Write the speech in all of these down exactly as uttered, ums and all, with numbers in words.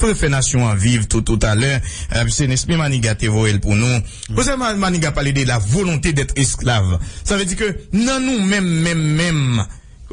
Refè nasyon an viv tou, toutalè, euh, se Nesmy Maniga te voye l pou nou. Profesè Ma-, Maniga pale de la volonté d'être esclave. Sa vle di ke nan nou menm, menm, menm,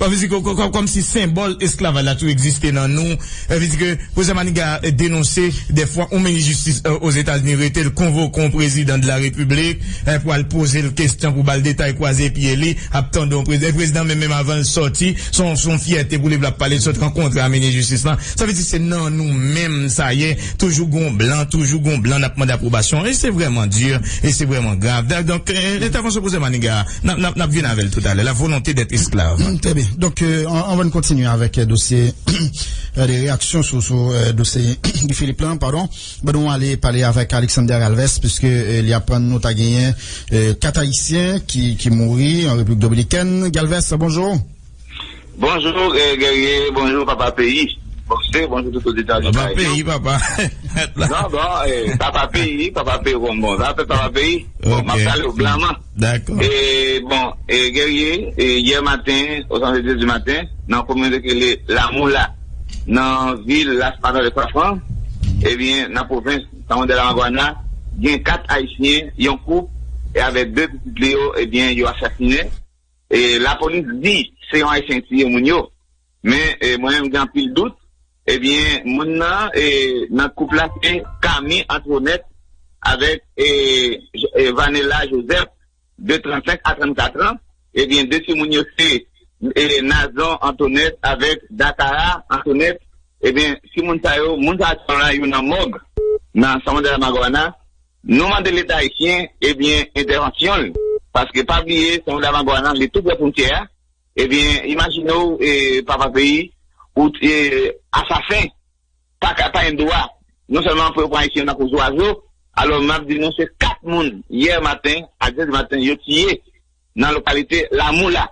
sa vle di ke kò-, kò-, kòmsi senbòl esklavaj la toujou egziste nan nou. Sa vle di ke Profesè Maniga, euh, denonse dèfwa yon minis jistis, euh, Ozetazini rete l konvoke yon prezidan de la repiblik, euh, pou al poze l kesyon, pou ba l detay kwaze pye li, ap tande yon prezidan. Prezidan menm, menm avan l sòti, se yon, se yon fyète pou li, pou l ap pale, l sot rankontre a minis jistis lan. Sa vle di se nan nou menm sa ye, toujou gon blan, toujou gon blan, n ap mande apwobasyon. E se vrèman di, e se vrèman grav. Da-, donk, euh, entèvansyon Profesè Maniga, n ap, n ap, n ap vin avè l toutalè. La volonté d'être esclave. Mm, trè byen. Donk, euh, an-, anvan n kontinye avèk, euh, dosye, euh, de reyaksyon sou, sou, euh, dosye Guy Philippe lan, padon, ban nou ale pale avèk Alexander Galvez, piske, euh, li aprann nou ta genyen, euh, kat Ayisyen ki, ki mouri an Repiblik Dominikèn. Galvez, bonjou. Bonjou, eh, Guerrier, bonjou, papa peyi. Bonjou, bonjou tout oditè, oditè. Papa peyi, papa. Non, bon, eh, papa peyi, papa peyi, bon, bon, sa fè papa peyi. Bon, m ap pale w blanman. Dakò. E, bon, e, Guerrier, e, yè maten, o sanz de di maten, nan komin ki rele Lamoula, nan vil Las Matas de Fafan, ebyen, nan pwovens San Juan de la Maguana, gen kat Ayisyen, yon koup, e avèk de pitit li yo, ebyen, yo asasinen. E lapolis di se yon Ayisyen ki tiye moun yo. Men, e, mwen menm gen anpil dout. Ebyen, moun nan, e, nan koup la se Camille Antoinette avèk, e, J-, e, Vanella Joseph, de trannsenk a trannkat an. Ebyen, de timoun yo se, e, Nazon Antoinette avèk Dakara Antoinette. Ebyen, timoun sa yo, moun sa yo la, yo nan mòg, nan San Juan de la Maguana. Nou mande Leta ayisyen, ebyen, entèvansyon l. Paske pa bliye, San Juan de la Maguana, li tou prè fwontyè a. Ebyen, imajine w, e, papa peyi, ou, e, asasen, pa ka, pa gen dwa. Non sèlman pou yo pran Ayisyen tankou zwazo, alò m ap di nou se kat moun, yè maten, a dèz di maten, yo tiye nan lokalite Lamoula.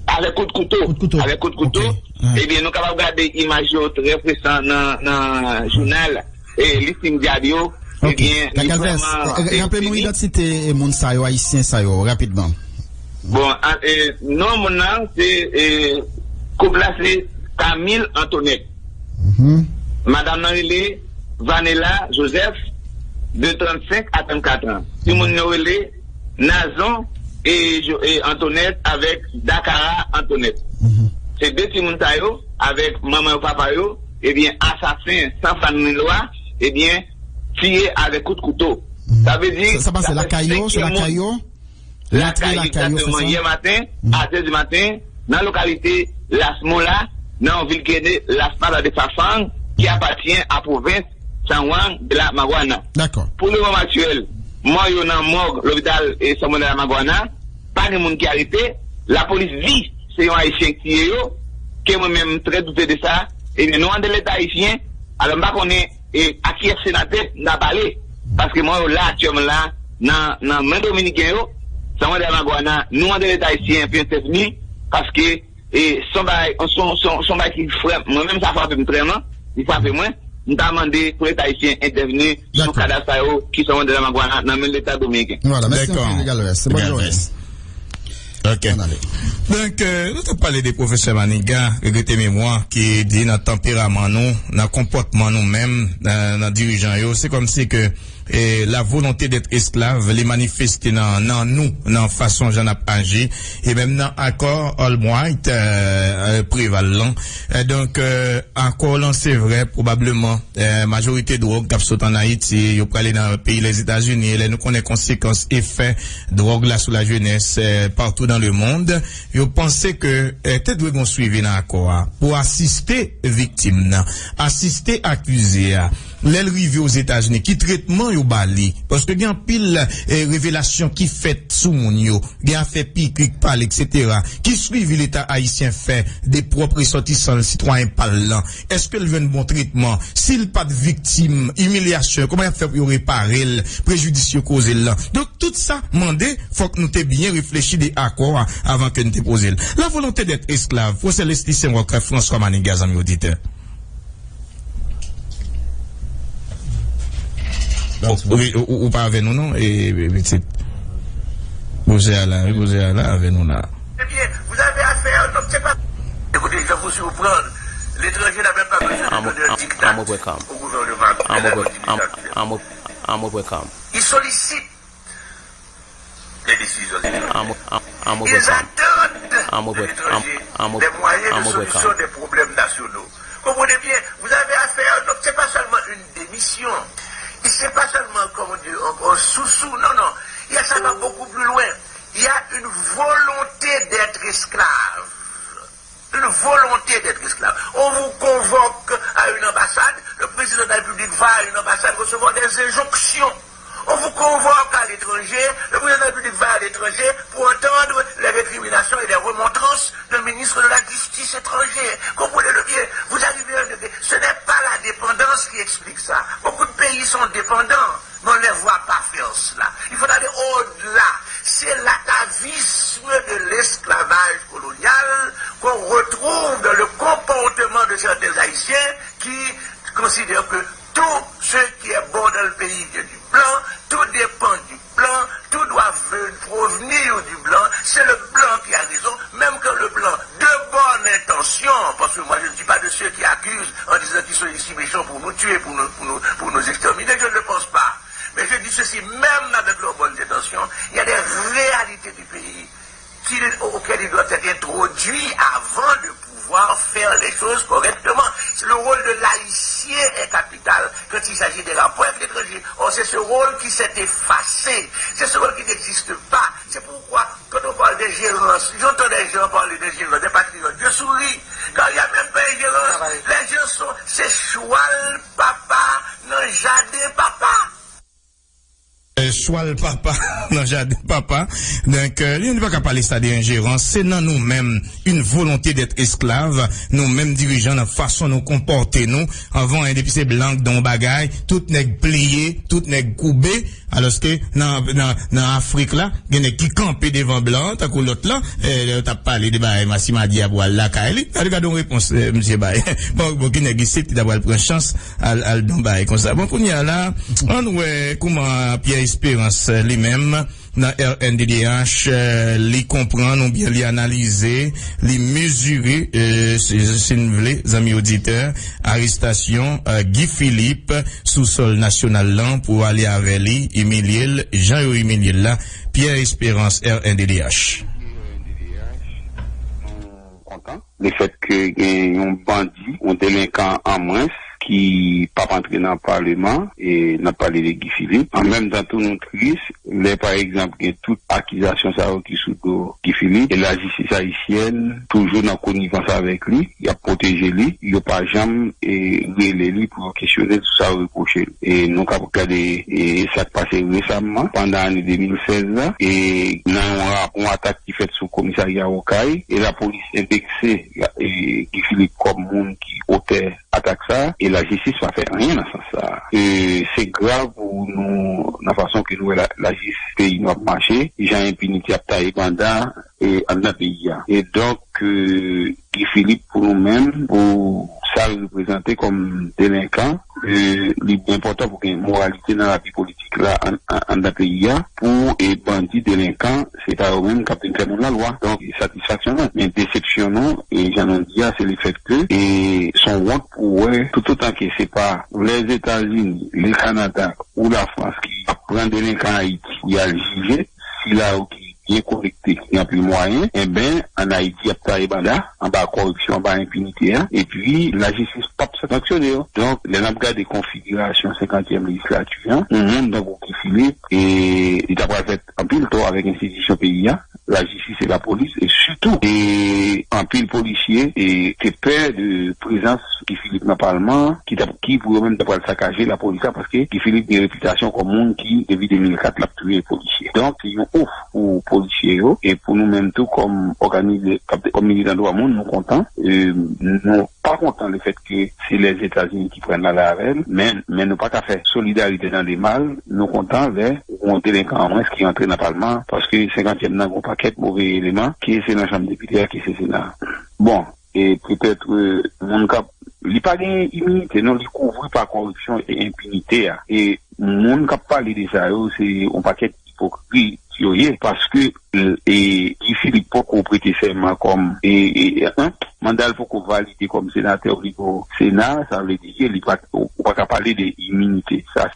Avèk kout kouto. Kout kouto. Avèk kout kouto. Ok. Ebyen, nou kapab gade imaj yo trè presan nan, nan jounal, e, Listing Diario. Ok. Ebyen, li vrèman, e, raple nou idantite, e, moun sa yo, Ayisyen sa yo, rapidman. Bon, a, e, non moun nan, se, e, koup la, se Camille Antoinette. Mhm. Madanm nan rele Vanella Joseph, de trannsenk a trannkat an. Timoun yo rele Nazon e Jo-, e Antoinette avèk Dakara Antoinette. Mhm. Se de timoun sa yo, avèk manman yo, papa yo, ebyen, asasen san fwa ni lwa, ebyen, tiye avèk kout kouto. Mhm. Sa vle di, sa pase lakay yo, se lakay yo? Lakay, egzakteman, yè maten, a dèz di maten, nan lokalite Las Moula, nan yon vil ki rele Las Matas de Fafang, ki apatyen a pwovens San Juan de la Maguana. Dakò. Pou le moman aktyèl, mò yo nan mòg lopital, e, San Juan de la Maguana, pa gen moun ki arete, lapolis di se yon Ayisyen ki tiye yo, ke mwen menm m trè doute de sa, ebyen, nou mande Leta ayisyen, alò m pa konnen, e, a kiyès senatè m ta pale, paske mò yo la aktyèlman la, nan, nan men dominiken yo, San Juan de la Maguana, nou mande Leta ayisyen pou entèvni, paske, e, se yon bagay, se yon, se yon, se yon bagay ki frè, mwen menm sa frape m trè, non, li frape mwen, m ta mande pou Leta ayisyen entèvni sou kadav sa yo ki San Juan de la Maguana nan men Leta dominiken. Vwala, mèsi anpil, Galvez. Bòn jounen. Ok. Donk, euh, nou t ap pale de pwofesè Maniga, regrete memwa, ki di nan tanperaman nou, nan konpòtman nou menm, nan, nan dirijan yo, se kòmsi ke, eh, la volonté d'être esclave, li manifeste nan, nan nou, nan fason jan n ap aji, e menm nan akò Albright, euh, euh, Préval lan. Eh, donk, euh, akò lan, se vrè, pwobableman, eh, majorite dwòg k ap sot ann Ayiti, yo prale nan peyi Lèzetazini. Lè nou konnen konsekans, efè dwòg la sou lajenès, eh, partout dans le monde, yo panse ke, eh, te dwe gon swivi nan akò a pou asiste viktim nan, asiste akize a. Lè l rive Ozetazini, ki tretman yo ba li? Paske gen anpil, eh, revelasyon ki fèt sou moun yo. Gen afè pikrik, pale, etsetera. Ki swivi Leta ayisyen fè de pwòp resòtisan l, sitwayen pa l lan? Èske l jwenn bon tretman? Si l pa t viktim imilyasyon, kòman y ap fè pou yo repare l, prejidis yo koze l lan? Donk, tout sa mande, fòk nou te byen reflechi de akò a avan ke n te poze l. La volonté d'être esclave, pwofesè Leslie Saint-Roch, François Maniga, zanmi oditè. Wi, ou, ou, ou pa avè nou, non, e, e, pitit. Pwofesè a la, wi, pwofesè a la avè nou la. Eh bien, vous avez affaire à un homme, c'est pas. Écoutez, je vais vous surprendre. L'étranger n'a même pas besoin de donner un dictateur. I'm overcome. Au gouvernement, I'm over, I'm, I'm, I'm overcome. Ils sollicitent les décisions étrangères. I'm, I'm, I'm overcome. Ils attendent I'm over, de l'étranger I'm, I'm, des moyens I'm de solution overcome. Des problèmes nationaux. Comprenez bien, vous avez affaire, donc c'est pas seulement une démission, et c'est pas seulement, comme on dit, un, un sous-sous, non, non, il y a, ça va beaucoup plus loin. Il y a une volonté d'être esclave. Une volonté d'être esclave. On vous convoque à une ambassade, le président de la République va à une ambassade recevoir des injonctions. On vous convoque à l'étranger, le président de la République va à l'étranger pour entendre les récriminations et les remontrances d'un ministre de la Justice étranger. Comprenez-le bien, vous arrivez à un degré. Ce n'est pas la dépendance qui explique ça. Beaucoup de pays sont dépendants, mais on ne les voit pas faire cela. Il faut aller au-delà. C'est l'atavisme de l'esclavage colonial qu'on retrouve dans le comportement de certains Haïtiens qui considèrent que tout ce qui est bon dans le pays vient du blanc, tout dépend du blanc, tout doit ve- provenir du blanc, c'est le blanc qui a raison, même quand le blanc, de bonne intention, parce que moi je ne suis pas de ceux qui accusent en disant qu'ils sont ici méchants pour nous tuer, pour nous, pour nous, pour nous exterminer, je ne le pense pas. Mais je dis ceci, même avec leurs bonnes intentions, il y a des réalités du pays qui, auxquelles ils doivent être introduits avant de pouvoir faire les choses correctement. Le rôle de l'haïtien est capital quand il s'agit des rapports avec l'étranger. Or, c'est ce rôle qui s'est effacé. C'est ce rôle qui n'existe pas. C'est pourquoi, quand on parle d'ingérence, j'entends des gens parler d'ingérence, des patriotes. Je souris, car il n'y a même pas ingérence. Les gens sont, c'est chwal papa nan jaden papa. Chwal papa nan jaden papa. Donk, li pa ka pale sa de enjerans. Se nan nou menm, une volonté d'être esclave. Nou menm dirijan, nan fason nou konpòte nou. Anvan, depi se blan k di yon bagay, tout nèg pliye, tout nèg koube. Alòske nan, nan, nan Afrik la, gen nèg ki kanpe devan blan, tankou lòt la, lè yo t ap pale de bagay Masimadi a pral lakay li. Gade, gade yon repons misye bay. Bon, bon, ki nèg isit ki ta pral pran chans al, al di yon bagay konsa. Bon, kounye a la, ann wè kouman Pierre Espérance li menm nan R N D D H, li konprann oubyen li analize, li mezire, si, si n vle, zanmi oditè, arestasyon Guy Philippe sou sòl nasyonal lan pou ale avè li, imilye l, jan yo imilye l la. Pierre Espérance, R N D D H. Kontan lefètke gen yon bandi, yon delenkan an mwens ki p ap antre nan paleman, e n ap pale de Guy Philippe. An menm tan tou, nou tris lè, pa egzanp, gen tout akizasyon sa yo ki sou do Guy Philippe, e lajistis ayisyèn toujou nan konivans avèk li, y ap pwoteje li, yo pa janm rele li pou yo kesyone l sou sa yo repwoche l. E nou ka gade sa k pase resaman, pandan ane de mil sèz la, e nan yon atak ki fèt sou komisarya Okay, e lapolis endekse Guy Philippe kòm moun ki otè atak sa, e lajistis pa fè anyen nan sans sa. Se grav pou nou nan fason ke nou wè lajistis peyi nou ap mache, jan enpinite ap taye banda anndan peyi a. E donk, Guy Philippe, pou nou menm, pou sa l reprezante kòm delenkan, li enpòtan pou gen moralite nan lavi politik la anndan peyi a, pou bandi, delenkan, se pa yo menm k ap vin fè moun lalwa. Donk, satisfaksyon nou, men desepsyon nou, e jan nou di a, se lefètke se yon wont pou w wè, toutotan ke se pa Lèzetazini, Lekanada ou Lafrans ki ap pran delenkan Ayiti pou y al jije, sila yo ki byen konekte, ki gen anpil mwayen, enben, ann Ayiti, y ap taye banda, anba kòripsyon, anba enpinite a, epi lajistis p ap sanksyone yo. Donk, lè n ap gade konfigirasyon senkantyèm lejislati a, yon moun tankou Guy Philippe, e li ta pral fè anpil tò avèk enstitisyon peyi a, lajistis e lapolis, e sitou, e anpil polisye, e te pè de prezans Guy Philippe nan palman an, ki t ap, ki pou yo menm ta pral sakaje lapolis la, paske Guy Philippe gen repitasyon kòm moun ki, depi de mil kat, l ap touye polisye. Donk, se yon of pou polisye yo, e pou nou menm tou, kòm òganize, kòm militan dwa moun, nou kontan, e nou pa kontan lefètke se Lèzetazini ki pran n ale avè l, men, men nou pa ka fè solidarite nan de mal, nou kontan lè yon delenkan an mwens ki antre nan palman an, paske senkantyèm nan gen yon pakèt move eleman, ki se nan chanm depite a, ki se Sena a. Bon, e petèt, e, moun k ap, li pa gen iminite, non, li kouvri pa kòripsyon e enpinite a. E moun k ap pale de sa yo, se yon pakèt ipokrit, yo ye, paske, e, Guy Philippe poko prete sèman kòm, e, e, en, manda l poko valide kòm senatè o nivo Sena, sa vle di ke li pa, ou pa ka pale de iminite. Sa,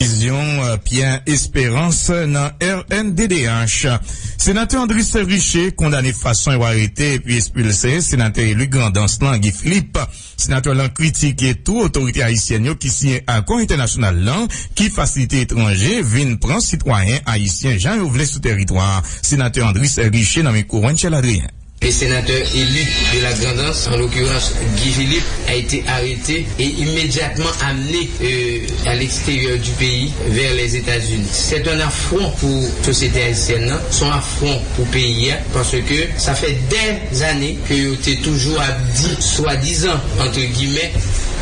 vizyon, eh, Pierre Espérance nan R N D D H. Senatè Andris Riché kondane fason yo arete epi ekspilse senatè eli Grandans lan, Guy Philippe. Senatè lan kritike tou otorite ayisyèn yo ki siyen akò entènasyonal lan ki fasilite etranje vin pran sitwayen ayisyen jan yo vle sou teritwa a. Senatè Andris Riché nan mikwo Wenchel Adrien. Le sénateur élu de la Grand'Anse, en l'occurrence Guy Philippe, a été arrêté et immédiatement amené, euh, à l'extérieur du pays, vers les États-Unis. C'est un affront pour la société haïtienne, hein. C'est un affront pour le pays, hein, parce que ça fait des années que yo te toujours dit, soi-disant, entre guillemets,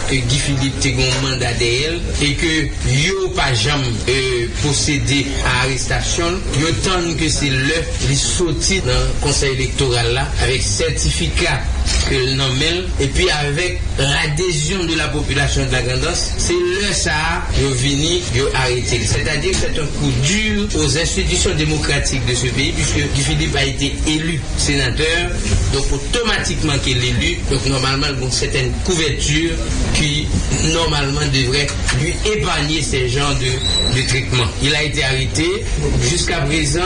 ke Guy Philippe te gen yon manda dèyè l e ke yo pa janm, euh, pwosede a arestasyon l. Yo tann ke se lè li soti nan Konsèy Elektoral la avèk sètifika ke l nan men l, epi avèk ladezyon de la popilasyon de la Grand'Anse, se lè sa a yo vini, yo arete l. C'est-à-dire que c'est un coup dur aux institutions démocratiques de ce pays, puisque Guy Philippe a été élu sénateur, donc automatiquement qu'il est élu, donc normalement, il y a une certaine couverture qui, normalement, devrait lui épargner ces genres de, de traitements. Il a été arrêté. Jusqu'à présent,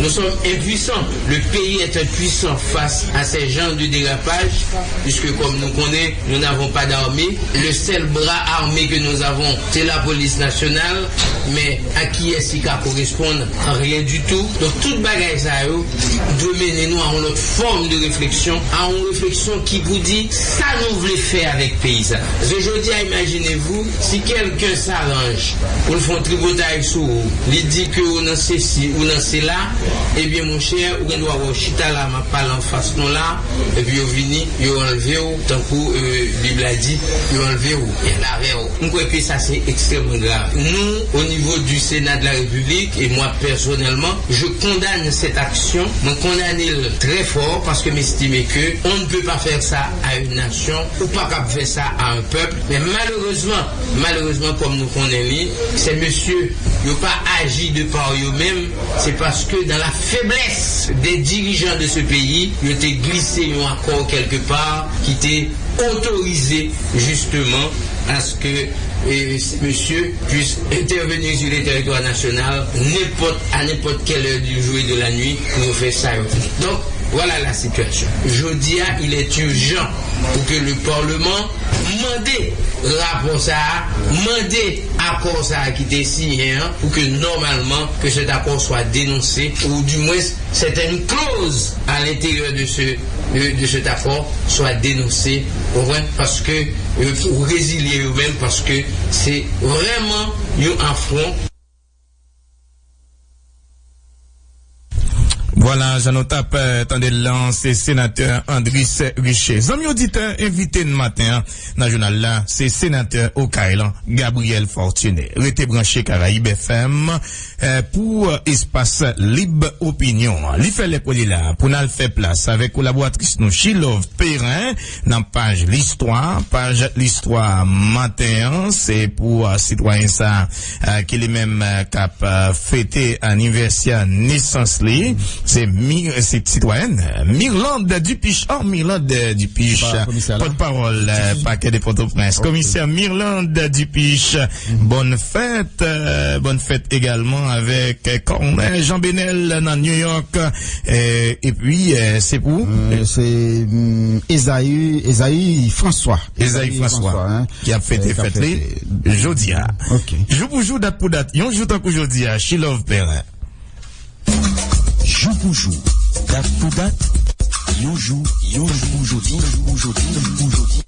nous sommes impuissants. Le pays est impuissant face à ces genres de dérapages, puisque, comme nous connaissons, nous n'avons pas d'armée. Le seul bras armé que nous avons, c'est la police nationale. Men a kiyès li ka koresponn? Rien du tout. Donk, tout bagay sa yo dwe mennen nou a yon lòt fòm de refleksyon, a yon refleksyon ki pou di sa nou vle fè avèk peyi sa. Paske jodi a, imaginez-vous, si quelqu'un s'arrange pou l fè yon tripotay sou ou, li di ke ou nan sesi, ou nan sela, ebyen, monchè, ou gen dwa wè w chita la, m ap pale anfas nou la, epi yo vini, yo anlve w, tankou, euh, Bib la di, yo anlve w, y al avè w. M kwè ke sa se ekstrèmman grav. Nou, au niveau du Sénat de la République, et moi personnellement, je condamne cette action. Mwen kondane l trè fò paske m estime ke on ne peut pas faire ça à une nation, ou pa kab fè sa a un peuple. Men malerezman, malerezman, kòm nou konnen li, se mesye yo pa aji de pa yo menm, se paske dans la faiblesse des dirigeants de ce pays, yo te glise yon akò kèlke pa ki te otorize justement à ce que, euh, ces messieurs puissent intervenir sur le territoire national n'importe, à n'importe quelle heure du jour et de la nuit pour faire ça. Donc, voilà la situation. Jodi a, il est urgent pour que le Parlement mande rapò sa a, mande akò sa a ki te siyen an, pou ke nòmalman ke cet accord soit dénoncé, ou du moins certaines clauses à l'intérieur de ce, de, de cet accord soient dénoncées, ou konprann? Paske, euh, pou rezilye yo menm, paske se vrèman yon afwon. Vwala, jan nou t ap, eh, tande l lan, se senatè Andris Riché. Zanmi oditè, envite n maten an nan jounal la, se senatè Okay lan, Gabriel Fortuné. Rete branche Karayib F M, eh, pou, eh, espas lib opinyon an. Li fè lè pou li la, pou n al fè plas avèk kolaboratris nou, Chilove Perrin, nan paj listwa, paj listwa maten an, se pou, eh, sitwayen sa, eh, ki li menm, eh, k ap, eh, fete anivèsè nesans li. Se Mi-, se sitwayèn, eh, Mirlande Dupiche. Oh, Mirlande Dupiche, pòtpawòl, eh, pakè de Pòtoprens. Komisè Mirlande Dupiche, bòn fèt, eh, bòn fèt egalman avèk, eh, Kònè Jean Benel nan New York. Eh, epi, eh, se pou? Eh, se, mm, Ezayi, Ezayi François. Ezayi François, hein, ki ap fete fèt li jodi a. Ok. Jou pou jou, dat pou dat, yon jou tankou jodi a, Chilove Perrin. Jou pou jou, dat pou dat, yon jou, yon jou pou jodi, jou pou jodi, jou pou jodi.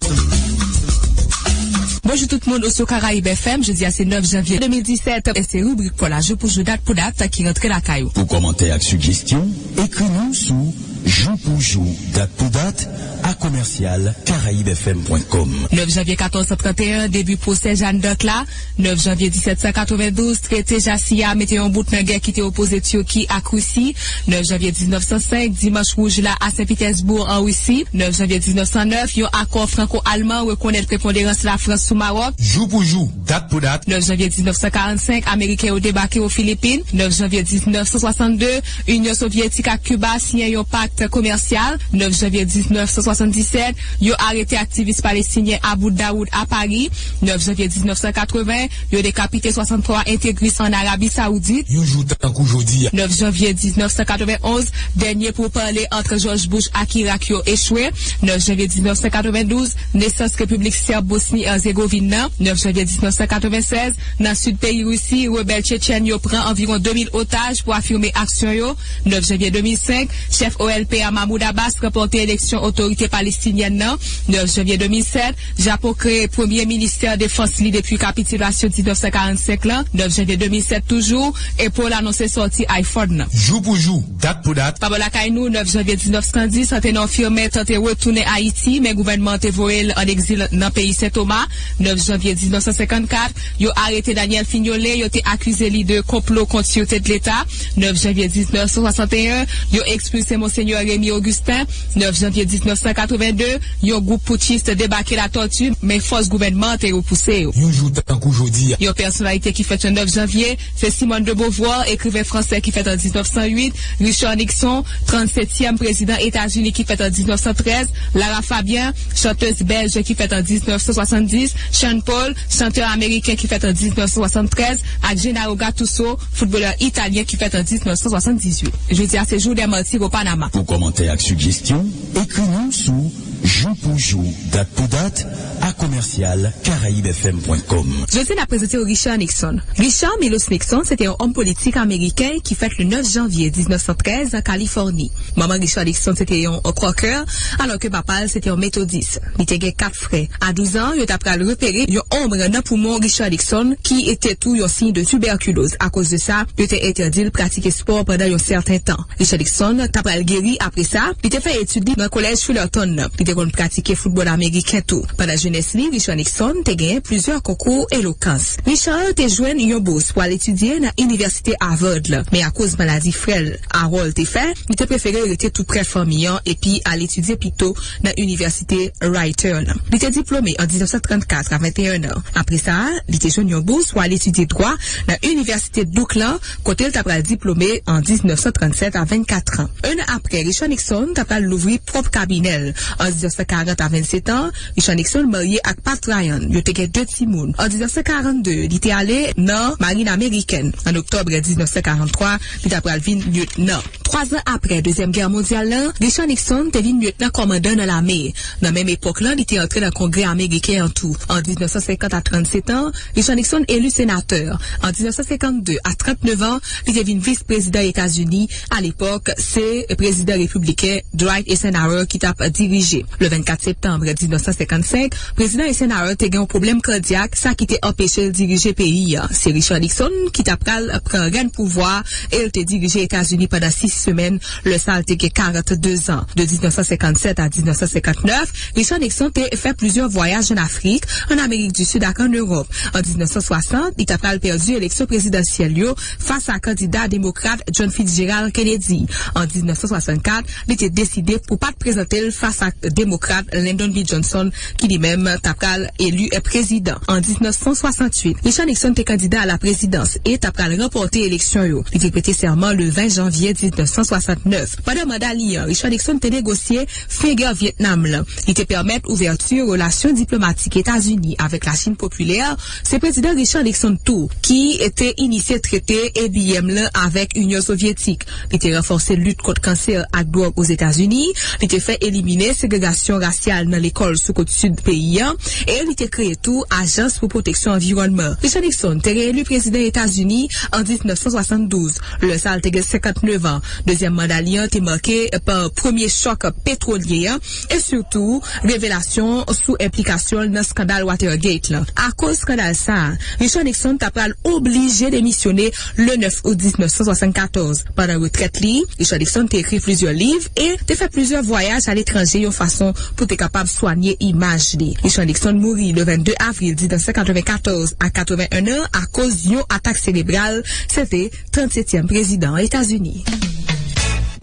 Bonjou tout moun, ou sou Karayib F M, jodi a se nèf janvye de mil disèt, e se ribrik pa w la, Jou pou jou, dat pou dat, ki rantre lakay ou. Pou kòmantè ak sijesyon, ekri nou sou Jou pou jou, dat pou dat, a komèsyal karayib f m pwen kòm. Nèf janvye katòz san tranteyen, debi pwosè Jeanne d'Arc la. Nèf janvye disèt san katrevendouz, trete Jassy a mete yon bout nan gè ki te opoze Tiki ak Risi. Nèf janvye diznèf san senk, Dimanch Wouj la a Sen Pitèsbou, an Risi. Nèf janvye diznèf san nèf, yon akò franko-alman rekonèt preponderans Lafrans sou Mawòk. Jou pou jou, dat pou dat. Nèf janvye diznèf san karannsenk, Ameriken yo debake o Filipin. Nèf janvye diznèf san swasann de, Inyon Sovyetik ak Kiba siyen yon pak komèsyal. Nèf janvye diznèf san swasanndisèt, yo arete aktivis palestinyen Abu Daoud a Pari. Nèf janvye diznèf san katreven, yo dekapite swasanntwa entegris ann Arabi Sawoudit. Yon jou tankou jodi a. Nèf janvye diznèf san katrevenonz, dènye poupale ant George Bush ak Irak yo echwe. Nèf janvye diznèf san katrevendouz, nesans Repiblik Sèb Bosni Erzegovin nan. Nèf janvye diznèf san katrevensèz, nan sid peyi Risi, rebèl tchetchèn yo pran anviwon de mil otaj pou afime aksyon yo. Nèf janvye de mil senk, chèf O L P a Mahmoud Abbas ranpòte eleksyon otorite palestinyèn nan. Nèf janvye de mil sèt, Japon kreye premye ministè defans li depi kapitilasyon diznèf san karannsenk lan. Nèf janvye de mil sèt toujou, Apple anonse sòti iPhone nan. Jou pou jou, dat pou dat. Pa bò lakay nou, nèf janvye diznèf san dis, Antenor Firmin tante retounen Ayiti, men gouvènman an te voye l ann egzil nan peyi Sentoma. Nèf janvye diznèf san senkannkat, yo arete Daniel Fignolé, yo te akize li de konplo kont sirete de Leta. Nèf janvye diznèf san swasanteyen, yo ekspilse Monsenyè Rémy Augustin. Nèf janvye diznèf san katrevende, yon gwoup poutchis debake Latòti, men fòs gouvènman an te repouse yo. Yon jou tankou jodi a. Yon pèsonalite ki fèt yon nèf janvye, se Simone de Beauvoir, ekriven fransè ki fèt an diznèf san uit, Richard Nixon, trannsetyèm prezidan Etazini ki fèt an diznèf san trèz, Lara Fabian, chantèz bèlj ki fèt an diznèf san swasanndis, Sean Paul, chantè ameriken ki fèt an diznèf san swasantrèz, ak Gennaro Gattuso, foutbolè italyen ki fèt an diznèf san swasanndizuit. Jodi a se jou dè mati o Panama. Pou kòmantè ak sijesyon, ekri nou sou jou pou jou, dat pou dat, a komèsyal karayib f m pwen kòm. Jodi a n ap prezante w Richard Nixon. Richard Milous Nixon se te yon òm politik ameriken ki fèt le nèf janvye diznèf san trèz an Kalifòni. Manman Richard Nixon se te yon Quaker, alò ke papa l se te yon Metodis. Li te gen kat frè. A douz an, yo ta pral repere yon onm nan poumon Richard Nixon, ki te tou yon siy de tibèkiloz. Akoz de sa, yo te entèdi l pratike spò pandan yon sèten tan. Richard Nixon ta pral geri apre sa. Li te fè etid li nan Kolèj Fullerton nan. Li te konn pratike foutbòl ameriken tou. Pandan jenès li, Richard Nixon te genyen plizyè konkou elokans. Richard te jwenn yon bous pou al etidye nan Inivèsite Harvard la, men akoz maladi frè l Harold te fè, li te prefere rete tou prè fanmi an epi al etidye pito nan Inivèsite Ritter la. Li te diplome an diznèf san trannkat a venteyen an. Apre sa, li te jwenn yon bous pou al etidye dwa nan Inivèsite Duke lan, kote l ta pral diplome an diznèf san trannsèt a vennkat an. Yon an apre, Richard Nixon ta pral louvri pwòp kabinè l. An diznèf san karant a vennsetan, Richard Nixon marye ak Pat Ryan. Yo te gen de timoun. An diznèf san karannde, li te ale nan Marin Amerikèn. An oktòb diznèf san karanntwa, li ta pral vin lyetnan. Twazan apre Dezyèm Gè Mondyal lan, Richard Nixon te vin lyetnan kòmandan nan lame. Nan menm epòk lan, li te antre nan Kongrè Ameriken an tou. An diznèf san senkant a trannsetan, Richard Nixon eli senatè. An diznèf san senkannde, a trannnevan, li te vin vis prezidan Etazini. Alepòk, se prezidan repibliken Dwight Eisenhower ki t ap dirije. Le vennkat septanm diznèf san senkannsenk, prezidan Eisenhower te gen yon pwoblèm kadyak, sa ki te anpeche l dirije peyi a. Se Richard Nixon ki ta pral pran rèn pouvwa e l te dirije Etazini pandan sis semèn, lè sa l te gen karannde zan. De diznèf san senkannsèt a diznèf san senkantnèf, Richard Nixon te fè plizyè vwayaj ann Afrik, ann Amerik di Sid ak ann Ewòp. An diznèf san swasant, li ta pral pèdi eleksyon prezidansyèl yo fas a kandida demokrat John Fitzgerald Kennedy. An diznèf san swasannkat, li te deside pou pa t prezante l fas ak demokrat Lyndon B Johnson, ki li menm ta pral eli prezidan. An diznèf san swasannwit, Richard Nixon te kandida a la prezidans e ta pral ranpòte eleksyon yo. Li te prete sèman le ven janvye diznèf san swasantnèf. Pandan manda li an, Richard Nixon te negosye fen gè Vyetnam lan. Li te pèmèt ouvèti relasyon diplomatik Etazini avèk Lachin popilè. Se prezidan Richard Nixon tou ki te inisye trete A B M lan avèk Inyon Sovyetik. Li te ranfòse lit kont kansè ak dwòg Ozetazini. Li te fè elimine segregasyon rasyal nan lekòl sou kot sid peyi a, e li te kreye tou Ajans pou Pwoteksyon Anviwònman. Richard Nixon te reyeli prezidan Etazini an diznèf san swasanndouz, lè sa a l te gen senkantnèf an. Dezyèm manda li an te make pa premye chòk petwolye a, e sitou revelasyon sou enplikasyon l nan eskandal Watergate la. Akoz eskandal sa a, Richard Nixon ta pral oblije demisyone le nèf out diznèf san swasannkatòz. Pandan retrèt li, Richard Nixon te ekri plizyè liv e te fè plizyè vwayaj aletranje yon fason pou te kapab swanye imaj li. Richard Nixon mouri le vennde avril diznèf san katrevenkatòz a katreven en an akoz yon atak serebral. Se te trannsetyèm prezidan Etazini.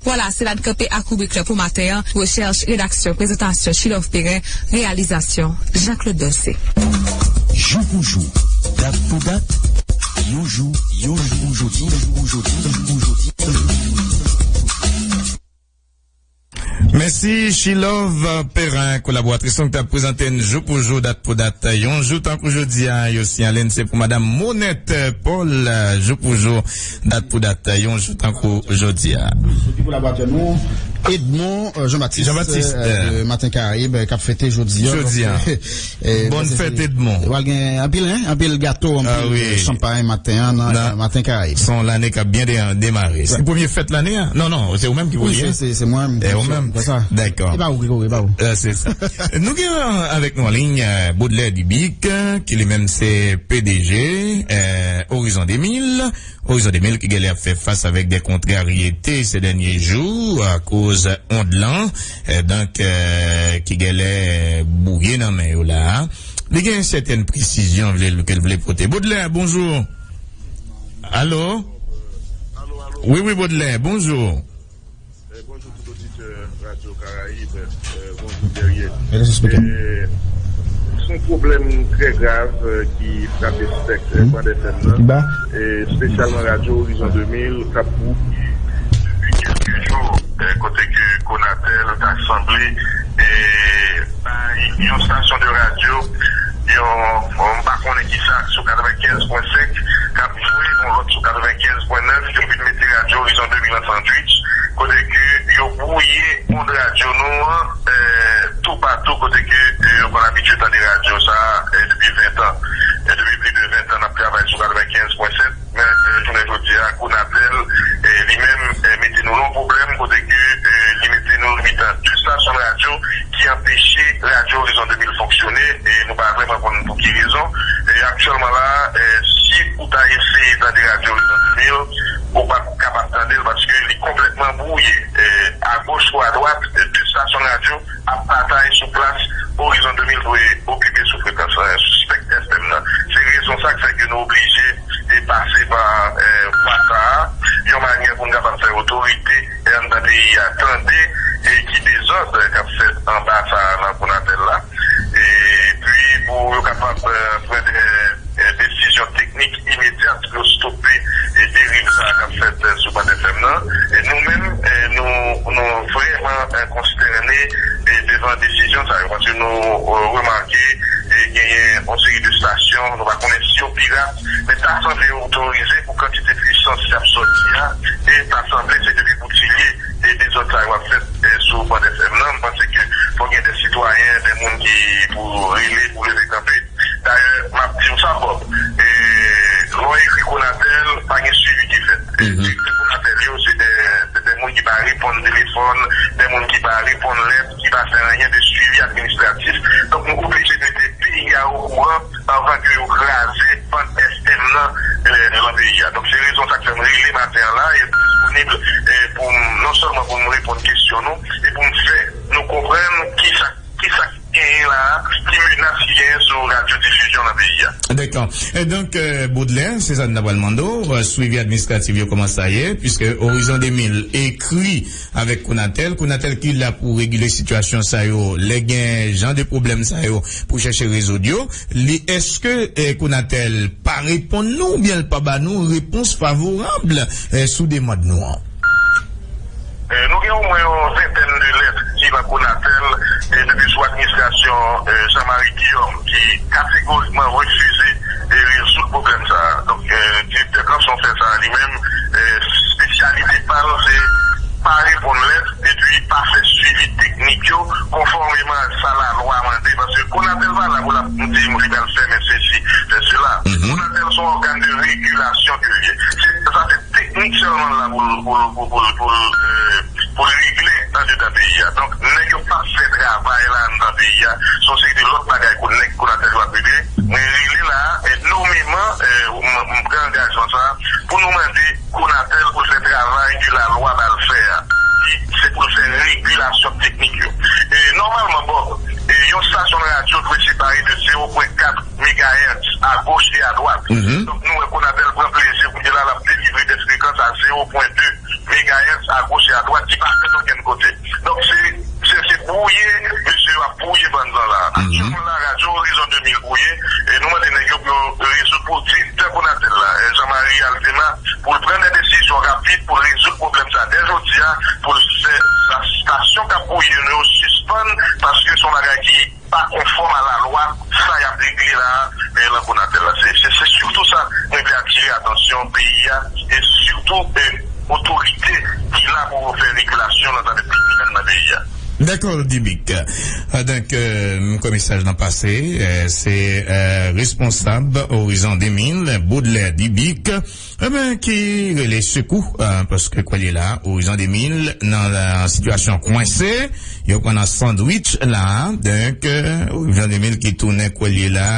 Vwala, se la n kanpe ak ribrik la pou maten an. Rechèch, redaksyon, prezantasyon, Chilov Perrin, reyalizasyon, Jean Claude Dorcé. Jou pou jou, dat pou dat, yon jou, yon jou pou jodi, yon jou pou jodi, yon jou pou jodi. Mèsi, Chilove Perrin, kolaboratris nou ki t ap prezante n jou pou jou, dat pou dat, yon jou tankou jodi a. Yo siyale n se pou Madam Monette Paul, jou pou jou, dat pou dat, yon jou tankou jodi a. Epi kolaboratè nou, Edmond, euh, Jean-Baptiste, Jean-Baptiste, euh, de Matin Caraïbe, k ap fete jodi a. Jodi a. Donk, euh, Bonne fête, Edmond. Pral gen anpil, hein, anpil gato, anpil, euh, chanpay maten an nan, euh, Matin Caraïbe. Se yon lane k ap byen de-, demare. Se premye fèt lane a? Non, non, se ou menm ki premye. Wi, se, se, se mwen menm. E ou menm? Dakò. E pa ou, Grégory, e pa ou. Euh, se sa. Nou gen, euh, avèk nou an liy, euh, Baudelaire Dibic, euh, ki li menm se P D G, euh, Horizon de mil. Horizon de mil ki genlè ap fè fas avèk de kontraryete se dènye jou akoz ond lan, eh, donk, eh, ki genlè bouye nan men yo la a. Li gen sètèn presizyon vle, ke l vle pote. Baudelaire, bonjou. Alo? Wi, wi, Baudelaire, bonjou. Eh, bonjou tout oditè Radyo Karayib. Eh, bonjou Guerrier. Eh, se yon pwoblèm trè grav, eh, ki frape sèk, eh, Band F M nan, eh, espesyalman Radyo Horizon de mil, k ap bouyi depi kèlke jou, eh, kote ke Conatel ta sanble, eh, bay yon estasyon de radyo, yon, m pa konnen ki sa, sou katrevenkenz pwen senk, k ap jwe yon lòt sou katrevenkenz pwen nèf, yo vin mete Radyo Horizon de mil an sandwich, kote ke yo bwouye ond radyo nou an, eh, toupatou, kote ke, eh, yo konn abitye tande radyo sa a, eh, depi ven tan. Eh, depi plis de ven tan, n ap travay sou katrevenkenz pwen sèt. Men, eh, jounen jodi a, Conatel, eh, li menm, eh, mete nou nan yon pwoblèm kote ke, eh, li mete nou nan mitan de estasyon radyo ki anpeche Radyo Horizon de mil fonksyone, e nou pa vrèman konn pou ki rezon. E aktyèlman la, eh, si ou ta eseye tande Radyo Horizon de mil, ou p ap kapab tande l paske li konplètman bwouye. Eh, agoch ou adwat, eh, de estasyon radyo ap batay sou plas Horizon de mil dwe okipe sou frekans, eh, sou spèk F M nan. Se rezon sa k fè ke nou oblije, eh, pase pa, eh, vwa sa a, yon manyè pou n kapab fè otorite, eh, anndan peyi a tande, eh, ki dezòd, eh, k ap fèt anba sa a nan Conatel la. Epi pou yo kapab, eh, pran de eh, desizyon teknik imedyat pou yo stope, eh, deriv sa a k ap fèt, eh, sou Band F M nan. E nou menm, eh, nou, nou vrèman, eh, konstène, eh, devan desizyon sa yo, paske nou, eh, remake, eh, genyen yon seri de estasyon, nou pa konnen si yo pirat, men ta sanble yo otorize pou kantite pwisans k ap sòti a, e ta sanble se depi boutilye, eh, dezòd sa yo ap fèt, eh, sou Band F M nan. M panse ke fò gen de sitwayen, de moun ki pou rele, pou leve kanpe. Dayè, m ap di w sa, Bob. E, lè w ekri Conatel, pa gen swivi ki fèt. E, direktè Conatel yo, se de, se de moun ki pa reponn telefòn, de moun ki pa reponn lèt, ki pa fè anyen de swivi administratif. Donk, nou oblije mete peyi a okouran anvan ke yo kraze Band F M nan, e, nan peyi a. Donk, se rezon sa k fè m rele maten an la, e m disponib, e, pou m, non sèlman pou m reponn kesyon nou, e pou m fè nou konprann kisa, kisa genyen la a, ki menas ki genyen sou radyo difizyon nan peyi a. Dakò. E donk, eh, Baudelaire, se sa n ta pral mande w, eh, swivi administratif yo, kòman sa ye, piske Horizon de mil ekri avèk Conatel, Conatel ki la pou regile sitiyasyon sa yo, lè gen jan de pwoblèm sa yo, pou chèche rezoud yo. Li, èske, eh, Conatel pa reponn nou, oubyen l pa ba nou repons favorab, eh, sou demann nou an? Eh, nou gen omwen yon ventèn de lèt ki nan Conatel, eh, depi sou administrasyon, eh, Jean-Marie Guillaume, ki kategorikman refize, eh, rezoud pwoblèm sa a. Donk, eh, direktè Canson fè sa a li menm, eh, espesyalite pa l, se pa reponn lèt, epi pa fè swivi teknik yo, konfòmeman a sa pral fèmen sesi, fè sela. Konatel se yon ògàn de regilasyon ke l ye. Se, sa se teknik sèlman l la pou l, pou l, pou, pou, pou, euh, pou l regle andedan peyi a. Donk, nèg yo p ap fè travay la anndan peyi a. Se yon seri de lòt bagay kou nèg Konatel yo ap regle. Mwen rele la, e nomeman, e, m, m pran angajman sa, pou nou mande Konatel pou l fè travay ke lalwa ba l fè a. Ki se pou l fè regilasyon teknik yo. E, nòmalman, Bob, e, yon estasyon radyo dwe separe de zewo pwen kat megahertz a goch e a dwat. Donk, nou wè Konatel pran plezi kounye la, l ap delivre dè frekans a zewo pwen de megahertz a goch e a dwat ki pa fèt okenn kote. Donk, se, se, se bwouye, mesye yo ap bwouye bann zan la. Aktyèlman la, Radyo Orizon de mil bwouye, e nou mande nèg yo pou yo rezoud pou direktè Konatel la, e, Jean Marie Alzema, pou l pran de desizyon rapid pou l rezoud pwoblèm sa dè jodi a, pou l fè estasyon k ap bwouye yo sispann, paske se yon bagay ki pa konfòm a lalwa, sa y ap regle la, e, lan Konatel la. Se, se, se sitou sa mwen vle atire atansyon peyi a, e sitou, e, otorite ki la pou fè regilasyon nan zafè teknik nan peyi a. Dakò, Dibic. Pandan ke, m, kwè mesaj lan pase, e, se, e, responsab Orizon de mil, Baudelaire Dibic, Eben, ki rele sekou, e, paske kwè l ye la, Orizon de mil nan, e, sitiyasyon kwense, yo pran nan sandwich la, donk, e, Orizon de mil ki tounen kwè l ye la,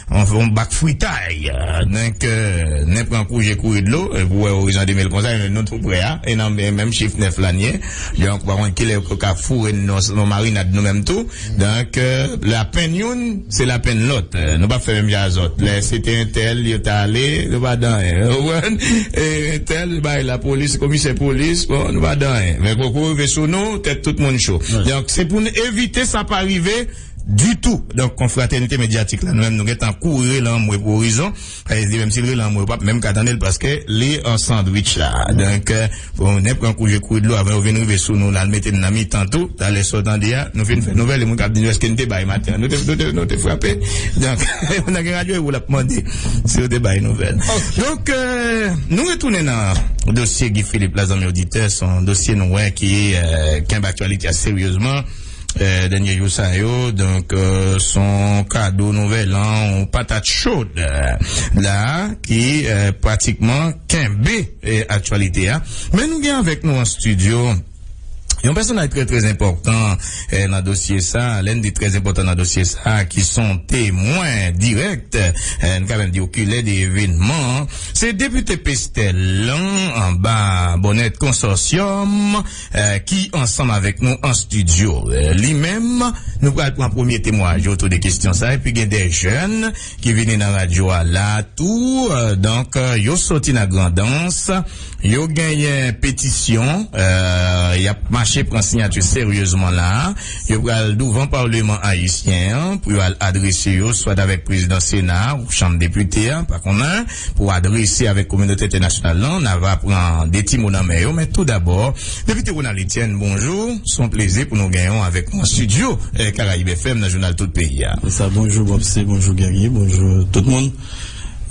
yon, yon bak fritay, e, donk, e, nen pran kouje kouri dlo, e, pou wè Orizon de mil konsa, e nou tou prè a, e nan men-, menm chif nèf la n ye, donk, pa konn kilè yo ka foure n nan, nan marinad nou menm tou, Donk, e, lapenn youn, se lapenn lòt. E, nou p ap fè menm jan a zòt. Lè se te entèl, yo t ale, nou pa di anyen. Ou konprann? E, entèl, bay lapolis, komisè polis, bon, nou pa di anyen. Men koko rive sou nou, tèt tout moun cho. Donk, se pou n evite sa pa rive ditou. Donk, konfratènite medyatik la, nou menm, nou gentan kouri rele anmwe pou Orizon. Sa vle di, menm si l rele anmwe, ou p ap menm ka tande l paske li an sandwich la. Donk, e, bon, nen pran kouje kouri dlo avan yo vin rive sou nou la, l mete n nan mitan tou. Talè sa w tande a, nou fin fè nouvèl, e moun k ap di nou èske n te bay maten an. Nou te, nou te, nou te frape. Donk, nan gen radyo e ou l ap mande si yo te bay nouvèl. Donk, e, nou retounen nan dosye Guy Philippe la, zanmi oditè, se yon dosye nou wè ki, e, kenbe aktyalite a seryezman. E, dènye jou sa yo, donk, e, se yon kado nouvèl an, yon patat cho, e, la, ki, e, pratikman kenbe, e, aktyalite a. Men nou gen avèk nou an estidyo yon pèsonaj trè, trè enpòtan, e, nan dosye sa. Lè n di trè enpòtan nan dosye sa, ki se yon temwen dirèk, e, n ka menm di okilè de evènman an, se depite Pestèl lan, anba bonnèt Konsòsyòm, e, ki ansanm avèk nou an estidyo. E, li menm, nou pral pran premye temwayaj otou de kesyon sa, epi gen de jèn ki vini nan radyo a la tou. E, donk, e, yo soti nan Grandans, yo genyen petisyon, e, y ap mache pran siyati seryezman la. Yo pral douvan Palman ayisyen an pou yo al adrese yo, swa avèk prezidan Sena a ou Chanm Depite a, pa konnen, pou adrese avèk kominote entènasyonal lan, n a va pran de ti mo nan men yo, men tou dabò, Depite Ronald Etienne, bonjou. Se yon plezi pou nou genyen w avèk nou an estidyo, eh, Karayib F M nan jounal tout peyi a. Se sa, bonjou Bobse, bonjou Guerrier, bonjou tout moun.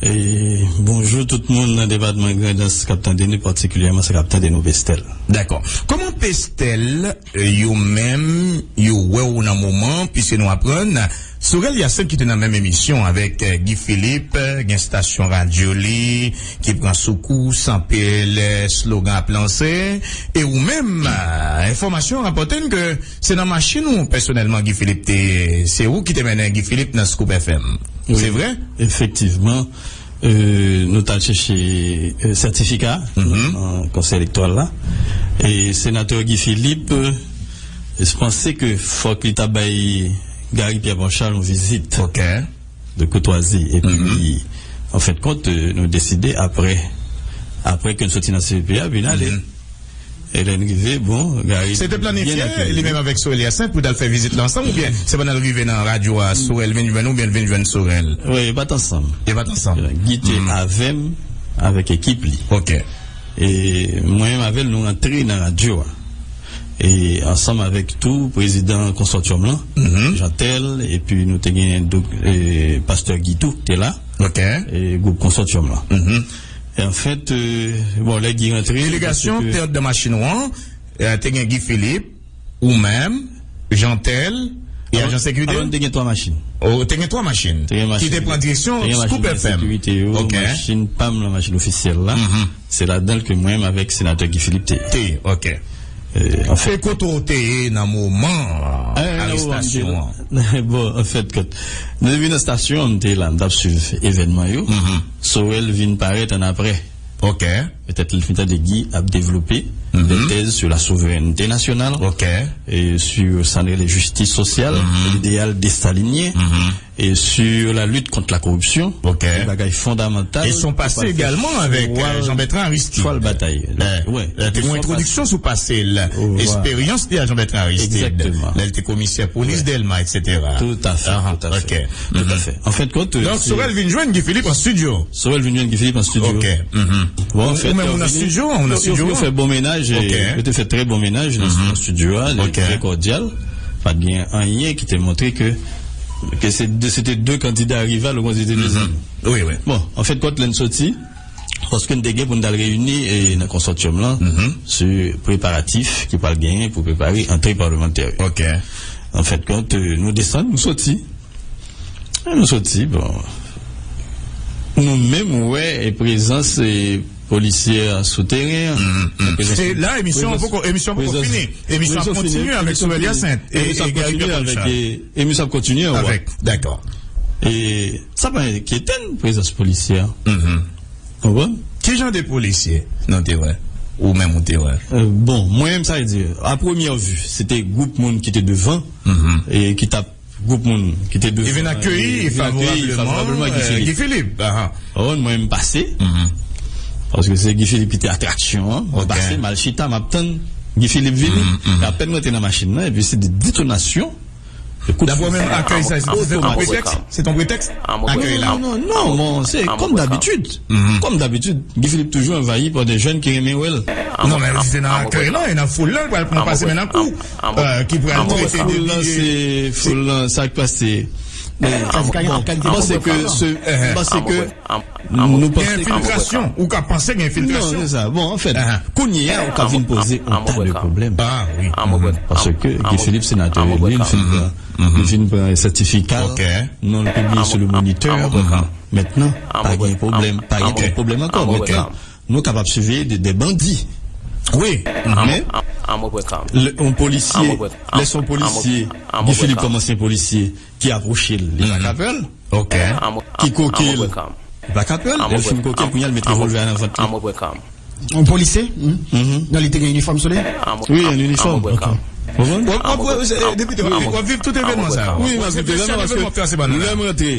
E bonjou tout moun nan depatman Grandans k ap tande nou, patikilyèman sa k ap tande nou Pestèl. Dakò. Kòman Pestèl, eh, yo menm, yo wè w nan moman, piske nou aprann Sorel Hyacinthe ki te nan menm emisyon avèk, eh, Guy Philippe, eh, gen estasyon radyo li ki pran sou kou, sanpe lè slogan ap lanse. E ou menm, eh, enfòmasyon rapòte n ke se nan machin ou pèsonèlman Guy Philippe te, se ou ki te mennen Guy Philippe nan Scoop F M. Wi, se vre? Efektivman, eh, nou t al chèche, eh, sètifika nan konsèy elektoral la. E senatè Guy Philippe, eh, panse ke fòk li ta bay Gary Pierre Panchal yon vizit de koutwazi. Epi, an fen de kont, eh, nou deside apre, apre ke n soti nan C P A, vin ale. E lè n rive, bon, Gary te byen akèyi nou. Se te planifye, li menm avèk Sorel Hyacinthe, pou t al fè vizit la ansanm, oubyen se pandan l rive nan radyo a, Sorel vin jwenn ou, oubyen l vin jwenn Sorel? Wi, yo pa t ansanm. Yo pa t ansanm. Guy te avè m, avèk ekip li. Ok. E mwen menm avè l, nou rantre nan radyo a. E ansanm avèk tou prezidan konsòtyòm lan, Jeantel, epi nou te gen dok-, e, pastè Guy tou te la, e gwoup konsòtyòm lan. E anfèt, e, bon, lè Guy rantre, delegasyon te anndan machin ou an, e, te gen Guy Philippe, ou menm, Jeantel, E ajan sekirite? Alò, nou te gen twa machin. Oh, te gen twa machin ki te pran direksyon Scoop F M. Te gen machin sekirite yo, ok, machin pa m lan, machin ofisyèl la. Se ladan l ke mwen menm avèk senatè Guy Philippe te ye. Te, ok. E kote w te ye nan moman arestasyon an? Bon, anfèt, kòt, nou te vin nan estasyon an, nou te la, nou t ap swiv evènman yo. Sorel vin parèt annapre. Ok. Petèt li fin tande Guy ap devlope de tèz sur la souveraineté nationale, ok, e sur sa n rele jistis sosyal, lideyal destalinyen, e sur la lutte contre la corruption, ok, de bagay fondamantal. E son pase egalman avèk Jean Bertrand Aristide. Chwal batay. Wi. Te gen yon entwodiksyon sou pase l, esperyans li a Jean Bertrand Aristide. Egzakteman. Lè l te komisè polis Dèlma, etsetera. Toutafè, toutafè. Toutafè. An fen de kont, donk, Sorel vin jwenn Guy Philippe an studio. Sorel vin jwenn Guy Philippe an studio. Ok. Bon, ou menm ou nan studio, ou nan studio an? Yo fè bon menaj, yo te fè trè bon menaj nan studio a, li trè kòdyal. Pa t gen anyen ki te montre ke, ke se de, se te de kandida rival, ou konn se te de zanmi. Wi, wi. Bon, an fen de kont, lè n soti, paske n te gen pou n t al reyini e nan konsòtyòm lan, sou preparatif ki pral genyen pou prepare antre palmantè yo. Ok. An fen de kont, nou desann, nou soti. E nou soti, bon. Nou menm wè e prezans e polisye a sou teren an. E la, emisyon an poko, emisyon an poko fini. Emisyon ap kontinye avèk Sorel Hyacinthe e Gary Pierre-Paul Charles. Emisyon ap kontinye avèk. Dakò. E sa pa enkyete n, prezans polisye a. Konprann? Ki jan de polisye nou te wè? Ou menm ou te wè? Bon, mwen menm, sa vle di, a premyè vi, se te gwoup moun ki te devan e ki t ap gwoup moun ki te devan. Li vin akeyi favorableman Guy Philippe. Mwen, m pase. Paske se Guy Philippe ki te atraksyon an. M pase, m al chita, m ap tann Guy Philippe vini. E apèn m rantre nan machin nan, epi se de detonasyon. Dapre w menm, akèy sa, se te yon pretèks? Se te yon pretèks? Akèy la? Non, non, non, non, se kòm dabitid. Kòm dabitid, Guy Philippe toujou anvayi pa de jèn ki renmen wè l. Non, men li te nan akèy lan, e nan foul lan, l pral pran pase men nan kou, ki pral trete de li. Foul lan, se foul lan, sa k pase. Bon, m panse ke se, m panse ke nou panse gen enfiltrasyon, ou ka panse gen enfiltrasyon. Non, se sa. Bon, anfèt, kounye a, ou ka vin poze yon ta de pwoblèm. Paske Guy Philippe, senatè, li, li fin pran, li fin pran sètifika, non l pibliye sou le Moniteur. Mentnan, pa gen pwoblèm, pa gen twòp pwoblèm ankò. Mentnan, nou kapab siveye de, de bandi. Wi. Men, lè yon polisye, lè se yon polisye, Guy Philippe kòm ansyen polisye, ki apwoche l, li pa ka pè l. Ki koke l, li pa ka pè l. Lè l fin koke l, kounye a l met revòlvè a nan vant li. Yon polisye? Non, li te gen inifòm sou li? Wi, yon inifòm. Depite, w ap viv tout evènman sa yo. Wi, m ap viv tout evènman, paske lè m rantre,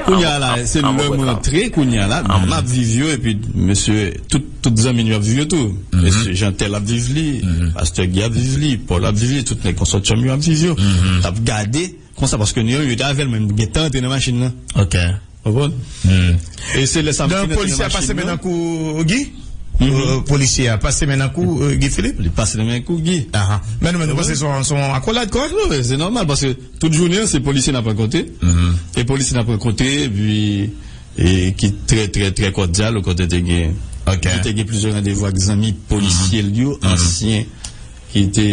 kounye a la, se lè m rantre, kounye a la, m ap viv yo, epi mesye, tout, tout zanmi n yo ap viv yo tou. Mesye Jeantel ap viv li, pastè Guy ap viv li, Paul ap viv li, tout nèg konsòtyòm yo ap viv yo. T ap gade konsa, paske nou yo te avè l, men m gentan antre nan machin nan. Ok. Konprann? E se lè sa m fin antre nan machin nan. Donk, polisye a pase men nan kou Guy? Polisye a pase men nan kou Guy Philippe? Li pase nan men kou Guy. Men nou, men nou panse se yon, se yon akolad, kòrèk? Wi, se nòmal, paske tout jounen an, se polisye n ap rankontre. E polisye n ap rankontre, epi, e ki trè, trè, trè kòdyal, kote te gen, te gen plizyè randevou ak zanmi polisye l yo, ansyen ki te,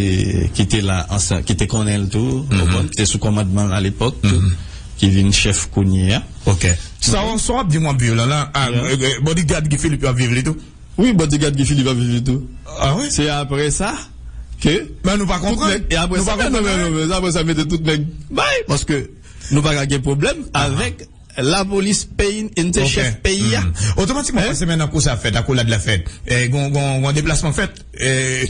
ki te la ansanm, ki te konnen l tou, ou konprann, ki te sou kòmandman l alepòk tou, ki vin chèf kounye a. Ok. Sa w, sa w ap di m w ap viv la, la, a, e, e, bodyguard Guy Philippe yo ap viv li tou? Wi, bodyguard Guy Philippe ap viv li tou. Ah wi? Se apre sa ke... Men nou pa konprann. E apre sa, non, men, non, men apre sa, mete tout nèg bay, paske nou pa ka gen pwoblèm avèk lapolis peyi n, n se chèf peyi a. Otomatikman, pase men nan kou sa fèt, akolad la fèt. E, gon, gon, gon deplasman k fèt.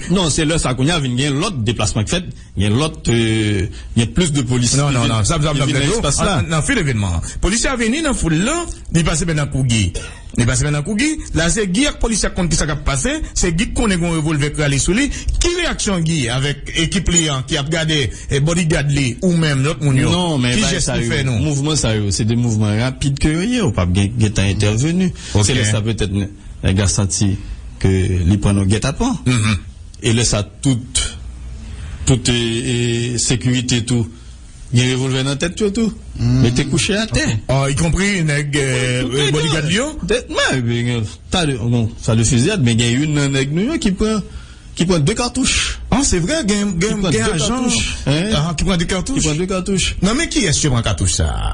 Non, se lè sa kounye a vin gen lòt deplasman k fèt, gen lòt, e, gen plis de polis ki vin, ki vin nan espas la. Nan fil evènman an, polisye a vini nan foul lan, li pase men nan kou Guy. Li pase men nan kou Guy. La, se Guy ak polisye a k konn kisa k ap pase. Se Guy k konnen gon revòlvè k rale sou li. Ki reyaksyon Guy avèk ekip li an ki ap gade e bodyguard li, ou menm, lòt moun yo, ki jès li fè nou? Non, men bagay sa yo, mouvman sa yo, se de mouvman rapid ke yo ye, ou p ap gen, gentan entèveni. Se lè sa petèt nè-, nèg la santi ke li pran nan gètapan. E lè sa, tout, tout, e, e, sekirite tou, gen revòlvè nan tèt yo tou. Mete kouche atè. Ah, ikonpri nèg, e, bodyguard li yo? Mwen, ta de, bon, sa de fiziyad, men gen youn nan nèg nou yo ki pran, ki pran de katouch. Ah, se vre, gen, gen, gen ajan ki pran de katouch. Ki pran de katouch. Nan men kiyès yo pran katouch sa a?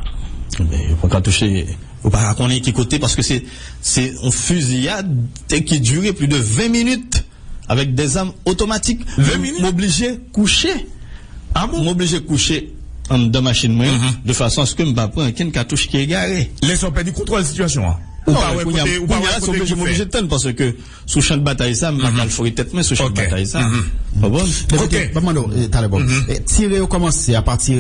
Men, yo pran katouch, e, ou pa ka konnen ki kote, paske se, se yon fiziyad ki dire plis de ven minit avèk de zam otomatik. Ven minit? M oblije kouche. Ah bon? M oblije kouche anndan machin mwen, de fason aske m pa pran okenn katouch ki egare. Lè sa w pèdi kontwòl sitiyasyon an. Ou pa wè kote, ou pa wè kote ki fè. M oblije tann, paske sou chan batay sa, m pa ka al fore tèt mwen sou chan batay sa. Konprann? Ban m mande w, e, talè, bon. E, tire yo kòmanse apati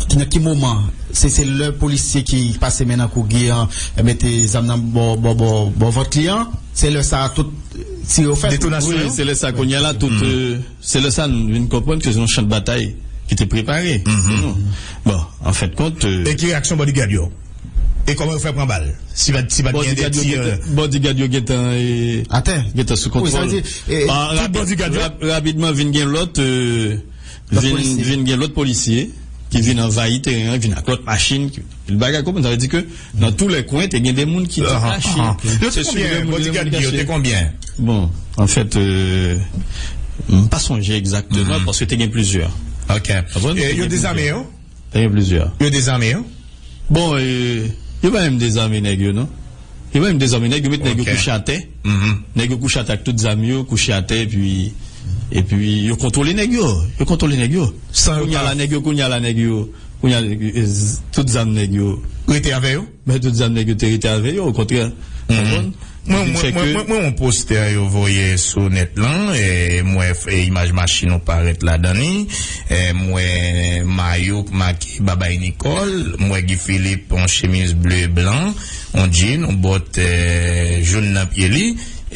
ki, nan ki moman? Se, se lè polisye ki pase men nan kou Guy an, e, mete zam nan bò, bò, bò, bò vant li an? Se lè sa a tout tire yo fèt? Detonasyon yo? Wi, se lè sa kounye a la, tout, e, se lè sa nou vin konprann ke se yon chan batay ki te prepare pou nou. Bon, an fen de kont, e, e ki reyaksyon bodyguard yo? E kòman yo fè pran bal? Si pa, si pa t gen de ti, e, bodyguard yo gentan, e, atè, gentan sou kontwòl. Wi, sa vle di, e, tout bodyguard yo? Rap-, rapidman vin gen lòt, e, vin, vin gen lòt polisye ki vin anvayi teren an, vin ak lòt machin, ki, bagay konprann, sa vle di ke nan tou lè kwen, te gen de moun ki te kache. Yo te konbyen? Bodyguard yo te konbyen? Bon, an fèt, e, m pa sonje egzakteman, paske te gen plizyè. Ok. E, yo dezame yo? Te gen plizyè. Yo dezame yo? Bon, e, yo pa menm dezame nèg yo, non. Yo pa menm dezame nèg yo, met nèg yo kouche atè. Nèg yo kouche atè ak tout zam yo, kouche atè, epi, epi yo kontwole nèg yo. Yo kontwole nèg yo. Kounye a la, nèg yo, kounye a la, nèg yo, kounye a, e, z-, tout zam nèg yo. Rete avè yo? Men tout zam nèg yo te rete avè yo, okontrè. Konprann? Mwen, mwen, mwen, mwen, mwen, yon postè yo voye sou nèt lan, e, mwen, e, imaj machin ou parèt ladan li, e, mwen, mayo k make Babay Nicole, mwen, Guy Philippe, yon chemiz ble blan, yon jean, yon bòt, e, jòn nan pye li,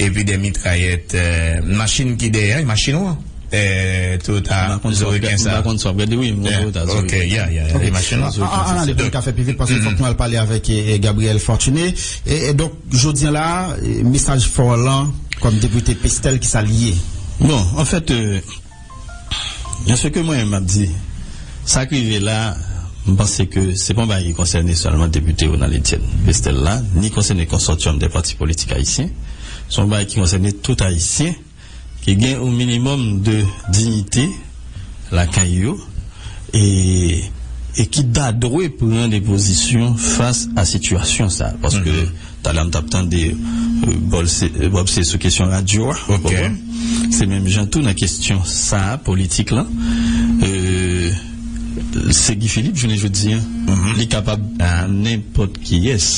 epi de mitrayèt, e, machin ki dèyè, machin ou an. E, Toyota Zoriken sa. M pa konn si w ap gade, wi, m konn Toyota Zoriken. Ok, ya, ya, ya, machin nan. An, an, an, ale pou n ka fè pi vit, paske fòk nou al pale avèk, e, e, Gabriel Fortuné. E, e donk, jodi a la, e, mesaj fò w lan, kòm depite Pestel, ki sa l ye? Bon, an fèt, e, nan sa ke mwen menm m ap di, sa k rive la, m panse ke se pa yon bagay ki konsène sèlman depite Ronald Etienne Pestel la, ni konsène konsòtyòm de pati politik ayisyen. Se yon bagay ki konsène tout Ayisyen ki gen yon minimòm de diyite lakay yo, e, e ki ta dwe pran de pozisyon fas a sitiyasyon sa a. Paske talè a m t ap tande, e, Bob se, Bob se sou kesyon radyo a, ou konprann? Se menm jan tou nan kesyon sa a, politik lan. E, se Guy Philippe, jounen jodi a, li kapab nenpòt kiyès.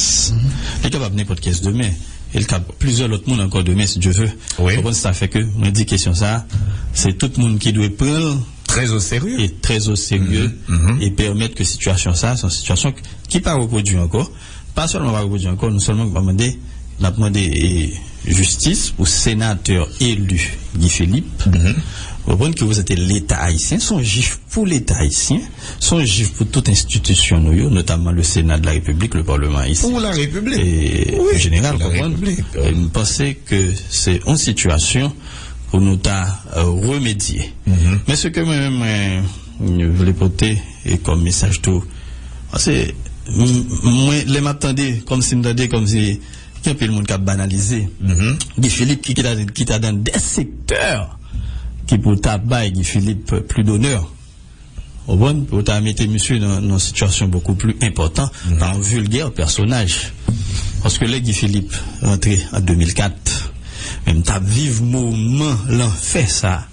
Li kapab nenpòt kiyès demen. E l ka plizyè lòt moun ankò demen, si Dye vle. Wi. Ou konprann, sa fè ke mwen di kesyon sa a, se tout moun ki dwe pran l trè o serye. E trè o serye, e pèmèt ke sitiyasyon sa a, se yon sitiyasyon ki pa repwodui ankò. Pa sèlman pa repwodui ankò, nou sèlman pa mande, n ap mande, e, jistis pou senatè eli Guy Philippe. Ou konprann, ki reprezante Leta ayisyen, se yon jif pou Leta ayisyen, se yon jif pou tout enstitisyon nou yo, notamman le Sénat de la République, le Parlement ici. Pou la Repiblik. E, wi, jeneral, pou la konprann. Repiblik. E, m panse ke se yon sitiyasyon pou nou ta, e, remedye. Men se ke mwen menm, mwen, mwen vle pote e kòm mesaj tou, paske m-, mwen, lè m ap tande, kòmsi m tande, kòmsi gen anpil moun k ap banalize Guy Philippe ki, ki ta, ki ta dan de sektè ki pou ta bay Guy Philippe pli donè. Ou konprann? Pou ta mete misye nan, nan yon sitiyasyon bokou pli enpòtan, pa yon vilgè pèsonaj. Paske lè Guy Philippe rantre an de mil kat, men m t ap viv moman lanfè sa a.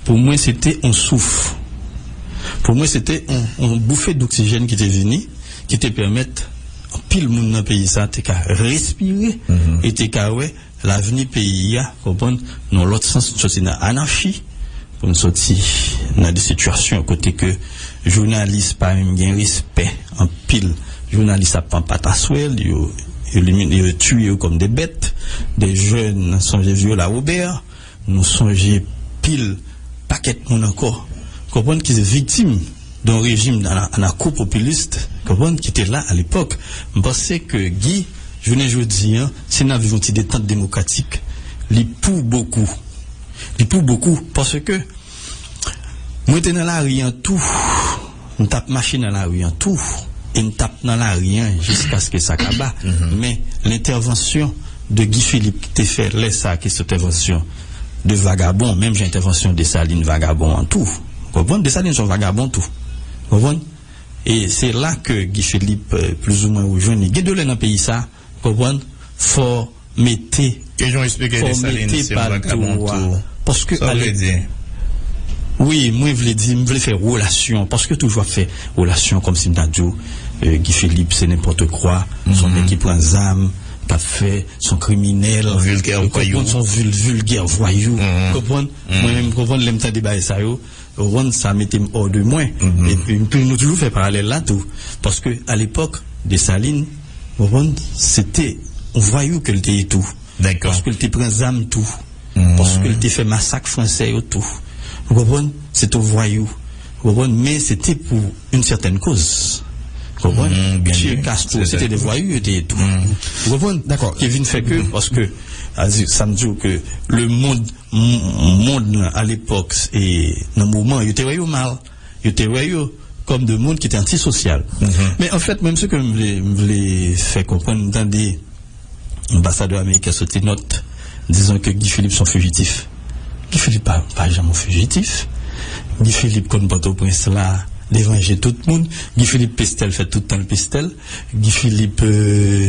Pou mwen, se te yon souf. Pou mwen, se te yon, yon boufe doksijèn ki te vini, ki te pèmèt anpil moun nan peyi sa te ka respire e te ka wè lavni peyi a, konprann, nan lòt sans, soti nan anachi, pou n soti nan de sitiyasyon kote ke jounalis pa menm gen respè, anpil jounalis ap pran pataswèl, yo, yo elimine, yo tiye yo kòm de bèt, de jèn, sonje Viola Robert, nou sonje pil pakèt moun ankò, konprann, ki viktim de yon rejim ana-, anako-popilis, konprann, ki te la alepòk. M panse ke Guy, jounen jodi a, si n ap viv yon ti detant demokratik, li pou bokou. Li pou bokou, paske mwen te nan lari an tou, m t ap mache nan lari an tou, e m t ap nan lari an jiskaske sa kaba. Men, lentèvansyon de Guy Philippe ki te fè lè sa a, ki se entèvansyon de vagabon, menm jan entèvansyon Desalin vagabon an tou. Ou konprann? Desalin se yon vagabon tou. Ou konprann? E se la ke Guy Philippe, euh, plizoumwen ou jwenn li. Gen de lè nan peyi sa, ou konprann? Fò mete, fò mete pal tou a. Paske ale, wi, mwen vle di, m vle fè relasyon, paske toujou ap fè relasyon kòmsi m ta di w, euh, Guy Philippe se nenpòt kwa, se yon nèg ki pran zam, k ap fè, se yon kriminèl, ou konprann, se yon vil-, vilgè vwayou, ou konprann? Mwen menm, ou konprann, lè m tande bagay sa yo, ou konprann, sa mete m hors de mwen. Epi, nou toujou fè paralèl la tou, paske alepòk, Desalin, ou konprann, se te yon vwayou ke l te ye tou. Paske l te pran zam tou. Paske l te fè masak fransè yo tou. Ou konprann? Se te yon vwayou. Ou konprann? Men se te pou yon sètèn koz. Ou konprann? Che Castro, se te de vwayou yo te ye tou. Ou konprann? Ki vin fè ke, paske, a di, sa m di w ke le mond, m-, mond lan, alepòk, e nan moman, yo te wè yo mal. Yo te wè yo kòm de moun ki te antisosyal. Men anfèt, mwen, se ke m vle, m vle fè konprann, m tande anbasadè ameriken soti nòt, dizon ke Guy Philippe se yon fijitif. Guy Philippe pa, pa janm yon fijitif. Guy Philippe konn Pòtoprens la, devan je tout moun. Guy Philippe pestèl, fè tout tan l pestèl. Guy Philippe, euh,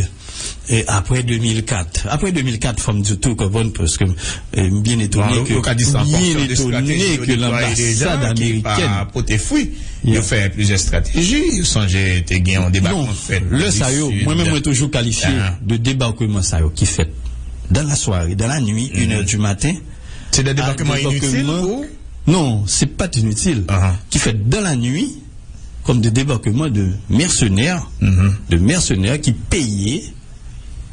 e apre de mil kat, apre de mil kat, fò m di w tou, konprann, paske, euh, m byen etone ke, m byen etone ke lanbasad amerikèn, yo fè plizyè estrateji. Ou sonje te gen yon debakman fèt nan Sid. Non, lè sa yo, mwen menm, mwen toujou kalifye de debakman sa yo ki fèt dans la soirée, dans la nuit, une heure du matin. Se de debakman initil ou? Non, se pa t initil. Ki fèt dans la nuit, comme des débarquements de mercenaires, de mercenaires qui payés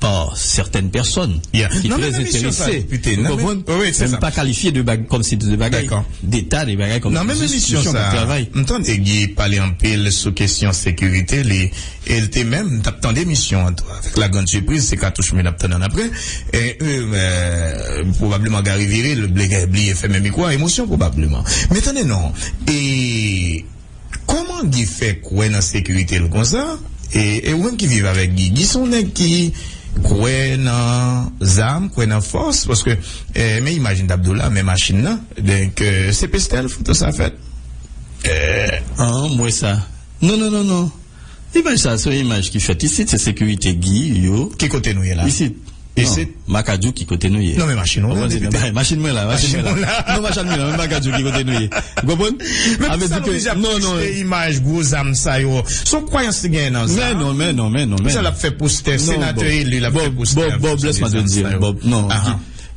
par certaines personnes qui très intéressées. Ou konprann? Men m pa kalifye de bag, kòmsi de bagay deta, de bagay kòmsi jis yon travay. M tande Guy pale anpil sou kesyon sekirite, li, e l te menm, m t ap tande emisyon an tou, avèk la grande surprise, se Katouch mwen ap tann an apre. E, e, e, pwobableman Gary vire, l bliye, bliye fèmen mikwo a, emosyon pwobableman. Men tande non, e kòman Guy fè kwè nan sekirite l konsa? E, e ou menm ki viv avèk Guy, Guy se yon nèg ki kwè nan zam, kwè nan fòs, paske, e, men imaj m t ap di w la, men machin nan, donk, e, se pestèl foto sa fèt. E, an, m wè sa. Non, non, non, non. Imaj sa, se yon imaj ki fèt isit, se sekirite Guy yo. Ki kote nou ye la? Isit. Isit? Non, m pa ka di w ki kote nou ye. Non, men machin ou la, depite. Machin mwen la, machin mwen la. Non, machin mwen la, men m pa ka di w ki kote nou ye. Ou konprann? Men poukisa nou oblije ap poste imaj gwo zam sa yo? Se yon kwayans li genyen nan zam. Men non, men non, men non, men non. Poukisa l ap fè postè, senatè eli, l ap fè postè avèk zam sa yo? Bob, Bob, Bob, lès mwen te di, Bob, non.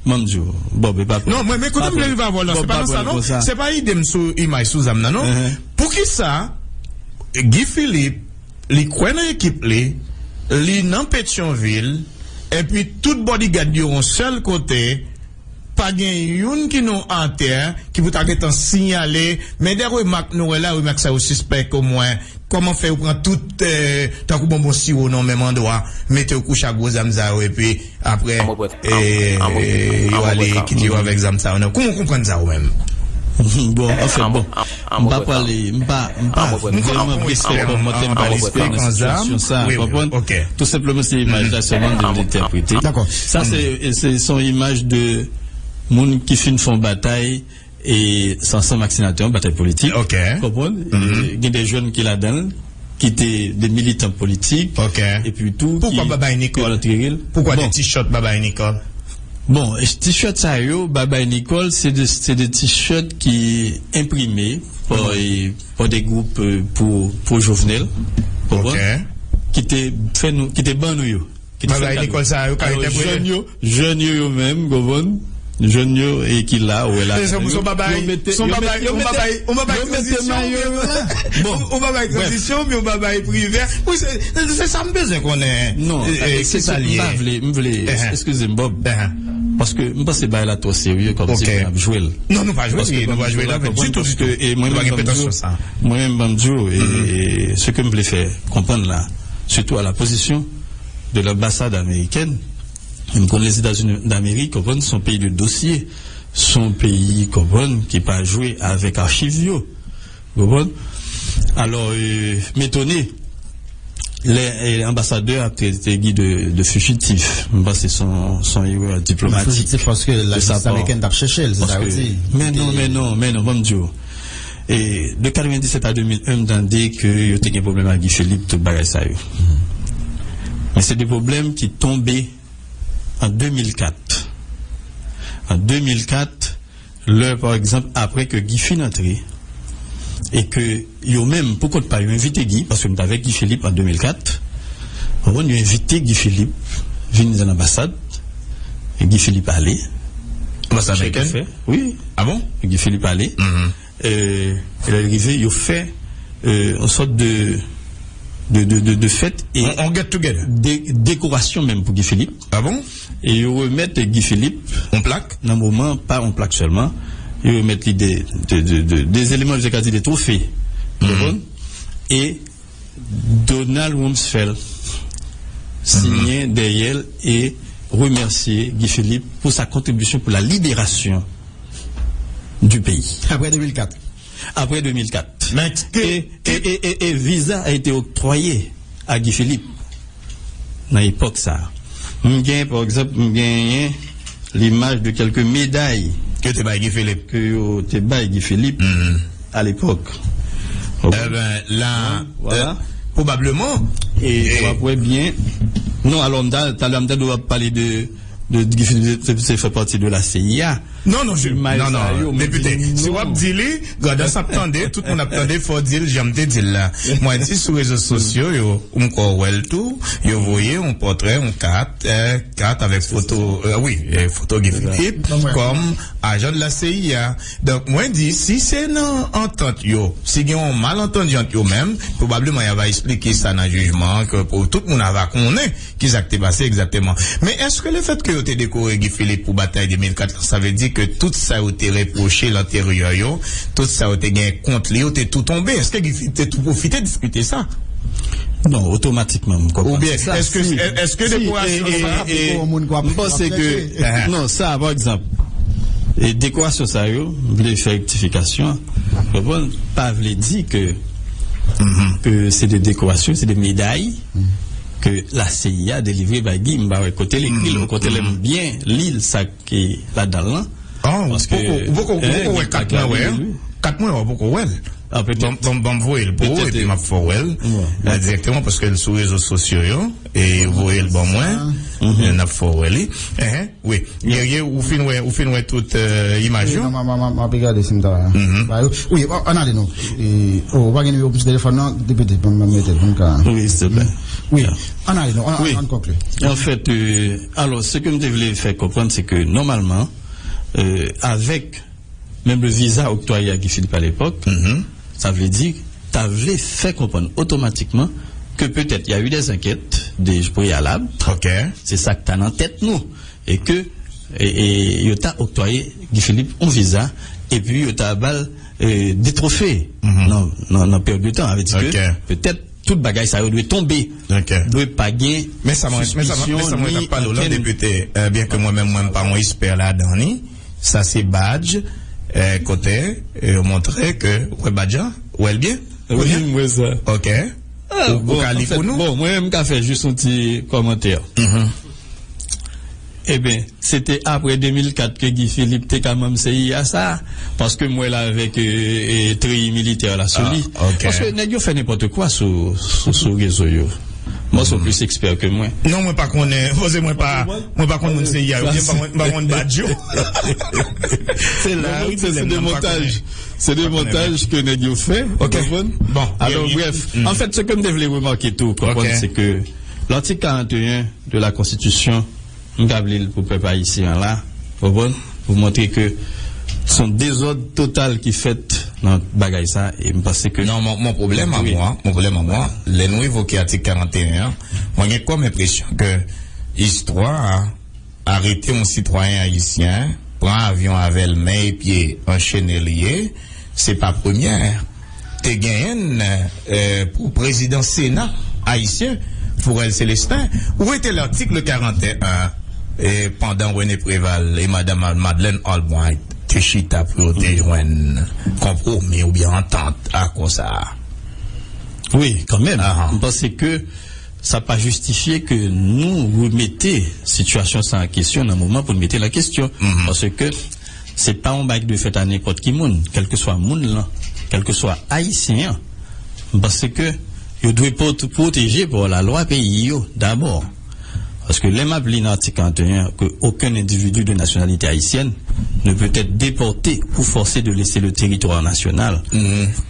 Ban m di w, Bob, e pa pran. Non, mwen, men kote m vle rive avè w la, se pa nan sa, non. Se pa ide m sou imaj, sou zam nan, non. Poukisa Guy Philippe, li kwè nan ekip li, li nan Petyonvil, epi tout bodyguard yo yon sèl kote, pa gen youn ki non atè, ki pou ta gentan siyale, men de remak nou wè la, remak sa yo sispèk omwen. Kòman fè yo pran tout, eh, tankou bonbon siwo nan menm andwa, mete yo kouche ak gwo zam sa yo, epi apre, eh, yo ale kite yo avèk zam sa yo nan. Kòman w konprann sa ou menm? Bon, anfen, bon, m pa pale, m pa, m pa vrèman vle fè kòmantè, m pa espere nan sitiyasyon sa, konprann? Tou senpleman, se imaj la sèlman m te vle entèprete. Sa, se, se, se yon imaj de moun ki fin fè yon batay e se ansanm ak senatè an, batay politik. Konprann? E gen de jèn ki ladan l, ki te de militan politik, epi tou ki, ki rantre l. Poukwa de t-shirt Babay Nicole? Bon, e t-shirt sa yo, Babay Nicole, se de, se de t-shirt ki enprime pa, e, pa de gwoup, e, pro, pro Jovenel, konprann? Ki te fè nou, ki te ban nou yo. Ki te fè kado. Alò, jèn yo, jèn yo, yo menm, konprann? Jèn yo, e ki la, ou wè la. Se yon bagay, se yon bagay, yon bagay, yon bagay tranzisyon, yon bagay tranzisyon, yon bagay privè. Wi, se, se sa m bezwen konnen. Non, e, e, se sa l ye. M pa vle, m vle, eskize m, Bob. Paske m panse bagay la twò serye, kòmsi n ap jwe l. Non, nou pa jwe l, nou pa jwe l avè l ditou, ditou. Nou pa gen pretansyon sa. Mwen menm, ban m di w, e, e, se ke m vle fè konprann la, surtout à la position de l'ambassade américaine, m konn Lèzetazini Damerik, konprann, se yon peyi de dosye, se yon peyi, konprann, ki pa jwe avèk achiv yo, konprann. Alò, e, m etone, Lè, eh, anbasadè a trete Guy de, de fugitif, m panse se yon, se yon erè diplomatik. Fugitif paske lajistis amerikèn t ap chèche l, se sa yo di. Men non, men non, men non, ban m di w. E de katrevendisèt a de mil en, m tande ke yo te gen pwoblèm ak Guy Philippe, tout bagay sa yo. Men se de pwoblèm ki tonbe an de mil kat. An de mil kat, lè, pa egzanp, apre ke Guy fin antre, e ke yo menm, pou kont pa yo, envite Guy, paske m t avèk Guy Philippe an de mil kat, w konprann, yo envite Guy Philippe vin nan anbasad, e Guy Philippe ale. Anbasad amerikèn? Wi. Ah bon? Guy Philippe ale. Euh, e lè l rive, yo fè, euh, yon sòt de, de, de, de, de fèt e on, on get together. De, dekorasyon menm pou Guy Philippe. Ah bon? E yo remèt Guy Philippe yon plak? Nan moman, pa yon plak sèlman, yo remèt li de, de, de, de, de eleman, je ka di de twofe. Ou konprann? E Donald Rumsfeld siyen dèyè l e remèsye Guy Philippe pou sa kontribisyon pou la libération du pays. Apre de mil kat. Apre de mil kat. Men, e, e, e, e, e viza a été octroyé à Guy Philippe nan epòk sa. M gen, pa egzanp, m genyen limaj de kèlke meday ke yo te bay Guy Philippe. Ke yo te bay Guy Philippe à l'époque. Ebyen, la, euh, pwobableman. E w ap wè byen. Non, alò, m ta, talè, m ta dwe ap pale de, de, de, de, de, de, fè pati de la C I A. Non, non, je, non, non, depite, si w ap di li, Grandans ap tande, tout moun ap tande, fò w di l jan m te di l la. Mwen di sou rezo sosyo yo, m kwè w wè l tou, yo voye yon pòtrè, yon kat, euh, kat avèk foto, euh, wi, euh, foto Guy Philippe kòm ajan de la C I A. Donk, mwen di, si se nan antant yo, si gen yon malantandi ant yo menm, pwobableman y a va eksplike sa nan jijman an, ke pou tout moun a va konnen kisa k te pase egzakteman. Men èske lefèt ke yo te dekore Guy Philippe pou batay de mil kat la, sa vle di ke tout sa yo te repwoche l anteryè yo, tout sa yo te gen kont li yo, te tou tonbe? Èske Guy Philippe te tou pwofite diskite sa? Non, otomatikman, m kwè pa. Oubyen, èske, èske dekorasyon sa, m panse ke, non, sa, pa egzanp, e dekorasyon sa yo, m vle fè rektifikasyon, konprann, pa vle di ke, ke se de dekorasyon, se de meday ke la C I A delivre bay Guy, m pa wè kote l ekri l, kote lè m byen li l, sa ki ladan l lan. Paske, ou poko, ou poko wè kat mwen wè, kat mwen wè, ou poko wè l. Ban, ban, ban m voye l pou ou, epi m ap fè w wè l, euh, dirèkteman, paske l sou rezo sosyo yo, e voye l ban mwen, euh, n ap fè w wè li. Wi. Guerrier, ou fin wè, ou fin wè tout, euh, imaj yo? Non, m ap gade si m ta. Wi, ann ale non. E, oh, ou pa gen nimewo m sou telefòn nan, depite, ban m mete l, ban m ka. Wi, silvouplè. Wi, ann ale non, ann konkli. Anfèt, euh, alò, se ke m te vle fè konprann, se ke nòmalman, euh, avèk menm le viza oktwaye a Guy Philippe à l'époque, sa vle di, ta vle fè konprann otomatikman ke petèt y a eu des enquêtes, des préalables. Se sa k ta nan tèt nou. E ke, e, e, yo ta oktwaye Guy Philippe yon viza, epi yo ta ba l, e, de twofe nan, nan, nan peryòd de tan. Sa vle di ke petèt tout bagay sa yo dwe tonbe. Dwe pa gen sispisyon ni ankenn. Men sa mwen, men sa mwen, men sa mwen t ap pale w lan, depite, euh, byen ke mwen menm, mwen, m pa yon ekspè ladan li. Sa se badj, euh, kote, euh, yo montre ke, ou wè badj lan, ou wè l byen? Wi, m wè sa. Ok. Ou, ou ka li pou nou? Bon, mwen, m ka fè jis yon ti kòmantè. Ebyen, se te apre de mil kat ke Guy Philippe te ka manm C I A sa, paske m wè l avèk, e, e, treyi militè la sou li. Paske nèg yo fè nenpòt kwa sou, sou, sou rezo yo. Mwen se plis ekspè ke mwen. Non, mwen pa konnen, paske mwen pa, mwen pa konn moun C I A yo, mwen pa konn, pa konn badj yo. Se la, wi, se de montaj. Se de montaj ke nèg yo fè, ou konprann? Bon, alò, brèf, anfèt, se ke m te vle remake tou, konprann, se ke l'article quarante et un de la Constitution, m ka vle l pou pèp ayisyen an la, konprann, pou montre ke se yon dezòd total ki fèt nan bagay sa, e m panse ke... Non, mon, mon problème à moi, mon problème à moi, lè nou evoke atik karant e en an, mwen gen kòm enpresyon ke istwa a arete yon sitwayen ayisyen, pran avyon avè l, men e pye anchene l ye, se pa premyè. Te genyen, euh, pou prezidan Sena ayisyen, Fourel Célestin, ou rete l'article quarante et un, e pandan René Préval e madanm Madeleine Albright te chita pou yo te jwenn konpwomi oubyen antant, akò sa a. Wi, kanmenm. M panse ke Sa pa jistifye ke nou remete sitiyasyon sa an kesyon nan moman pou n mete l an kesyon. Paske se pa yon bagay ki dwe fèt a nenpòt ki moun, kèlkeswa moun lan, kèlkeswa Ayisyen an. M panse ke yo dwe pwote- pwoteje pa lalwa peyi yo dabò. Paske lè m ap li nan atik karant e en an, ke aucun individu de nationalité haïtienne ne peut être déporté ou forcé de laisser le territoire national,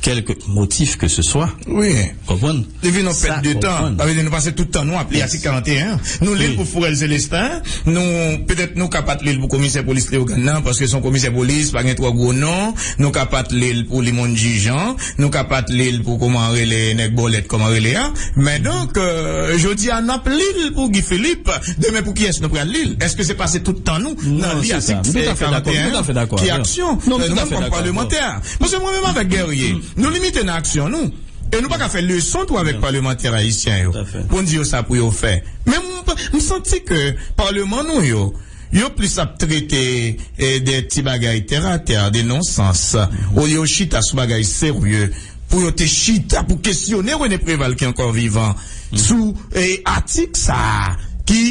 quelque motif que ce soit. Wi. Konprann? Li vin yon pèt de tan. Sa vle di nou pase tout tan nou ap li atik karant e en an. Nou li l pou Fourel Célestin, nou petèt nou ka pa t li l pou komisè polis Leyogàn nan, paske se yon komisè polis, pa gen twò gwo non. Nou ka pa t li l pou Limonji Jan, nou ka pa t li l pou kòman rele nèg bòlèt, kòman rele a. Men donk, euh, jodi a n ap li l pou Guy Philippe, demen pou kiyès nou pral li l? Èske se pase tout tan nou nan li atik karant e en an? Ki aksyon? Non, nou menm kòm palmantè, paske mwen menm avèk Guerrier, nou limite nan aksyon nou. E nou pa ka fè leson tou avèk palmantè ayisyen yo. Pou n di yo sa pou yo fè. Men m, m santi ke palman nou yo, yo plis ap trete, eh, de ti bagay tèratè, de nonsans, olye yo chita sou bagay serye, pou yo te chita, pou kesyone René Préval ki ankò vivan, sou, eh, atik sa a, ki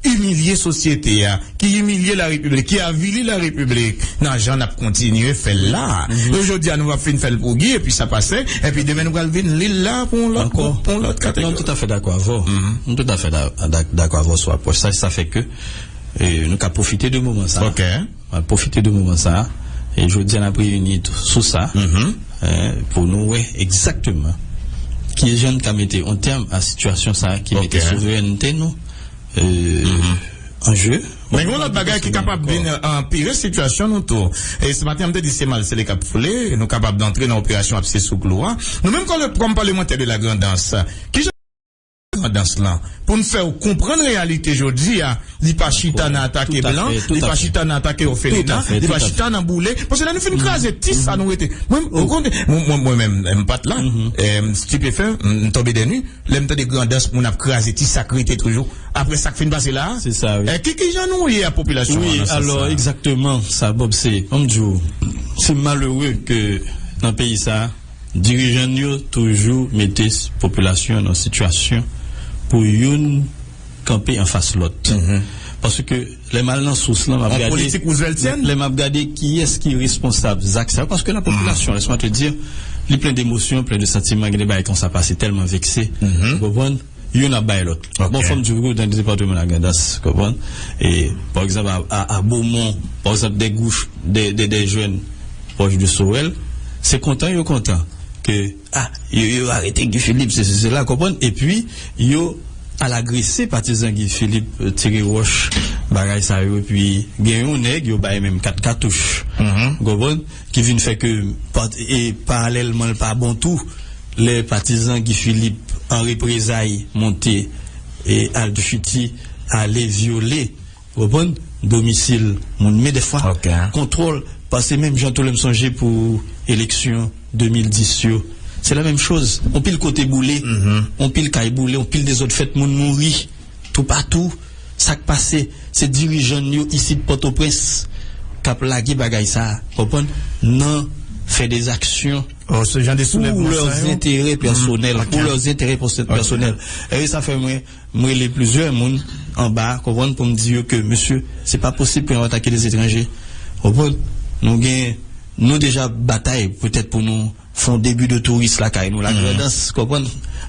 imilye sosyete a, ki imilye larepiblik, ki avili larepiblik, nan jan n ap kontinye fè l la. E jodi a, nou ap fin fè l pou Guy, epi sa pase, epi demen nou pral vin li l la pou yon lòt gwoup, pou yon lòt kategori. Non, m toutafè dakò avè w. M toutafè da- da- dakò avè w sou apwòch sa. Sa fè ke, e, nou ka pwofite de moman sa. Ok. N ap pwofite de moman sa. E jodi a, n ap reyini tou sou sa. E, pou nou wè egzakteman ki jan n ka mete yon tèm a sitiyasyon sa ki mete souverènte nou, e, an je. Men gen yon lòt bagay ki kapab vin anpire sitiyasyon nou tou. E se maten an, m te di se mal sele k ap foule, nou kapab antre nan operasyon ap se sou klou a. Nou menm kòm, kòm palmantè de la Grandans, ki jan Grandans lan, pou n fè w konprann reyalite jodi a, li pa chita nan atake blan, li pa chita nan atake òfelina, li pa chita nan boule. Paske lè nou fin kraze ti sa nou rete. Mwen, ou konnen, mwen, mwen, mwen menm, m pa t la, e, m stipefe, m, m tonbe dènye. Lè m tande Grandans, moun ap kraze ti sa k rete toujou. Apre sa k fin pase la a, e, ki, ki jan nou ye a popilasyon an nan sans sa a? Egzakteman sa, Bob, se, an m di w, se malere ke nan peyi sa a, dirijan n yo toujou mete s- popilasyon an nan sitiyasyon pou youn kanpe anfas lòt. Paske lè m al nan sous lan, m ap gade, lè m ap gade kiyès ki responsab zak sa yo, paske nan popilasyon, laisse-moi te dire, li plen de emosyon, plen de santiman, gen de bagay konsa pase tèlman vekse, ou konprann? Youn ap bay lòt. Bon, fò m di w, nan depatman Lagrandans, konprann? E, pa egzanp, a, a, a Bomon, pa egzanp, de gwoup, de, de, de jèn pwòch de Sorel, se kontan yo kontan ke, a, yo, yo arete Guy Philippe, se, se, se la, konprann? Epi, yo al agrese patizan Guy Philippe, tire wòch, bagay sa yo, epi gen yon nèg, yo bay menm kat katouch, konprann? Ki vin fè ke, pa-, e paralèlman, l pa bon tou, lè patizan Guy Philippe, an reprezay, monte e al Dufiti, ale vyole, ou konprann, domisil moun. Men dèfwa, kontwòl, paske menm jan tou lè m sonje pou eleksyon de mil dis yo, se la menm choz. On pil kote boule, on pil kay boule, on pil dezòd fèt, moun mouri toupatou. Sa k pase, se dirijan n yo isit Pòtoprens k ap lage bagay sa a, konprann, nan fè de zaksyon pou lèzenterè pèsonèl, pou lèzenterè pèsonèl. E sa fè mwen, mwen rele plizyè moun anba, konprann, pou m di yo ke, mesye, se pa posib pou n atake de etranje. Konprann? Nou gen, nou deja batay petèt pou nou fè yon debi de touris lakay nou. Lagrandans, konprann?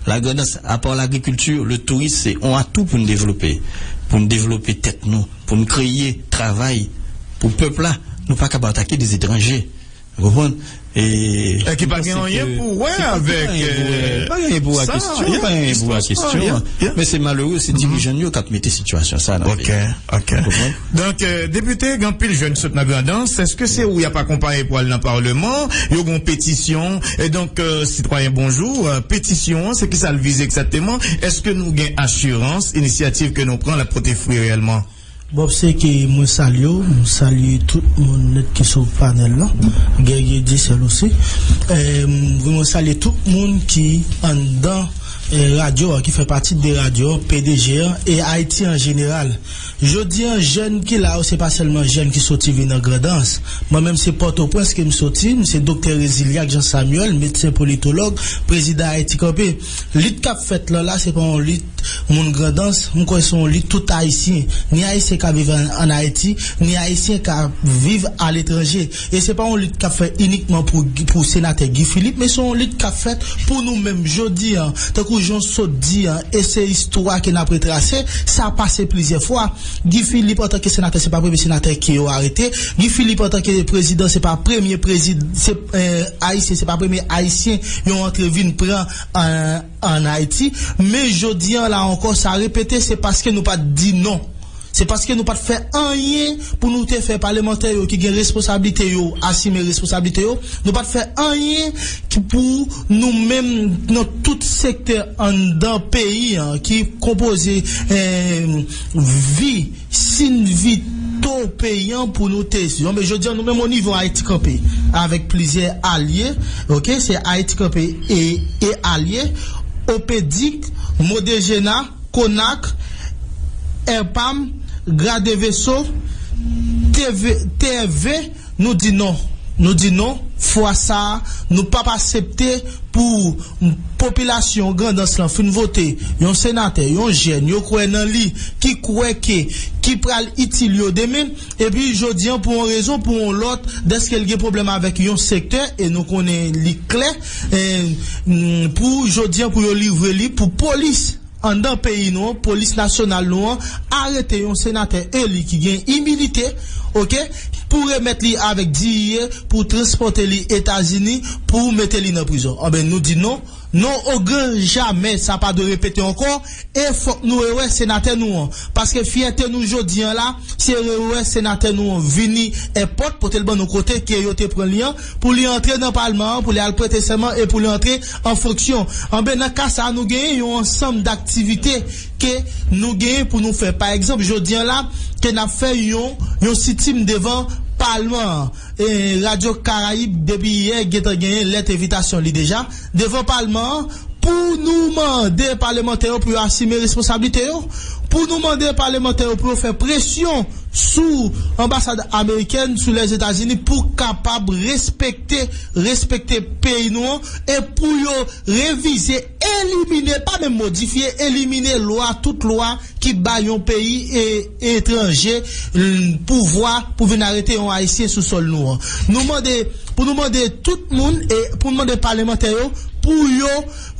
Lagrandans, apa lagrikilti, le touris se yon atou pou n devlope, pou n devlope tèt nou, pou n kreye travay pou pèp la. Nou pa kapab atake de etranje. Ou konprann? E ki pa gen anyen pou wè avèk, e, pa gen anyen pou wè a kesyon, pa gen anyen pou wè a kesyon. Men se malere, se dirijan yo k ap mete sitiyasyon sa nan peyi. Ok. Donk, e, depite, gen anpil jèn sot nan Grandans. Èske se ou y ap akonpaye pou al nan palman? Yo gen yon petisyon. E donk, e, sitwayen, bonjou. E, petisyon an, se kisa l vize egzakteman? Èske nou gen asirans inisyativ ke nou pran l ap pote fwi reyèlman? Bob, se ke mwen salye w, m salye tout moun nèt ki sou panèl lan, Guerrier Dieuseul osi. E, m vrèman salye tout moun ki anndan eh, radyo a, ki fè pati de radyo, P D G an, e Ayiti an jeneral. Jodi an, jèn ki la yo, se pa sèlman jèn ki soti vin nan Grandans. Mwen menm, se Pòtoprens ke m soti, m se Doktè Rezilyak Jean Samuel, medsen politològ, prezidan Ayiti Kanpe. Lit k ap fèt la, la, se pa yon lit moun Grandans, m kwè se yon lit tout Ayisyen. Ni Ayisyen k ap viv an, an Ayiti, ni Ayisyen k ap viv aletranje. E se pa yon lit k ap fèt inikman pou, pou senatè Guy Philippe, men se yon lit k ap fèt pou nou menm jodi an. Tankou jan w sot di an, e se istwa ke n ap retrase, sa pase plizyè fwa. Guy Philippe, antanke senatè, se pa premye senatè ke yo arete. Guy Philippe, antanke prezidan, se pa premye prezid-, se, eh, Ayisyen, se pa premye Ayisyen yo antre vin pran an, an Ayiti. Men jodi an, la ankò, sa repete, se paske nou pa t di non. Se paske nou pa t fè anyen pou nou te fè palemantè yo ki gen responsablite yo asime responsablite yo. Nou pa t fè anyen ki pou nou menm nan tout sektè anndan peyi an ki konpoze, eh, vi, sin vito peyi an pou nou te. Men jodi an, nou menm o nivo Ayiti Kanpe avèk plizyè alye, oke, se Ayiti Kanpe e, e alye, Opedik, Modejena, Konak, Erpam, Gradeveso, T V, T F V, nou di non. Nou di non. Fwa sa a, nou p ap aksepte pou popilasyon Grandans lan fin vote yon senatè, yon jèn, yo kwè nan li, ki kwè ke, ki pral itil yo demen, epi jodi an, pou yon rezon, pou yon lòt, dèske l gen pwoblèm avèk yon sektè, e nou konnen li klè, e, mm, pou jodi an, pou yo livre li pou polis anndan peyi nou an, polis nasyonal nou an, arete yon senatè eli ki gen iminite, oke, pou remèt li avèk D E A, pou transpòte li Etazini, pou mete li nan prizon. Anben, nou di non, non o gran jamè, sa pa dwe repete ankò, e fòk nou rewè senatè nou an. Paske fyète nou jodi an la, se rewè senatè nou an vini èpòt, pote l ban nou kote ke yo te pran li an, pou li antre nan palman an, pou li al prete sèman e pou li antre an fonksyon. Anben, nan ka sa a, nou genyen yon ansanm daktivite ke nou genyen pou nou fè. Pa egzanp, jodi an la, ke n ap fè yon, yon sitim devan palman an. E Radyo Karayib, depi yè, gentan genyen lèt envitasyon li deja devan palman an pou nou mande palemantè yo pou yo asime responsablite yo, pou nou mande palemantè yo pou yo fè presyon sou anbasad amerikèn, sou Lèzetazini, pou kapab respekte, respekte peyi nou an, e pou yo revize, elimine, pa menm modifye, elimine lwa, tout lwa ki bay yon peyi e, etranje, l-, pouvwa pou vin arete yon Ayisyen sou sòl nou an. Nou mande, pou nou mande tout moun, e pou nou mande palemantè yo, pou yo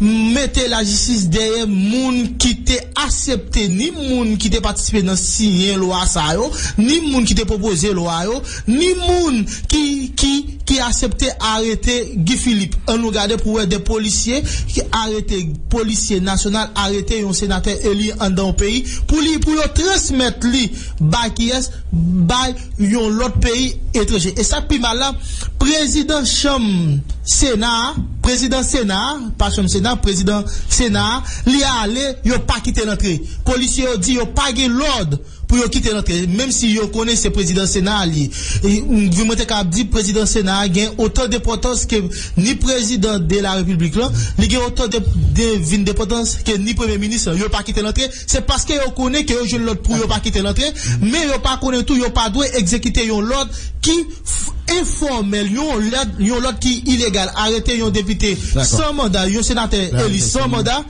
mete lajistis dèyè moun ki te aksepte, ni moun ki te patisipe nan siyen lwa sa yo, ni moun ki te pwopoze lwa yo, ni moun ki, ki, ki aksepte arete Guy Philippe. Ann nou gade pou wè de polisye ki arete, polisye nasyonal arete yon senatè eli anndan yon peyi, pou li, pou yo transmèt li bay kiyès? Bay yon lòt peyi etranje. E sa k pi mal la, prezidan chanm Sena a, prezidan Sena a, pa chanm Sena, prezidan Sena a, li ale, yo pa kite l antre. Polisye yo di yo pa gen lòd pou yo kite l antre, menm si yo konnen se prezidan Sena a li ye. E, m, mwen te ka ap di prezidan Sena a gen otan de enpòtans ke ni prezidan de la repiblik lan, li gen otan de, de, vin de enpòtans ke ni premye minis lan. Yo pa kite l antre, se paske yo konnen ke yo jwenn lòd pou yo pa kite l antre, men yo pa konnen tou, yo pa dwe egzekite yon lòd ki f-, enfòmèl, yon lòd, yon lòd ki ilegal, arete yon depite san manda, yon senatè eli san manda,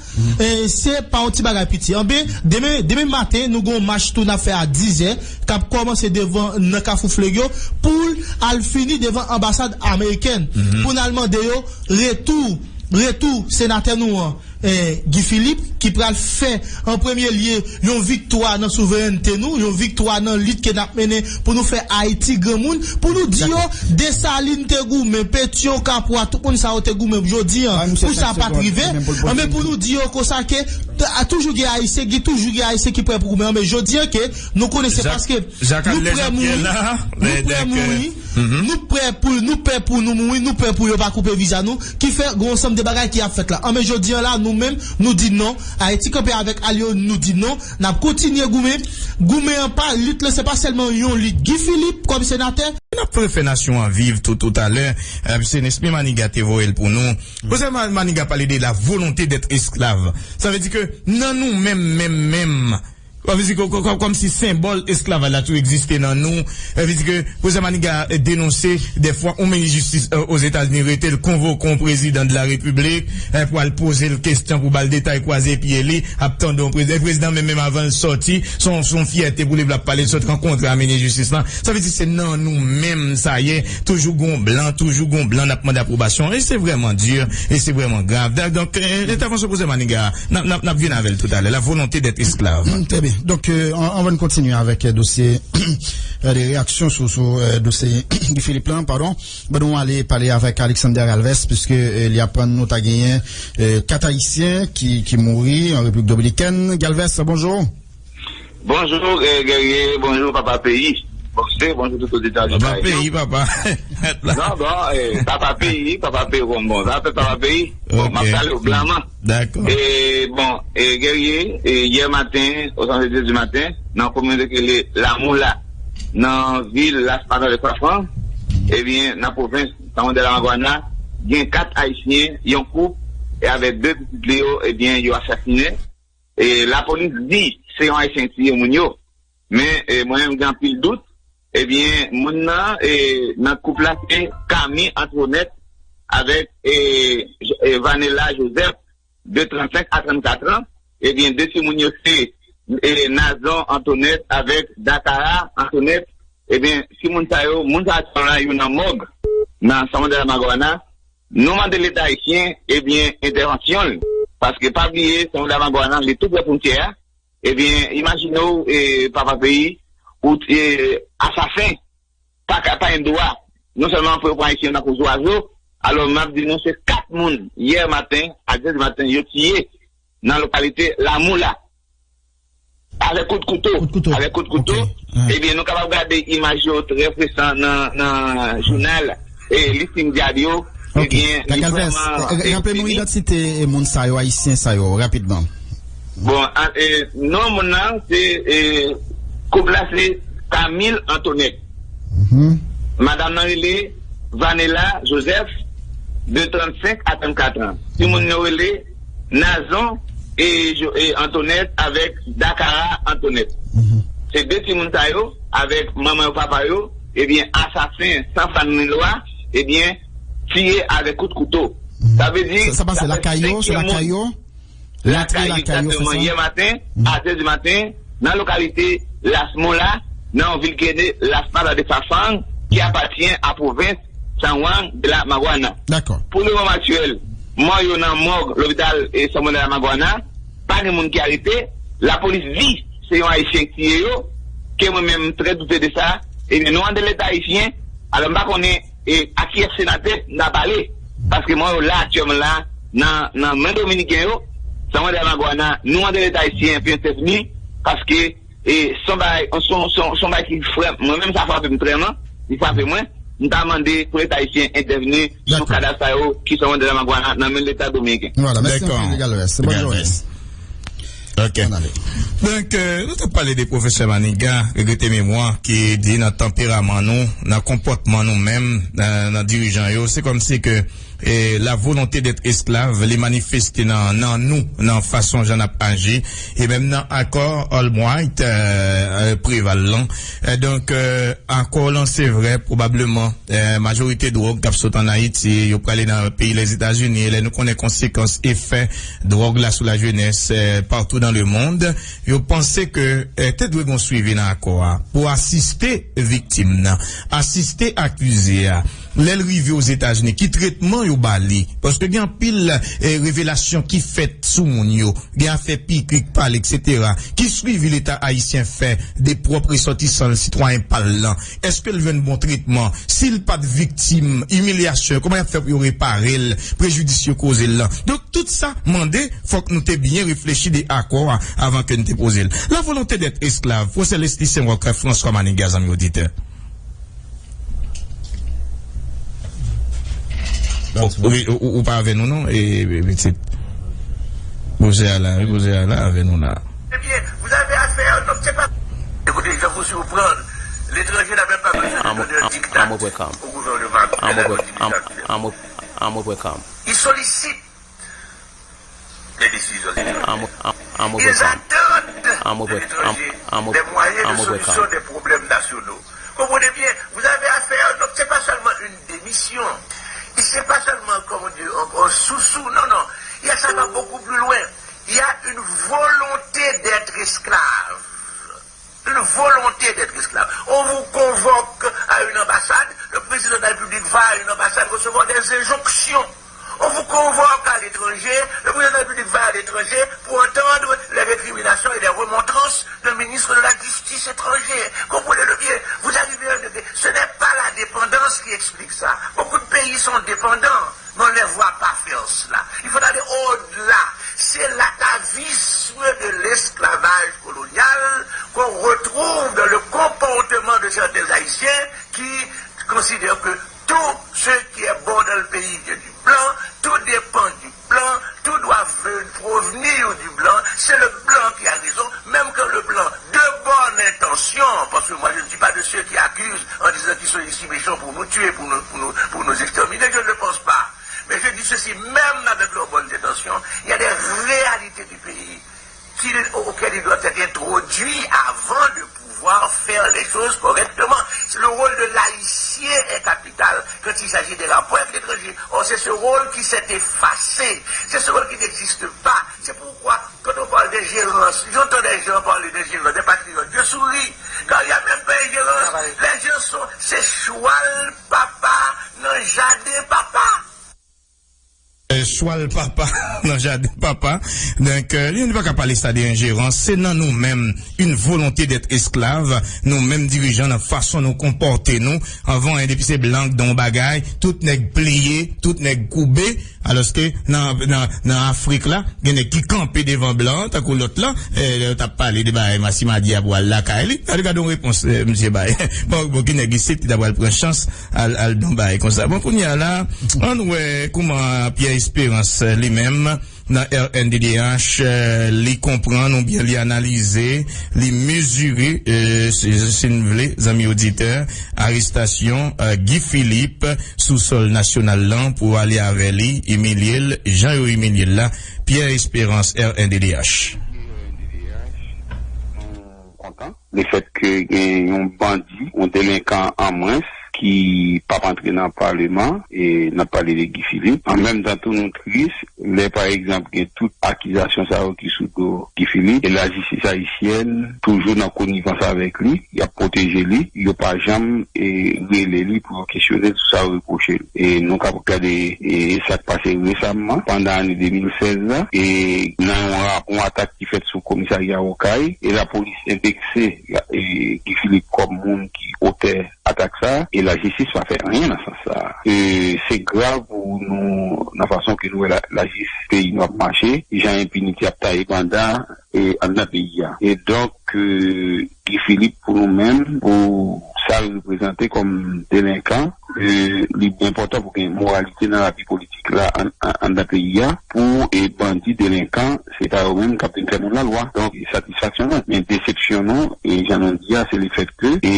e se pa yon ti bagay piti. Anben, demen, demen maten, nou gen yon mach tou n ap fè a dizè, k ap kòmanse devan, nan Kafou Flegyo, pou l al fini devan anbasad amerikèn, pou n al mande yo retou, retou senatè nou an, eh, Guy Philippe, ki pral fè, an premye lye, yon viktwa nan souverènte nou, yon viktwa nan lit ke n ap mennen pou nou fè Ayiti granmoun, pou nou di yo, Desalin te goumen, Petyon, Kapwa, tout moun sa yo te goumen jodi an, pou sa pa t rive, anben pou nou di yo konsa ke t-, a toujou gen Ayisyen, gen toujou gen Ayisyen ki prè pou goumen, anben jodi an ke nou konnen se paske nou prè mouri, nou prè mouri, nou prè pou, nou pè pou nou mouri, nou pè pou yo pa koupe viza nou, ki fè gen yon ansanm de bagay ki ap fèt la. Anben jodi an la, nou menm, nou di non. Ayiti Kanpe avèk alye yo, nou di non. N ap kontinye goumen. Goumen an pa, lit lan se pa sèlman yon lit Guy Philippe kòm senatè, N ap refè nasyon an viv tou toutalè. Euh, se Nesmy Maniga te voye l pou nou. Profesè Ma- Maniga pale de la volonté d'être esclave. Sa vle di ke nan nou menm, menm, menm, sa vle di ke kò- kò- kòmsi senbòl esklavaj la toujou egziste nan nou. Sa vle di ke Profesè Maniga, euh, denonse dèfwa yon minis jistis, euh, Ozetazini rete l konvoke yon prezidan de la repiblik, euh, pou al poze l kesyon, pou ba l detay kwaze pye li, ap tande yon prezidan. Prezidan menm, menm avan l sòti, se yon, se yon fyète pou li pou l ap pale, l sot rankontre a minis jistis lan. Sa vle di se nan nou menm sa ye, toujou gon blan, toujou gon blan, n ap mande apwobasyon. E se vrèman di, e se vrèman grav. Da- Donk, euh, entèvansyon Profesè Maniga, n ap, n ap, n ap vin avè l toutalè. La volonté d'être esclave. Trè byen. Donk, euh, an- anvan n kontinye avèk, euh, dosye, euh, de reyaksyon sou, sou euh, dosye Guy Philippe lan, padon, ban nou ale pale avèk Alexander Galvez, piske euh, li aprann nou ta genyen euh, kat Ayisyen ki, ki mouri an Repiblik Dominikèn. Galvez, bonjou. Bonjou, eh, Guerrier, bonjou, Papa Peyi. Bonjou, bonjou, tout oditè Papa Peyi, papa. Non, bon, eh, Papa Peyi, Papa Peyi, bon, bon, sa fè Papa Peyi. Bon, m ap salye w blanman. Dakò. E, bon, e, Guerrier, e, yè maten, o sanse de di maten, nan komin de Kele, Lamoula, nan vil Las Palmas de Fafan, ebyen, nan pwovens San Juan de la Maguana, gen kat Ayisyen, yon koup, e avèk de pitit li yo, ebyen, yo asasinen. E lapolis di se yon Ayisyen ki tiye moun yo. Men, e, mwen menm gen anpil dout. Ebyen, moun nan, e, nan koup la se Camille Antoinette avèk, e, J- e, Vanella Joseph, de trannsenk a trannkat an. Ebyen, de timoun yo se, e, Nazon Antoinette avèk Dakara Antoinette. Ebyen, timoun sa yo, moun sa yo la, yo nan mòg, nan San Juan de la Maguana. Nou mande Leta ayisyen, ebyen, entèvansyon l. Paske pa bliye, San Juan de la Maguana, li tou prè fwontyè a. Ebyen, imajine w, e, Papa Peyi, ou, e, asasen, pa ka, pa gen dwa. Non sèlman pou yo pran Ayisyen yo tankou zwazo, alò m ap di nou se kat moun, yè maten, a dèzè di maten, yo tiye nan lokalite Lamoula. Avèk kout kouto. Kout kouto. Avèk kout kouto. Ok. Ah. Ebyen, nou kapab gade imaj yo trè presan nan, nan jounal, e, Listing Diario. Ok. Ebyen, li Galvez, vrèman, e, e, raple nou idantite, e, moun sa yo, Ayisyen sa yo, rapidman. Bon, a, e, non moun nan, se, e, koup la, se Camille Antoinette. Mhm. Madanm nan rele Vanella Joseph, de trannsenk a trannkat an. Timoun yo rele Nazon e, Jo- e Antoinette avèk Dakara Antoinette. Mhm. Se de timoun sa yo, avèk manman yo, papa yo, ebyen, asasen san fwa ni lwa, ebyen, tiye avèk kout kouto. Mhm. Sa vle di, sa, sa pase lakay yo, se lakay yo? Lakay, egzakteman, yè maten, a dèzè di maten, nan lokalite Las Moula, nan yon vil ki rele Las Palmas de Fafang, ki apatyen a pwovens San Juan de la Maguana. Dakò. Pou le moman aktyèl, mò yo nan mòg lopital, e, San Juan de la Maguana, pa gen moun ki arete. Lapolis di se yon Ayisyen ki tiye yo, ke mwen menm m trè doute de sa. Ebyen, nou mande Leta ayisyen, alò m pa konnen, e, a kiyès senatè m ta pale, paske mò yo la aktyèlman la, nan, nan men dominiken yo, San Juan de la Maguana, nou mande Leta ayisyen pou entèvni, paske, e, se yon bagay, se yon, se yon, se yon bagay ki frè, mwen menm sa frape m trè, non, li frape mwen, m ta mande pou Leta ayisyen entèvni sou kadav sa yo ki San Juan de la Maguana nan men Leta dominiken. Vwala, mèsi anpil, Galvez. Bòn jounen. Ok. Donk, euh, nou t ap pale de pwofesè Maniga, regrete memwa, ki di nan tanperaman nou, nan konpòtman nou menm, nan, nan dirijan yo, se kòmsi ke, eh, la volonté d'être esclave, li manifeste nan, nan nou, nan fason jan n ap aji, e menm nan akò Albright, euh, euh, Préval lan. Eh, donk, euh, akò lan, se vrè, pwobableman, eh, majorite dwòg k ap sot ann Ayiti, yo prale nan peyi Lèzetazini, lè nou konnen konsekans efè dwòg la sou lajenès, eh, partout dans le monde, yo panse ke, eh, te dwe gon swivi nan akò a pou asiste viktim nan, asiste akize a. Lè l rive Ozetazini, ki tretman yo ba li? Paske gen anpil, eh, revelasyon ki fèt sou moun yo, gen afè pikrik, pale, et cetera. Ki swivi Leta ayisyen fè de pwòp resòtisan l, sitwayen pa l lan? Èske l jwenn bon tretman? Si l pa t viktim imilyasyon, kòman y ap fè pou yo repare l, prejidis yo koze l lan? Donk, tout sa mande, fòk nou te byen reflechi de akò a avan ke n te poze l. La volonté d'être esclave, pwofesè Leslie Saint-Roch, François Maniga, zanmi oditè. Ou, ou, ou, ou pa avè nou, non, e, e, pitit. Pwofesè a la, wi, pwofesè a la, avè nou la. Eh bien, vous avez affaire à un homme, c'est pas. Écoutez, je vous surprends. L'étranger n'a même pas besoin de donner un diktat au gouvernement, à l'administration. Ils sollicitent les décisions étrangères. Ils attendent de l'étranger des moyens de solution des problèmes nationaux. Comprenez bien, vous avez affaire, donc c'est pas seulement une démission, et c'est pas seulement, comment dire, un, un sous-sous, non, non, il y a, ça va beaucoup plus loin. Il y a une volonté d'être esclave. Une volonté d'être esclave. On vous convoque à une ambassade, le président de la République va à une ambassade recevoir des injonctions. On vous convoque à l'étranger, le président de la République va à l'étranger pour entendre les récriminations et les remontrances d'un ministre de la Justice étranger. Comprenez-le bien, vous arrivez à un degré. Ce n'est pas la dépendance qui explique ça. Beaucoup de pays sont dépendants, mais on ne les voit pas faire cela. Il faut aller au-delà. C'est l'atavisme de l'esclavage colonial qu'on retrouve dans le comportement de certains Haïtiens qui considèrent que tout ce qui est bon dans le pays vient du blanc, tout dépend du blanc, tout doit ve- provenir du blanc, c'est le blanc qui a raison, même quand le blanc, de bonne intention, parce que moi je ne suis pas de ceux qui accusent en disant qu'ils sont ici méchants pour nous tuer, pour nous, pour nous, pour nous exterminer, je ne le pense pas. Mais je dis ceci, même avec leurs bonnes intentions, il y a des réalités du pays qu'il- auxquelles ils doivent être introduits avant de pouvoir faire les choses correctement. Le rôle de l'Haïtien est capital quand il s'agit des rapports avec l'étranger. Or, c'est ce rôle qui s'est effacé. C'est ce rôle qui n'existe pas. C'est pourquoi, quand on parle d'ingérence, j'entends des gens parler d'ingérence, des patriotes, je souris. Car il n'y a même pas ingérence. Les gens sont, c'est chwal papa nan jaden papa. Chwal papa nan jaden papa. Donk, nou pa ka pale sa de enjerans. Se nan nou menm, une volonté d'être esclave. Nou menm dirijan, nan fason nou konpòte nou. Anvan, depi se blan k di yon bagay, tout nèg pliye, tout nèg koube. Alòske nan, nan, nan Afrik la, gen nèg ki kanpe devan blan, tankou lòt la, eh, lè yo t ap pale de bagay Masimadi a pral lakay li. Gade, gade yon repons, eh, misye bay. Bon, bon, ki nèg isit ki ta pral pran chans al, al don bagay konsa. Bon, kounye a la, ann wè kouman Pierre Espérance, eh, li menm, nan R N D D H, eh, li konprann oubyen li analize, li mezire, eh, si, si n vle, zanmi oditè, arestasyon, eh, Guy Philippe sou sòl nasyonal lan pou ale avè li, imilye l, jan yo imilye l la. Pierre Espérance, R N D D H. Kontan. Lefèt ke gen yon bandi, yon delenkan an mwens ki p ap antre nan paleman, e n ap pale de Guy Philippe. An menm tan tou nou tris lè pa egzanp gen tout akizasyon sa yo ki sou do Guy Philippe, e lajistis ayisyèn toujou nan konivans avèk li, y ap pwoteje li, yo pa janm e rele li pou yo kesyone l sou sa yo repwoche l. E nou ka gade e sa k pase resaman, pandan ane de mil sèz la, e nan yon ra- yon atak ki fèt sou komisarya Okay, e lapolis endekse e Guy Philippe kòm moun ki otè atak sa a, e lajistis pa fè anyen nan sans sa a. E se grav pou nou nan fason ke nou wè la- lajistis peyi nou ap mache, jan enpinite ap taye banda e anndan peyi a. E donk, e, Guy Philippe pou nou menm, pou sa l reprezante kòm delenkan, e, li enpòtan pou gen moralite nan lavi politik la an- an- anndan peyi a, pou e bandi delenkan, se pa yo menm k ap vin fè moun lalwa. Donk, satisfaksyon nou, men desepsyon nou, e jan nou di a, se lefèt ke e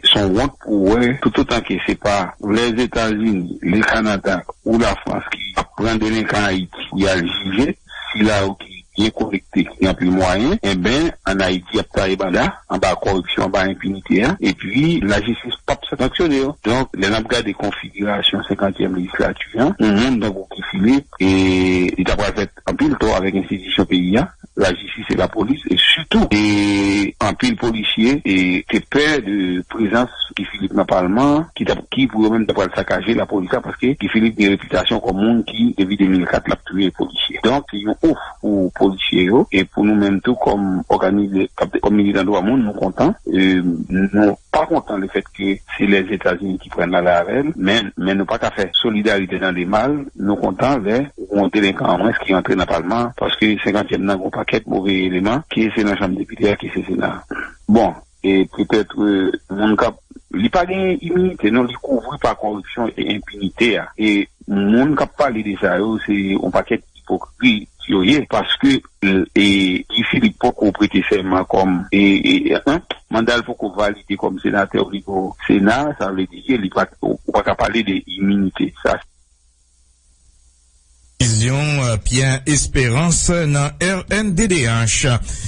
se yon wont pou wè, toutotan ke se pa Lèzetazini, Lekanada ou Lafrans ki ap pran delenkan Ayiti pou y al jije, sila yo ki byen konekte, ki gen anpil mwayen, enben, ann Ayiti, y ap taye banda, anba kòripsyon, anba enpinite a, epi lajistis p ap sanksyone yo. Donk, lè n ap gade konfigirasyon senkantyèm lejislati a, yon moun tankou Guy Philippe, e, li ta pral fè anpil tò avèk enstitisyon peyi a, lajistis e lapolis, e sitou, e, anpil polisye, e, te pè de prezans Guy Philippe nan palman, ki t ap, ki pou yo menm ta pral sakaje lapolis la, paske Guy Philippe gen repitasyon kòm moun ki, depi de mil kat, l ap touye polisye. Donk, se yon of pou polisye yo, e pou nou menm tou, kòm òganize, kòm militan dwa moun, nou kontan. E, nou pa kontan lefèt ke se Lèzetazini ki pran n ale avè l, men, men nou pa ka fè solidarite tande mal, nou kontan lè yon delenkan an mwens ki antre nan palman, paske senkantyèm nan gen yon pakèt move eleman, ke se nan chanm depite a, ke se Sena a. Bon, e petèt, e, moun k ap, li pa gen iminite, non, li kouvri pa kòripsyon e enpinite a. E moun k ap pale de sa yo, se yon pakèt ipokrit yo ye, paske, e, Guy Philippe poko prete sèman kòm, e, e, en, manda l poko valide kòm senatè o nivo Sena, sa vle di ke li pa, ou pa ka pale de iminite. Sa. Vizyon, eh, Pierre Espérance nan R N D D H.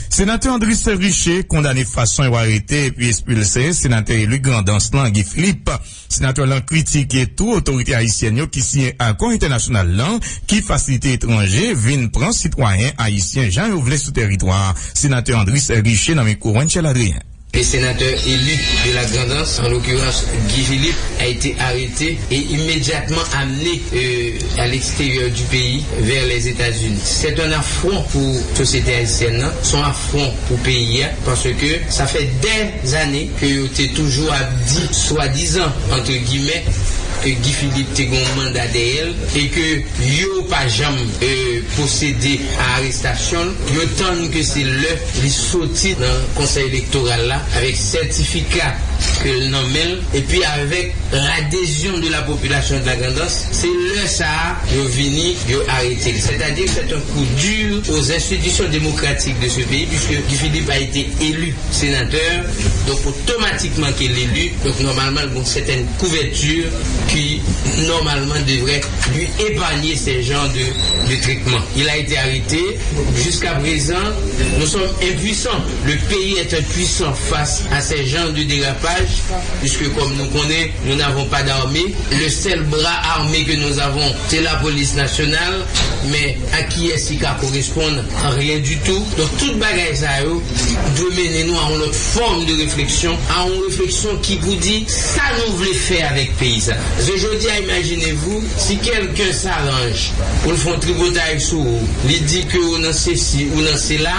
Senatè Andris Riché kondane fason yo arete epi ekspilse senatè eli Grandans lan, Guy Philippe. Senatè lan kritike tou otorite ayisyèn yo ki siyen akò entènasyonal lan ki fasilite etranje vin pran sitwayen ayisyen jan yo vle sou teritwa a. Senatè Andris Riché nan mikwo Wenchel Adrien. Les sénateurs élus de la Grand'Anse, en l'occurrence Guy Philippe, a été arrêté et immédiatement amené, euh, à l'extérieur du pays, vers les États-Unis. C'est un affront pour la société haïtienne, hein. C'est un affront pour le pays, hein, parce que ça fait des années que yo te toujours à dire, soi-disant, entre guillemets, ke Guy Philippe te gen yon manda dèyè l e ke yo pa janm, euh, pwosede a arestasyon l. Yo tann ke se lè li soti nan konsèy elektoral la avèk sètifika ke l nan men l, epi avèk l'adhésion de la population de la Grand'Anse, se lè sa a yo vini, yo arete l. C'est-à-dire que c'est un coup dur aux institutions démocratiques de ce pays, puisque Guy Philippe a été élu sénateur, donc automatiquement qu'il est élu, donc normalement, il y a une certaine couverture qui, normalement, devrait lui épargner ce genre de, de traitement. Il a été arrêté. Jusqu'à présent, nous sommes impuissants. Le pays est impuissant face à ce genre de dérapage, puisque, comme nous connaissons, nous n'avons pas d'armée. Le seul bras armé que nous avons, c'est la police nationale. Mais à qui est-ce qui correspond? Rien du tout. Donc, tout bagay sa yo dwe mennen nou a yon lòt fòm de refleksyon, a yon refleksyon ki pou di sa nou vle fè avèk peyi sa. Paske jodi a, imaginez-vous, si quelqu'un s'arrange pou l fè yon tripotay sou ou, li di ke ou nan sesi, ou nan sela,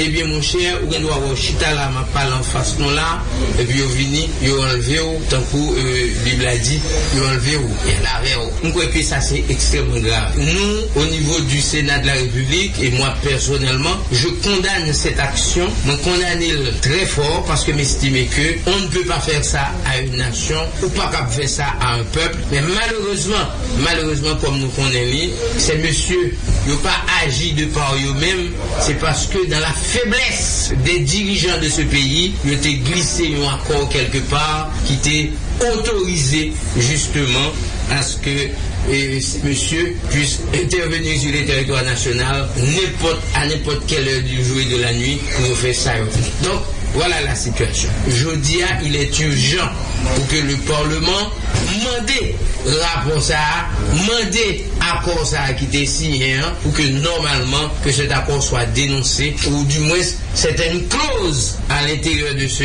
ebyen, monchè, ou gen dwa wè w chita la, m ap pale anfas nou la, epi yo vini, yo anlve w, tankou, euh, Bib la di, yo anlve w, yo lave w. M kwè ke sa se ekstrèmman grav. Nou, au niveau du Sénat de la République, et moi personnellement, je condamne cette action. Mwen kondane l trè fò paske m estime ke on ne peut pas faire ça à une nation, ou pa kab fè sa a yon pèp. Men malerezman, malerezman, kòm nou konnen li, se mesye yo pa aji de pa yo menm, se paske dans la faiblesse des dirigeants de ce pays, yo te glise yon akò kèlke pa ki te otorize justement à ce que, euh, ces messieurs puissent intervenir sur le territoire national n'importe, à n'importe quelle heure du jour et de la nuit pour faire ça. Donc, voilà la situation. Jodi a, il est urgent pour que le Parlement mande rapò sa a, mande akò sa a ki te siyen an, pou ke nòmalman ke cet accord soit dénoncé, ou du moins certaines clauses à l'intérieur de ce,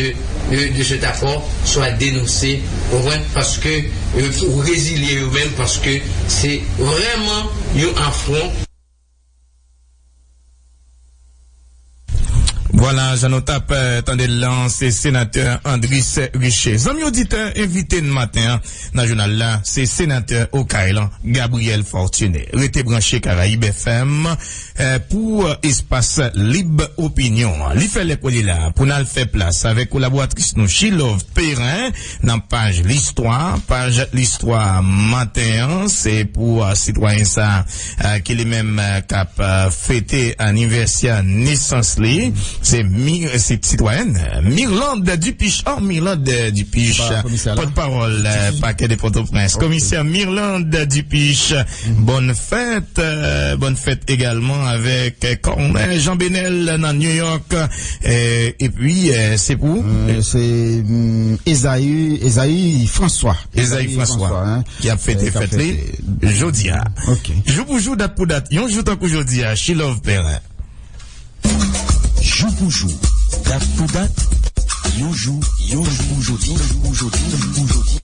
de, de cet accord soit dénoncé, ou konprann, paske, euh, pou rezilye yo menm, paske se vrèman yon afwon. Vwala, jan nou t ap, eh, tande l lan, se senatè Andris Riché. Zanmi oditè, envite n maten an nan jounal la, se senatè Okay lan, Gabriel Fortuné. Rete branche Karayib F M, eh, pou, eh, espas lib opinyon an. Li fè lè kole la pou n al fè plas avèk kolaboratris nou, Chilove Perrin, nan paj listwa, paj listwa maten an, se pou, eh, sitwayen sa, eh, ki li menm, eh, k ap, eh, fete anivèsè nesans li. Se mi-, se sitwayèn, eh, Mirlande Dupiche. Oh, Mirlande Dupiche, pòtpawòl, eh, pakè de Pòtoprens. Komisè Mirlande Dupiche, bòn fèt, eh, bòn fèt egalman avèk, eh, Corneille Jean Benel nan New York. Eh, epi, eh, se pou? Eh, se, mm, Esaü, Esaü François. Esaü François, hein, ki ap fete fèt li jodi a. Jou pou jou, dat pou dat, yon jou tankou jodi a, Chilove Perrin. Jou pou jou, dat pou dat, yon jou, yon jou pou jodi, pou jodi, pou jodi.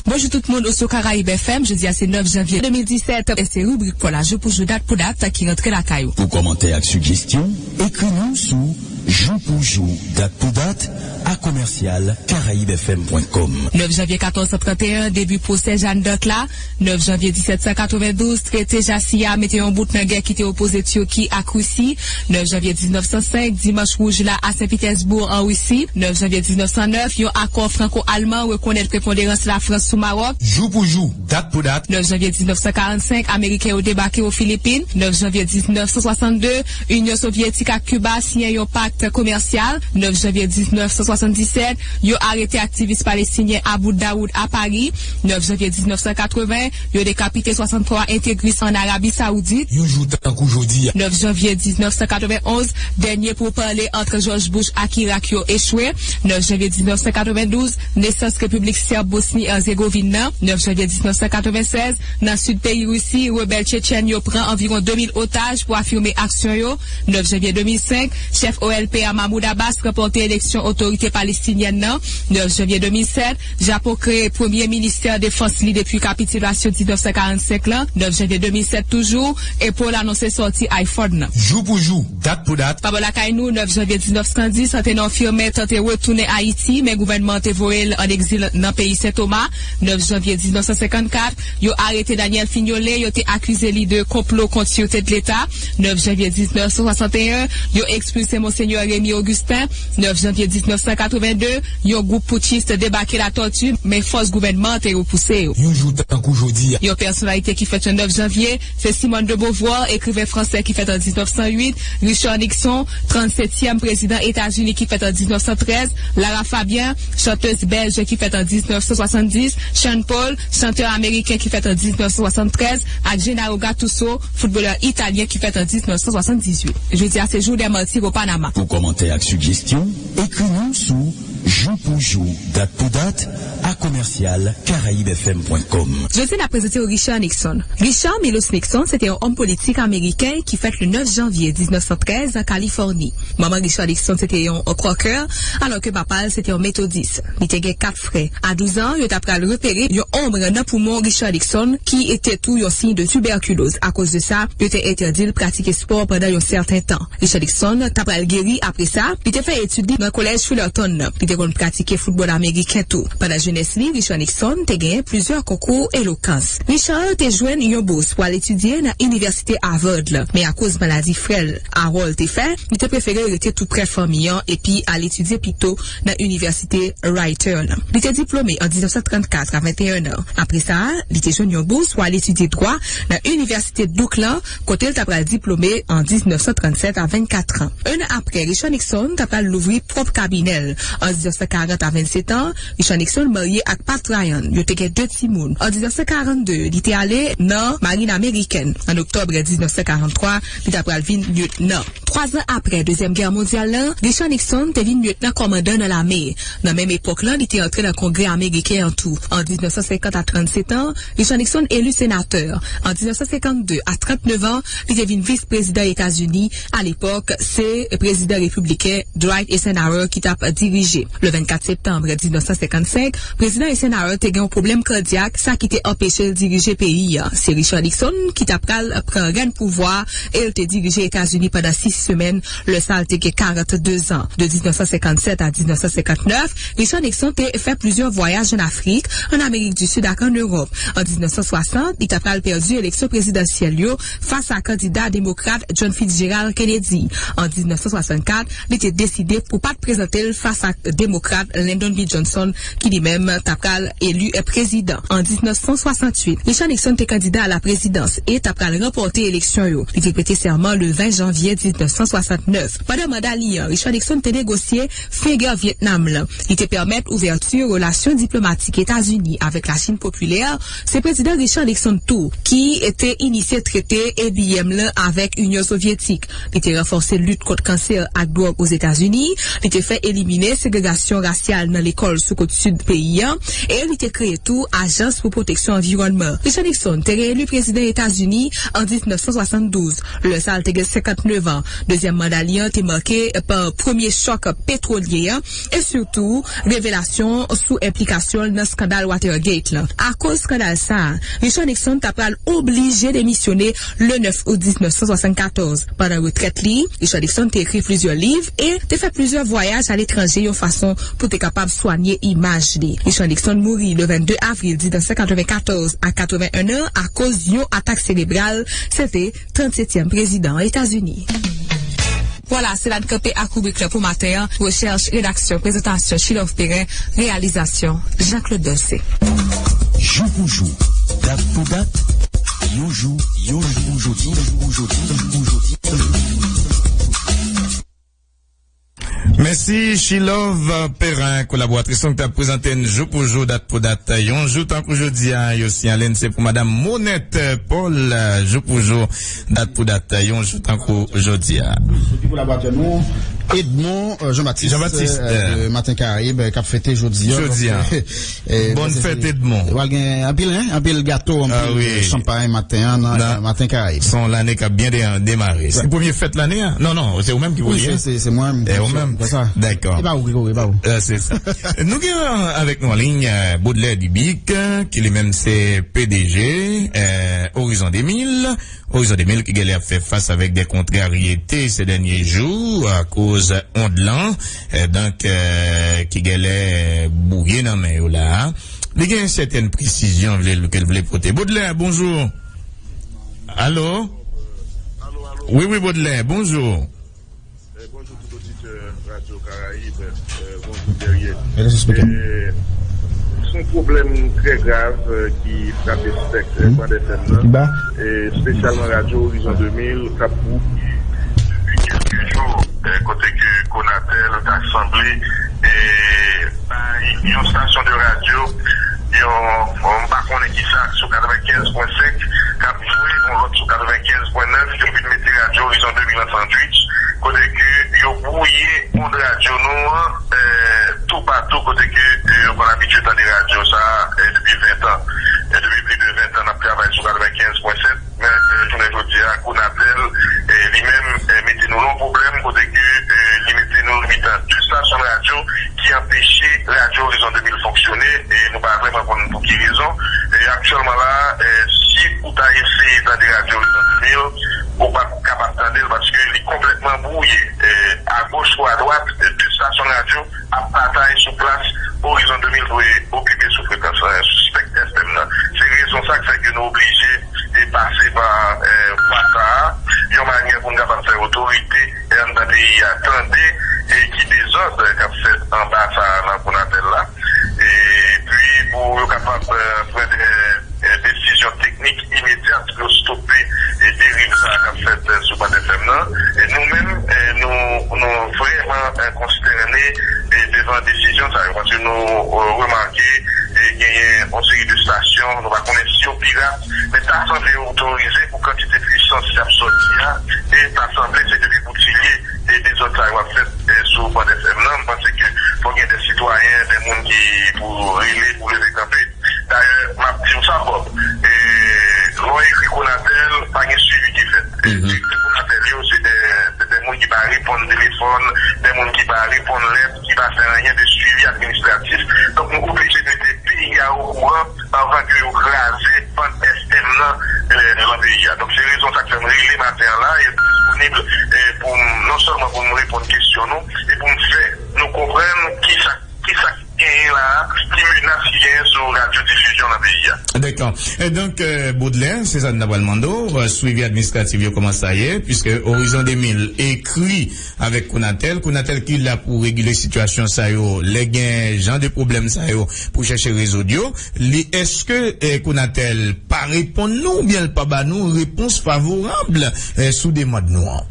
Bonjou tout moun, ou sou Karayib F M, jodi a se nèf janvye de mil disèt, e se ribrik Pou la jou pou jou, dat pou dat ki rantre lakay ou. Pou kòmantè ak sijesyon, ekri nou sou Jou pou jou, dat pou dat, a komèsyal karayib f m pwen kòm. Nèf janvye katòz san tranteyen, debi pwosè Jeanne d'Arc la. Nèf janvye disèt san katrevendouz, trete Jasiya mete yon bout nan gè ki te opoze Tiki ak Risi. Nèf janvye diznèf san senk, Dimanch Wouj la a Sen Pitèsboug, an Risi. Nèf janvye diznèf san nèf, yon akò franko-alman rekonèt preponderans Lafrans sou Mawòk. Jou pou jou, dat pou dat. Nèf janvye diznèf san karannsenk, Ameriken yo debake o Filipin. Nèf janvye diznèf san swasann de, Inyon Sovyetik ak Kiba siyen yon pak komèsyal. Nèf janvye diznèf san swasanndisèt, yo arete aktivis palestinyen Abu Daoud a Pari. Nèf janvye diznèf san katreven, yo dekapite swasanntwa entegris ann Arabi Sawoudit. Yon jou tankou jodi a. Nèf janvye diznèf san katrevenonz, dènye poupale ant George Bush ak Irak yo echwe. Nèf janvye diznèf san katrevendouz, nesans Repiblik Sèb Bosni Erzegovin nan. Nèf janvye diznèf san katrevensèz, nan sid peyi Risi, rebèl tchetchèn yo pran anviwon de mil otaj pou afime aksyon yo. Nèf janvye de mil senk, chèf O L P a Mahmoud Abbas ranpòte eleksyon otorite palestinyèn nan. Nèf janvye de mil sèt, Japon kreye premye ministè defans li depi kapitilasyon diznèf san karannsenk lan. Nèf janvye de mil sèt toujou, Apple anonse sòti iPhone nan. Jou pou jou, dat pou dat. Pa bò lakay nou, nèf janvye diznèf san dis, Antenan Firmin tante retounen Ayiti, men gouvènman an te voye l ann egzil nan peyi Sentoma. Nèf janvye diznèf san senkannkat, yo arete Daniel Fignolé, yo te akize li de konplo kont sirete de Leta. Nèf janvye diznèf san swasanteyen, yo ekspilse Monsenyè Rémy Augustin. Nèf janvye diznèf san katrevende, yon gwoup poutchis debake Latòti, men fòs gouvènman an te repouse yo. Yon jou tankou jodi a. Yon pèsonalite ki fèt yon nèf janvye, se Simone de Beauvoir, ekriven fransè ki fèt an diznèf san uit, Richard Nixon, trannsetyèm prezidan Etazini ki fèt an diznèf san trèz, Lara Fabian, chantèz bèlj ki fèt an diznèf san swasanndis, Sean Paul, chantè ameriken ki fèt an diznèf san swasantrèz, ak Gennaro Gattuso, foutbolè italyen ki fèt an diznèf san swasanndizuit. Jodi a se jou dè mati o Panama. Pou kòmantè ak sijesyon, ekri nou sou jou pou jou, dat pou dat, a komèsyal karayib f m pwen kòm. Jodi n ap prezante w Richard Nixon. Richard Milous Nixon se te yon òm politik ameriken ki fèt le nèf janvye diznèf san trèz an Kalifòni. Manman Richard Nixon se te yon Quaker, alò ke papa l se te yon Metodis. Li te gen kat frè. A douz an, yo ta pral repere yon onm nan poumon Richard Nixon, ki te tou yon siy de tibèkiloz. Akoz de sa, yo te entèdi l pratike spò pandan yon sèten tan. Richard Nixon ta pral geri apre sa. Li te fè etid li nan Kolèj Fullerton nan. Li te konn pratike foutbòl ameriken tou. Pandan jenès li, Richard Nixon te genyen plizyè konkou elokans. Richard te jwenn yon bous pou al etidye nan Inivèsite Harvard la, men akoz maladi frè l Harold te fè, li te prefere rete tou prè fanmi an epi al etidye pito nan Inivèsite Ritter lan. Li te diplome an diznèf san trannkat a venteyen an. Apre sa, li te jwenn yon bous pou al etidye dwa nan Inivèsite Duke lan, kote l ta pral diplome an diznèf san trannsèt a vennkat an. En an apre, Richard Nixon ta pral louvri pwòp kabinè l. An diznèf san karant a vennsetan, Richard Nixon marye ak Pat Ryan. Yo te gen de timoun. An diznèf san karannde, li te ale nan Marin Amerikèn. An oktòb diznèf san karanntwa, li ta pral vin lyetnan. Twazan apre Dezyèm Gè Mondyal lan, Richard Nixon te vin lyetnan kòmandan nan lame. Nan menm epòk lan, li te antre nan Kongrè Ameriken an tou. An diznèf san senkant a trannsetan, Richard Nixon eli senatè. An diznèf san senkannde, a trannnevan, li te vin vis prezidan Etazini. A lepòk, se prezidan repibliken Dwight Eisenhower ki t ap dirije. Le vennkat septanm diznèf san senkannsenk, prezidan Eisenhower te gen yon pwoblèm kadyak, sa ki te anpeche l dirije peyi a. Se Richard Nixon ki ta pral pran rèn pouvwa e l te dirije Etazini pandan sis semèn, lè sa l te gen karannde zan. De diznèf san senkannsèt a diznèf san senkantnèf, Richard Nixon te fè plizyè vwayaj ann Afrik, ann Amerik di Sid ak ann Ewòp. An diznèf san swasant, li ta pral pèdi eleksyon prezidansyèl yo fas a kandida demokrat John Fitzgerald Kennedy. An diznèf san swasannkat, li te deside pou pa t prezante l fas a demokrat Lyndon B Johnson, ki li menm ta pral eli prezidan. An diznèf san swasannwit, Richard Nixon te kandida a la prezidans e ta pral ranpòte eleksyon yo. Li te prete sèman le ven janvye diznèf san swasantnèf. Pandan manda li an, Richard Nixon te negosye fen gè Vyetnam lan. Li te pèmèt ouvèti relasyon diplomatik Etazini avèk Lachin popilè. Se prezidan Richard Nixon tou ki te inisye trete A B M lan avèk Inyon Sovyetik. Li te ranfòse lit kont kansè ak dwòg Ozetazini. Li te fè elimine segregasyon rasyal nan lekòl sou kot sid peyi a, e li te kreye tou Ajans pou Pwoteksyon Anviwònman. Richard Nixon te reyeli prezidan Etazini an diznèf san swasanndouz. Lè sa a, l te gen senkantnèf an. Dezyèm manda li an te make pa premye chòk petwolye a e sitou revelasyon sou enplikasyon l nan eskandal Watergate la. Akoz eskandal sa a, Richard Nixon ta pral oblije demisyone le nèf out diznèf san swasannkatòz. Pandan retrèt li, Richard Nixon te ekri plizyè liv e te fè plizyè vwayaj aletranje yon fason pou te kapab swanye imaj li. Richard Nixon mouri le vennde avril diznèf san katrevenkatòz a katrevenn en an akoz yon atak serebral. Se te trannsetyèm prezidan Etazini. Vwala, se la n kanpe ak ribrik la pou maten an. Rechèch, redaksyon, prezantasyon, Chilov Perrin, reyalizasyon, Jean Claude Dorcé. Jou pou jou, dat pou dat, yon jou, yon jou pou jodi, yon jou pou jodi, yon jou pou jodi. Mèsi, Chilove Perrin, kolaboratris nou ki t ap prezante n jou pou jou, dat pou dat. Yon jou tankou jodi a, yo siyale n se pou Madanm Monette Paul, jou pou jou, dat pou dat, yon jou tankou jodi a. Epi kolaboratè nou, Edmond, euh, Jean-Baptiste, Jean-Baptiste, euh, euh, de Matin Caraïbe, k ap fete jodi a. Jodi a. Donk, euh, Bonne fête, Edmond. Pral gen anpil, hein, anpil gato, anpil, euh, chanpay maten an nan, euh, Matin Caraïbe. Se yon lane k ap byen de-, demare. Se premye fèt lane a? Non, non, se ou menm ki premye. Wi, se, se, se mwen menm. E ou menm? Dakò. E pa ou ki kore, e pa ou. Euh, se sa. Nou gen, euh, avèk nou an liy, euh, Baudelaire Dubic, euh, ki li menm se P D G, euh, Horizon de mil. Horizon de mil ki genlè ap fè fas avèk de kontraryete se dènye jou akoz ond lan, eh, donk, eh, ki genlè bouye nan men yo la a. Li gen sètèn presizyon vle, ke l vle pote. Baudelaire, bonjou. Alo? Wi, wi, Baudelaire, bonjou. Eh, bonjou tout oditè Radyo Karayib. Eh, bonjou Guerrier. Eh, se yon pwoblèm trè grav, eh, ki frape spèk, eh, Band F M nan, eh, espesyalman Radyo Horizon de mil, k ap bouye depi kèlke jou, eh, kote ke Conatel ta sanble, eh, bay yon stasyon de radyo, yon, m pa konnen ki sa, sou katrevenkenz pwen senk, k ap jwe yon lòt sou katrevenkenz pwen nèf, yo vin mete Radyo Horizon de mil an sandwich, kote ke yo bwouye ond radyo nou an, eh, toupatou, kote ke, eh, yo konn abitye tande radyo sa a, eh, depi ven tan. Eh, depi plis de ven tan, n ap travay sou katrevenkenz pwen sèt. Men, eh, jounen jodi a, Conatel, eh, li menm, eh, mete nou nan yon pwoblèm kote ke, eh, li mete nou nan mitan de estasyon radyo ki anpeche Radyo Horizon de mil fonksyone, e nou pa vrèman konn pou ki rezon. E aktyèlman la, eh, si ou ta eseye tande Radyo Horizon de mil, ou p ap kapab tande l paske li konplètman bwouye. Eh, agoch ou adwat, eh, de estasyon radyo ap batay sou plas Horizon de mil dwe okipe sou frekans, eh, sou spèk F M nan. Se rezon sa k fè ke nou oblije e pase pa, eh, vwa sa a, yon manyè pou n kapab fè otorite, eh, anndan peyi a tande, eh, ki dezòd, eh, k ap fèt anba sa a nan Conatel la. Epi pou yo kapab, eh, pran de, eh, desizyon teknik imedyat pou yo stope, eh, deriv sa a k ap fèt, eh, sou Band F M nan. E nou menm, eh, nou, nou vrèman, eh, konstène, eh, devan desizyon sa yo, paske nou, eh, remake, eh, genyen yon seri de estasyon, nou pa konnen si yo pirat, men ta sanble yo otorize pou kantite pwisans k ap sòti a, e ta sanble se depi Boutilye, e dezòd sa yo ap fèt, eh, sou Band F M nan. M panse ke fò gen de sitwayen, de moun ki pou rele, pou leve kanpe. Dayè, m ap di w sa, Bob, eh, lè w ekri Conatel, pa gen swivi ki fèt. Eh, direktè Conatel yo, se de, se de moun ki pa reponn telefòn, de moun ki pa reponn lèt, ki pa fè anyen de swivi administratif. Donk, nou oblije mete peyi a okouran anvan ke yo kraze Band F M nan, eh, nan peyi a. Donk, se rezon sa k fè m rele maten an la, e m disponib, eh, pou m, non sèlman pou m reponn kesyon nou, e pou m fè nou konprann kisa, kisa ki genyen la a, ki menas ki genyen sou radyo difizyon nan peyi a. Dakò. E donk, eh, Baudelaire, se sa n ta pral mande w, eh, swivi administratif yo, kòman sa ye, puiske Horizon de mil ekri avèk Conatel. Conatel ki la pou regile sitiyasyon sa yo, lè gen jan de pwoblèm sa yo pou chèche rezoud yo. Li, èske, eh, Conatel pa reponn nou oubyen l pa ba nou repons favorab, eh, sou demann nou an?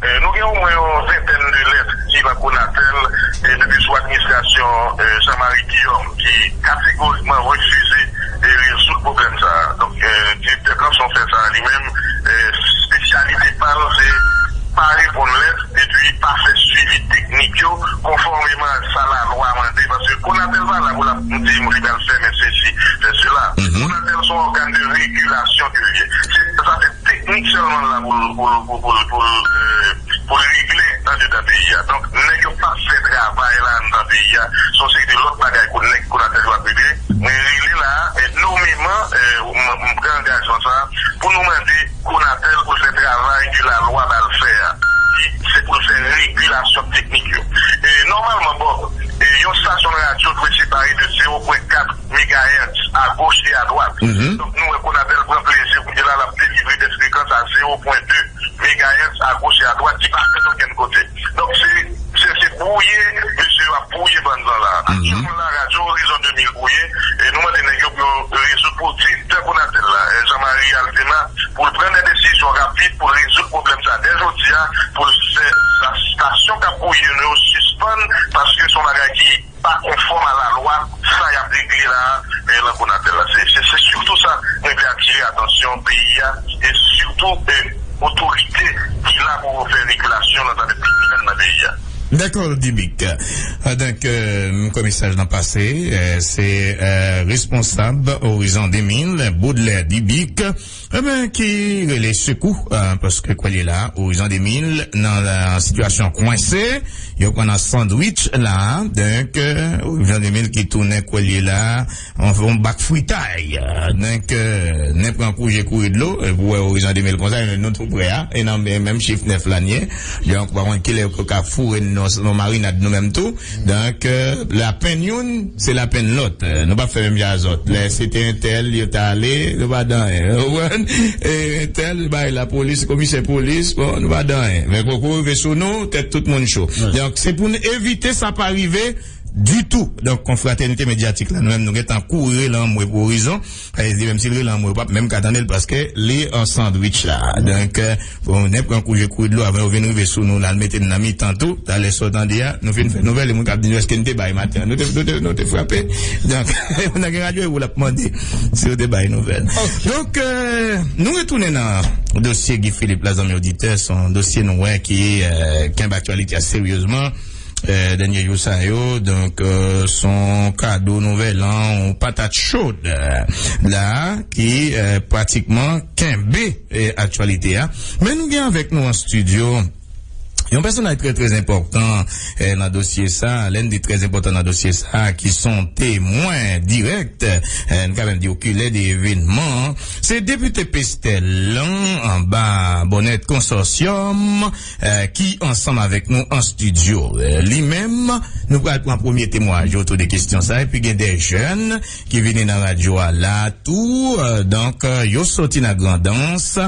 Eh, nou gen omwen yon ventèn de lèt ki nan Conatel, eh, depi sou administrasyon, eh, Jean-Marie Guillaume, ki kategorikman refize, eh, rezoud pwoblèm sa a. Donk, eh, direktè kanson fè sa a li menm, eh, espesyalite pa l, se pa reponn lèt, epi pa fè swivi teknik yo, konfòm Konfòmeman ak sa lalwa mande, paske Konatel pa la pou l ap di moun li pral fèmen sesi, fè sela. Konatel se yon ògàn de regilasyon ke li ye. Se, sa se teknik sèlman l la pou l, pou l, pou, pou, pou, pou l, euh, pou l regle andedan peyi a. Donk, nèg yo p ap fè travay la anndan peyi a. Se yon seri de lòt bagay kou nèg Konatel yo ap regle. Mwen rele la, e nomeman, euh, m, m pran angajman sa a, pou nou mande Konatel pou l fè travay ke lalwa ba l fè a, ki se pou l fè regilasyon teknik yo. E nòmalman, Bob, e yon estasyon radyo dwe separe de zewo pwen kat megahertz a goch e a dwat. Donk, nou wè Konatel pran plezi kounye a la, l ap delivre dè frekans a zewo pwen de megahertz a goch e a dwat, ki pa fèt okenn kote. Donk, se, se, se bwouye, mesye yo ap bwouye bann zan la. Aktyèlman la, Radyo Orizon de mil bwouye, e nou mande nèg yo pou yo rezoud, pou direktè Konatel la, eh, Jean Marie Altena, pou l pran de desizyon rapid pou l rezoud pwoblèm sa dè jodi a, pou l fè estasyon k ap bwouye nou yo sispann, paske se yon bagay ki pa konfòm a lalwa, sa y ap regle la, eh, lan Konatel la. Se, se, se sitou sa mwen vle atire atansyon peyi a, e sitou, eh, otorite ki la pou fè regilasyon nan zafè teknik nan peyi a. Dakò, Dibic. Ah, donk, euh, m kwè mesaj lan pase, euh, se, euh, responsab Orizon de mil, Baudelaire Dibic, eh ben, ki rele sekou, euh, paske kwè l ye la, Orizon de mil, nan, euh, sitiyasyon kwense, yo pran nan sandwich la, donk, euh, Orizon de mil ki tounen kwè l ye la, on, on bak fritay, euh, donk, euh, nen pran kouje kouri dlo, euh, pou wè Orizon de mil konsa, nou tou prè a, e nan men-, menm chif nèf la n ye, donk, pa konn kilè yo ka foure n nan, nan marinad nou menm tou, donk, euh, lapenn youn, se lapenn lòt. Euh, nou p ap fè menm jan a zòt. Lè se te entèl, yo t ale, nou pa di anyen. Ou konprann? E entèl, bay lapolis, komisè polis, bon, nou pa di anyen. Men poko rive sou nou, tèt tout moun cho. Donk, se pou n evite sa pa rive ditou. Donk, konfratènite medyatik la, nou menm, nou gentan kouri rele anmwe pou Orizon. E li menm si l rele anmwe, ou p ap menm ka tande l paske li an sandwich la. Donk, euh, bon, nen pran kouje kouri dlo avan yo vin rive sou nou, l al mete n nan mitan tou. Talè sa w tande a, nou fin fè nouvèl, e moun k ap di nou èske n te bay maten an. Nou te, nou te, nou te frape. Donk, moun nan gen radyo, e ou l ap mande si yo te bay nouvèl. Donk, euh, nou retounen nan dosye Guy Philippe la, zanmi oditè, se yon dosye nou wè ki, euh, kenbe aktyalite a seryezman. Euh, dènye jou sa yo, donk, euh, se yon kado nouvèl an, yon patat cho, euh, la, ki, euh, pratikman kenbe, euh, aktyalite a. Men nou gen avèk nou an estidyo yon pèsonaj trè, trè enpòtan, euh, nan dosye sa, lè n di trè enpòtan nan dosye sa, ki se yon temwen dirèk, euh, n ka menm di okilè de evènman an, se depite Pestel lan, anba bonnèt Konsòsyòm, eh, ki ansanm avèk nou an estidyo. Eh, li menm, nou pral pran premye temwayaj otou de kesyon sa, epi gen de jèn ki vini nan radyo a la tou. Eh, donk, eh, yo soti nan Grandans,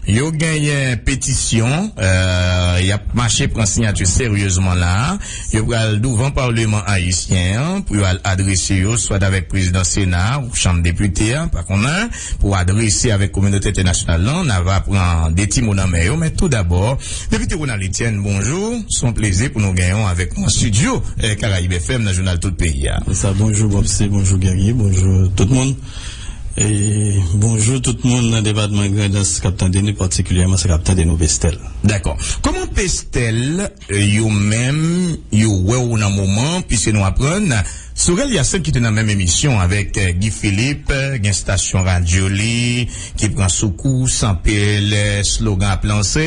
yo genyen petisyon, eh, y ap mache pran siyati seryezman la. Yo pral douvan Palman ayisyen an pou yo al adrese yo, swa avèk prezidan Sena ou Chanm Depite a, pa konnen, pou adrese avèk kominote entènasyonal lan. N a va pran de ti mo nan men yo, men tou dabò, Depite Ronald Etienne, bonjou. Se yon plezi pou nou genyen w avèk nou an estidyo, eh, Karayib F M nan jounal tout peyi a. Se sa, bonjou Bobsy, bonjou Guerrier, bonjou tout moun. E bonjou tout moun nan depatman Grandans k ap tande nou, patikilyèman sa k ap tande nou Pestel. Dakò. Kòman Pestel, eh, yo menm, yo wè w nan moman, piske nou aprann Sorel Hyacinthe ki te nan menm emisyon avèk, eh, Guy Philippe, eh, gen estasyon radyo li ki pran sou kou, sanpe lè slogan ap lanse.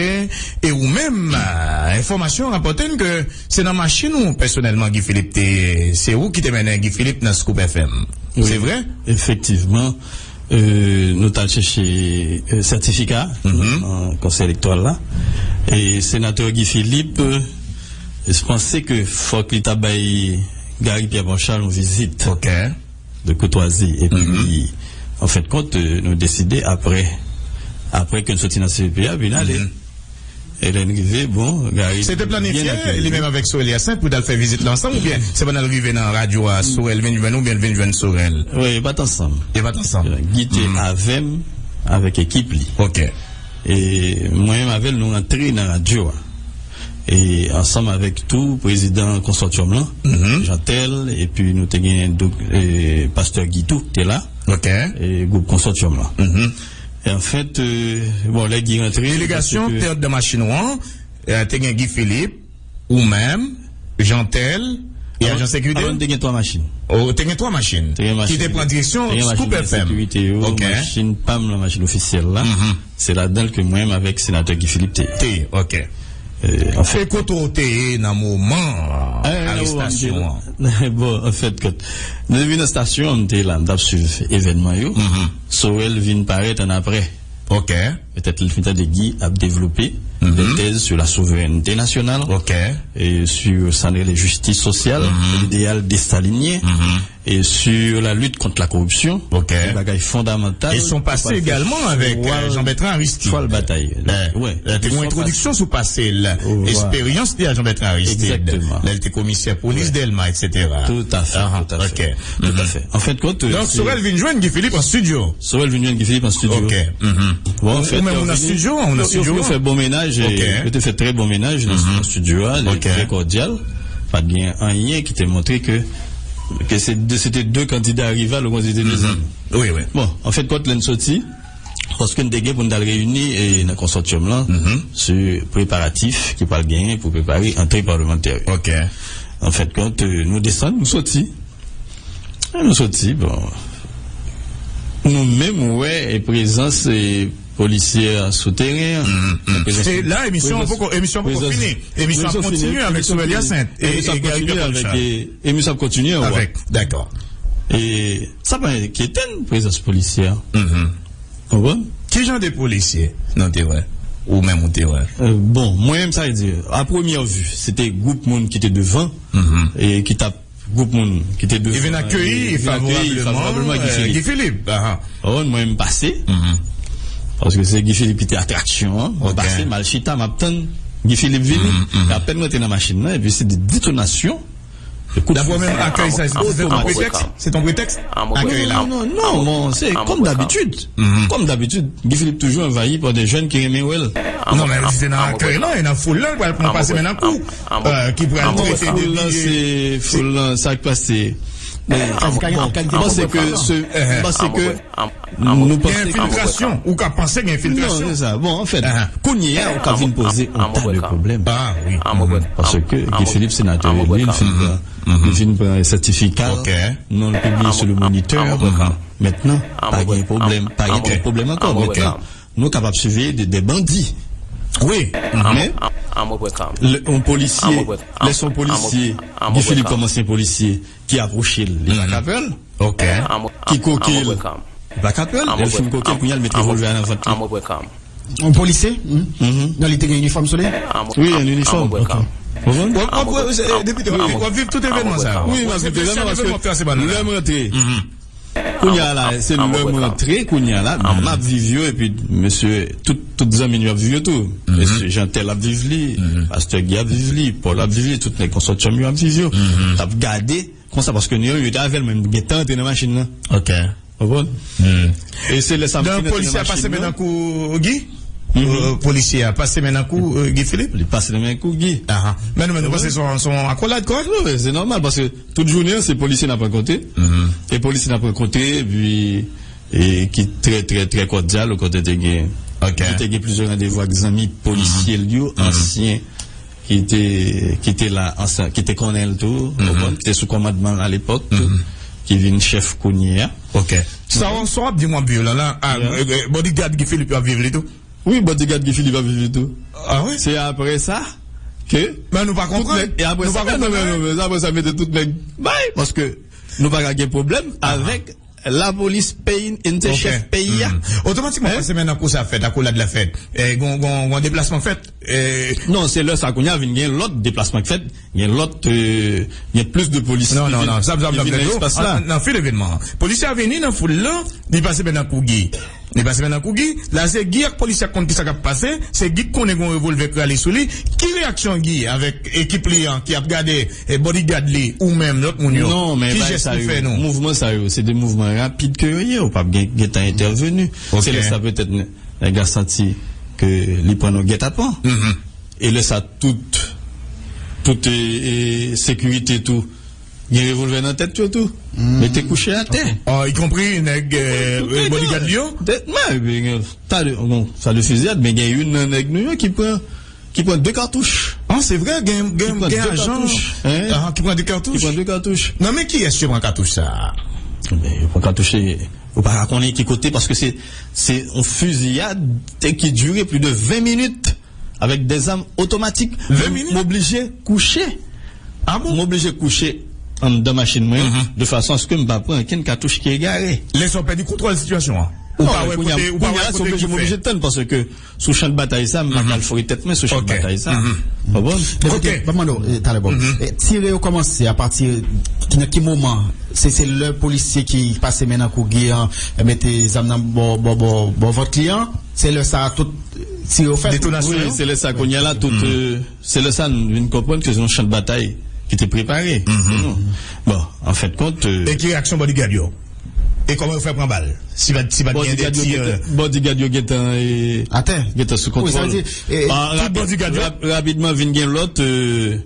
E ou menm, eh, enfòmasyon rapòte n ke se nan machin ou pèsonèlman Guy Philippe te, se ou ki te mennen Guy Philippe nan Scoop F M. Wi, se vre? Efektivman. Euh, nou t al chèche, euh, sètifika nan konsèy elektoral la. E senatè Guy Philippe, euh, panse ke fòk li ta bay Gary Pierre Panchal yon vizit de koutwazi. Epi, an fen de kont, euh, nou deside apre, apre ke n soti nan C P P a, vin ale. E lè n rive, bon, Gary te byen akeyi. Se te planifye, li menm avèk Sorel Hyacinthe, pou t al fè vizit la ansanm, oubyen se pandan l rive nan radyo a, Sorel vin jwenn ou, oubyen l vin jwenn Sorel? Wi, yo pa t ansanm. Yo pa t ansanm. Guy te avè m, avèk ekip li. Ok. E mwen menm avè l, nou rantre nan radyo a. E ansanm avèk tou prezidan konsòtyòm lan, Jeantel, epi nou te gen dok-, e, pastè Guy tou, te la. Ok. E gwoup konsòtyòm lan. E anfèt, euh, bon, lè Guy rantre, delegasyon te anndan machin ou an, euh, te gen Guy Philippe, ou menm, Jeantel, E ajan sekirite yo? Te gen twa machin. O, te gen twa machin ki te pran direksyon Scoop F M. Sekirite yo, ok, machin pa m lan, machin ofisyèl la. Se ladan l ke mwen menm avèk senatè Guy Philippe te ye. Te ye, ok. E kote w te ye nan moman arestasyon an? Bon, anfèt, kòt nou te vin nan estasyon an, m te la, m t ap swiv evènman yo. Sorel vin parèt annapre. Ok. Petèt li fin tande Guy ap devlope des thèses sur la souveraineté nationale, ok, e sur sa n rele jistis sosyal, lideyal desalinyen, e sur la lutte contre la corruption, ok, de bagay fondamantal. E son pase egalman avèk Jean Bertrand Aristide. Chwal batay. Wi. Te gen yon entwodiksyon sou pase l, esperyans li a Jean Bertrand Aristide, lè l te komisè polis Dèlma, et cetera. Tout à fait, tout à fait. Tout à fait. An fen de kont, donk Sorel vin jwenn Guy Philippe an studio. Sorel vin jwenn Guy Philippe an studio. Ok. Bon, ou menm ou nan studio, ou nan studio. Yo fè bon menaj, yo te fè trè bon menaj nan studio a, li trè kòdyal. Pa t gen anyen ki te montre ke, ke se de, se te de kandida rival, ou konn se te de zanmi. Wi, wi. Bon, an fen de kont, lè n soti, paske n te gen pou n t al reyini e nan konsòtyòm lan, se preparatif ki pral genyen pou prepare antre palmantè yo. Ok. An fen de kont, nou desann, nou soti. E nou soti, bon. Nou menm wè e prezans e polisye sou teren an. E la, emisyon an poko, emisyon an poko fini. Emisyon ap kontinye avèk Sorel Hyacinthe e Gary Pierre Paul Charles. Emisyon ap kontinye, wi. Avèk, dakò. E sa pa enkyete n, prezans polisye a. Konprann? Ki jan de polisye nou te wè? Ou menm ou te wè? Bon, mwen menm, sa vle di, a premyè vi, se te gwoup moun ki te devan e ki t ap gwoup moun ki te devan, ki vin akeyi favorableman Guy Philippe. Konprann, mwen m pase. Paske se Guy Philippe ki te atraksyon an. Mwen pase, m al chita, m ap tann Guy Philippe vini. E apèn mwen te nan machin nan, epi se de detonasyon. Dapre w menm, akèy sa, se te yon pretèks? Se te yon pretèks? Akèy la? Non, non, non, non, se kòm dabitid. Kòm dabitid, Guy Philippe toujou anvayi pa de jèn ki renmen wè l. Non, men li te nan akèy lan, e nan foul lan, l pral pran pase men nan kou. Ki pral trete de li. Foul lan, se foul lan, sa k pase. Men, bon, m panse ke se, m panse ke nou panse gen enfiltrasyon, ou ka panse gen enfiltrasyon. Non, se sa. Bon, anfèt, kounye a, ou ka vin poze yon ta de pwoblèm. Paske Guy Philippe, senatè eli, li fin pran, li fin pran sètifika, non l pibliye sou Le Moniteur. Mentnan, pa gen pwoblèm, pa gen twòp pwoblèm ankò. Mentnan, nou kapab siveye de, de bandi. Wi. Men, lè yon polisye, lè se yon polisye, Guy Philippe kòm ansyen polisye, ki apwoche l, li pa ka pè l. Ki koke l, li pa ka pè l. Lè l fin koke l, kounye a l met revòlvè a nan vant li. Yon polisye? Non, li te gen inifòm sou li? Wi, yon inifòm. Depite, w ap viv tout evènman sa yo. Wi, m ap viv evènman paske lè m rantre, kounye a la, se lè m rantre, kounye a la, m ap viv yo, epi mesye, tout, tout zanmi n yo ap viv yo tou. Mesye Jeantel ap viv li, pastè Guy ap viv li, Paul ap viv li, tout nèg konsòtyòm yo ap viv yo. T ap gade konsa, paske nou yo te avè l, mwen m gentan antre nan machin nan. Ok. Konprann? E se lè sa m fenètre nan machin nan. Polisye a pase men nan kou Guy? Polisye a pase men nan kou Guy Philippe? Li pase nan men kou Guy. Men nou, men nou panse se yon, se yon akolad kòrèk? Wi, wi, se nòmal, paske tout jounen an, se polisye n ap rankontre. E polisye n ap rankontre, epi, e ki trè, trè, trè kòdyal, kote te gen, te gen plizyè randevou ak zanmi polisye l yo, ansyen ki te, ki te la ansanm, ki te konnen l tou, konprann, ki te sou kòmandman l alepòk tou, ki vin chèf kounye a. Ok. Sa w, sa w ap di m ap viv la, la, a, e, e, bodyguard Guy Philippe yo ap viv li tou? Wi, bodyguard Guy Philippe ap viv li tou. Ah wi? Se apre sa ke... Men nou pa konprann. E apre sa, non, men, non, men apre sa, mete tout nèg bay, paske nou pa ka gen pwoblèm avèk lapolis peyi n, e n se chèf peyi a. Otomatikman, pase men nan kou sa fèt, akolad la fèt. E, gon, gon, gon deplasman k fèt. Non, se lè sa kounye a vin gen lòt deplasman k fèt, gen lòt, e, gen plis de polis ki vin nan espas la. Nan fil evènman an, polisye a vini nan foul lan, li pase men nan kou Guy. Li pase men nan kou Guy. La, se Guy ak polisye a k konn kisa k ap pase. Se Guy k konnen gon revòlvè k rale sou li. Ki reyaksyon Guy avèk ekip li an ki ap gade e bodyguard li, ou menm, lòt moun yo, ki jès li fè nou? Non, men bagay sa yo, mouvman sa yo, se de mouvman rapid ke yo ye, ou p ap gen, gentan entèveni. Se lè sa petèt nè-, nèg la santi ke li pran nan gètapan. E lè sa tout, tout, e, e, sekirite tou, gen revòlvè nan tèt yo tou. Mete kouche atè. Ah, ikonpri nèg, e, bodyguard li yo? Mwen, e, gen, ta de, bon, sa de fiziyad, men gen youn nan nèg nou yo ki pran ki pran de katouch. Ah, se vre, gen, gen, gen ajan ki pran de katouch. Ki pran de katouch. Nan men kiyès yo pran katouch sa a? Men, yo pran katouch, e, ou pa ka konnen ki kote, paske se, se yon fiziyad ki dire plis de ven minit avèk de zam otomatik. Ven minit? M oblije kouche. Ah bon? M oblije kouche anndan machin mwen, de fason aske m pa pran okenn katouch ki egare. Lè sa w pèdi kontwòl sitiyasyon an. Ou pa wè kote, ou pa wè kote ki fè. M oblije tann, paske sou chan batay sa, m pa ka al fore tèt mwen sou chan batay sa. Konprann? Oke. Ban m mande w, e, talè, Bob. E, tire yo kòmanse apati ki, nan ki moman? Se, se lè polisye ki pase men nan kou Gi an, e, mete zam nan bò, bò, bò, bò vant li an? Se lè sa a tout tire yo fèt? Detonasyon yo? Wi, se lè sa kounye a la, tout, e, se lè sa nou vin konprann ke se yon chan batay ki te prepare pou nou. Bon, an fen de kont, e, e ki reyaksyon bodyguard yo? E kòman yo fè pran bal? Si pa, si pa t gen de ti, e, bodyguard yo gentan, e, atè, gentan sou kontwòl. Wi, sa vle di, e, tout bodyguard yo? Rap-, rapidman vin gen lòt, e,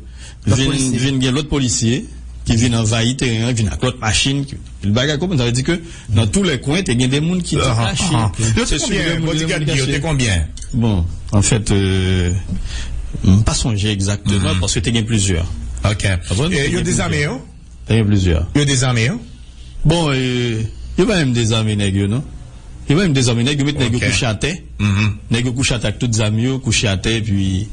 vin, vin gen lòt polisye ki vin anvayi teren an, vin ak lòt machin, ki, pil bagay konprann. Sa vle di ke nan tou lè kwen, te gen de moun ki te kache. Yo te konbyen? Bodyguard yo te konbyen? Bon, an fèt, e, m pa sonje egzakteman, paske te gen plizyè. Oke. E yo dezame yo? Te gen plizyè. Yo dezame yo? Bon, e, yo pa menm dezame nèg yo, non. Yo pa menm dezame nèg yo, met nèg yo kouche atè. Nèg yo kouche atè ak tout zam yo, kouche atè, epi,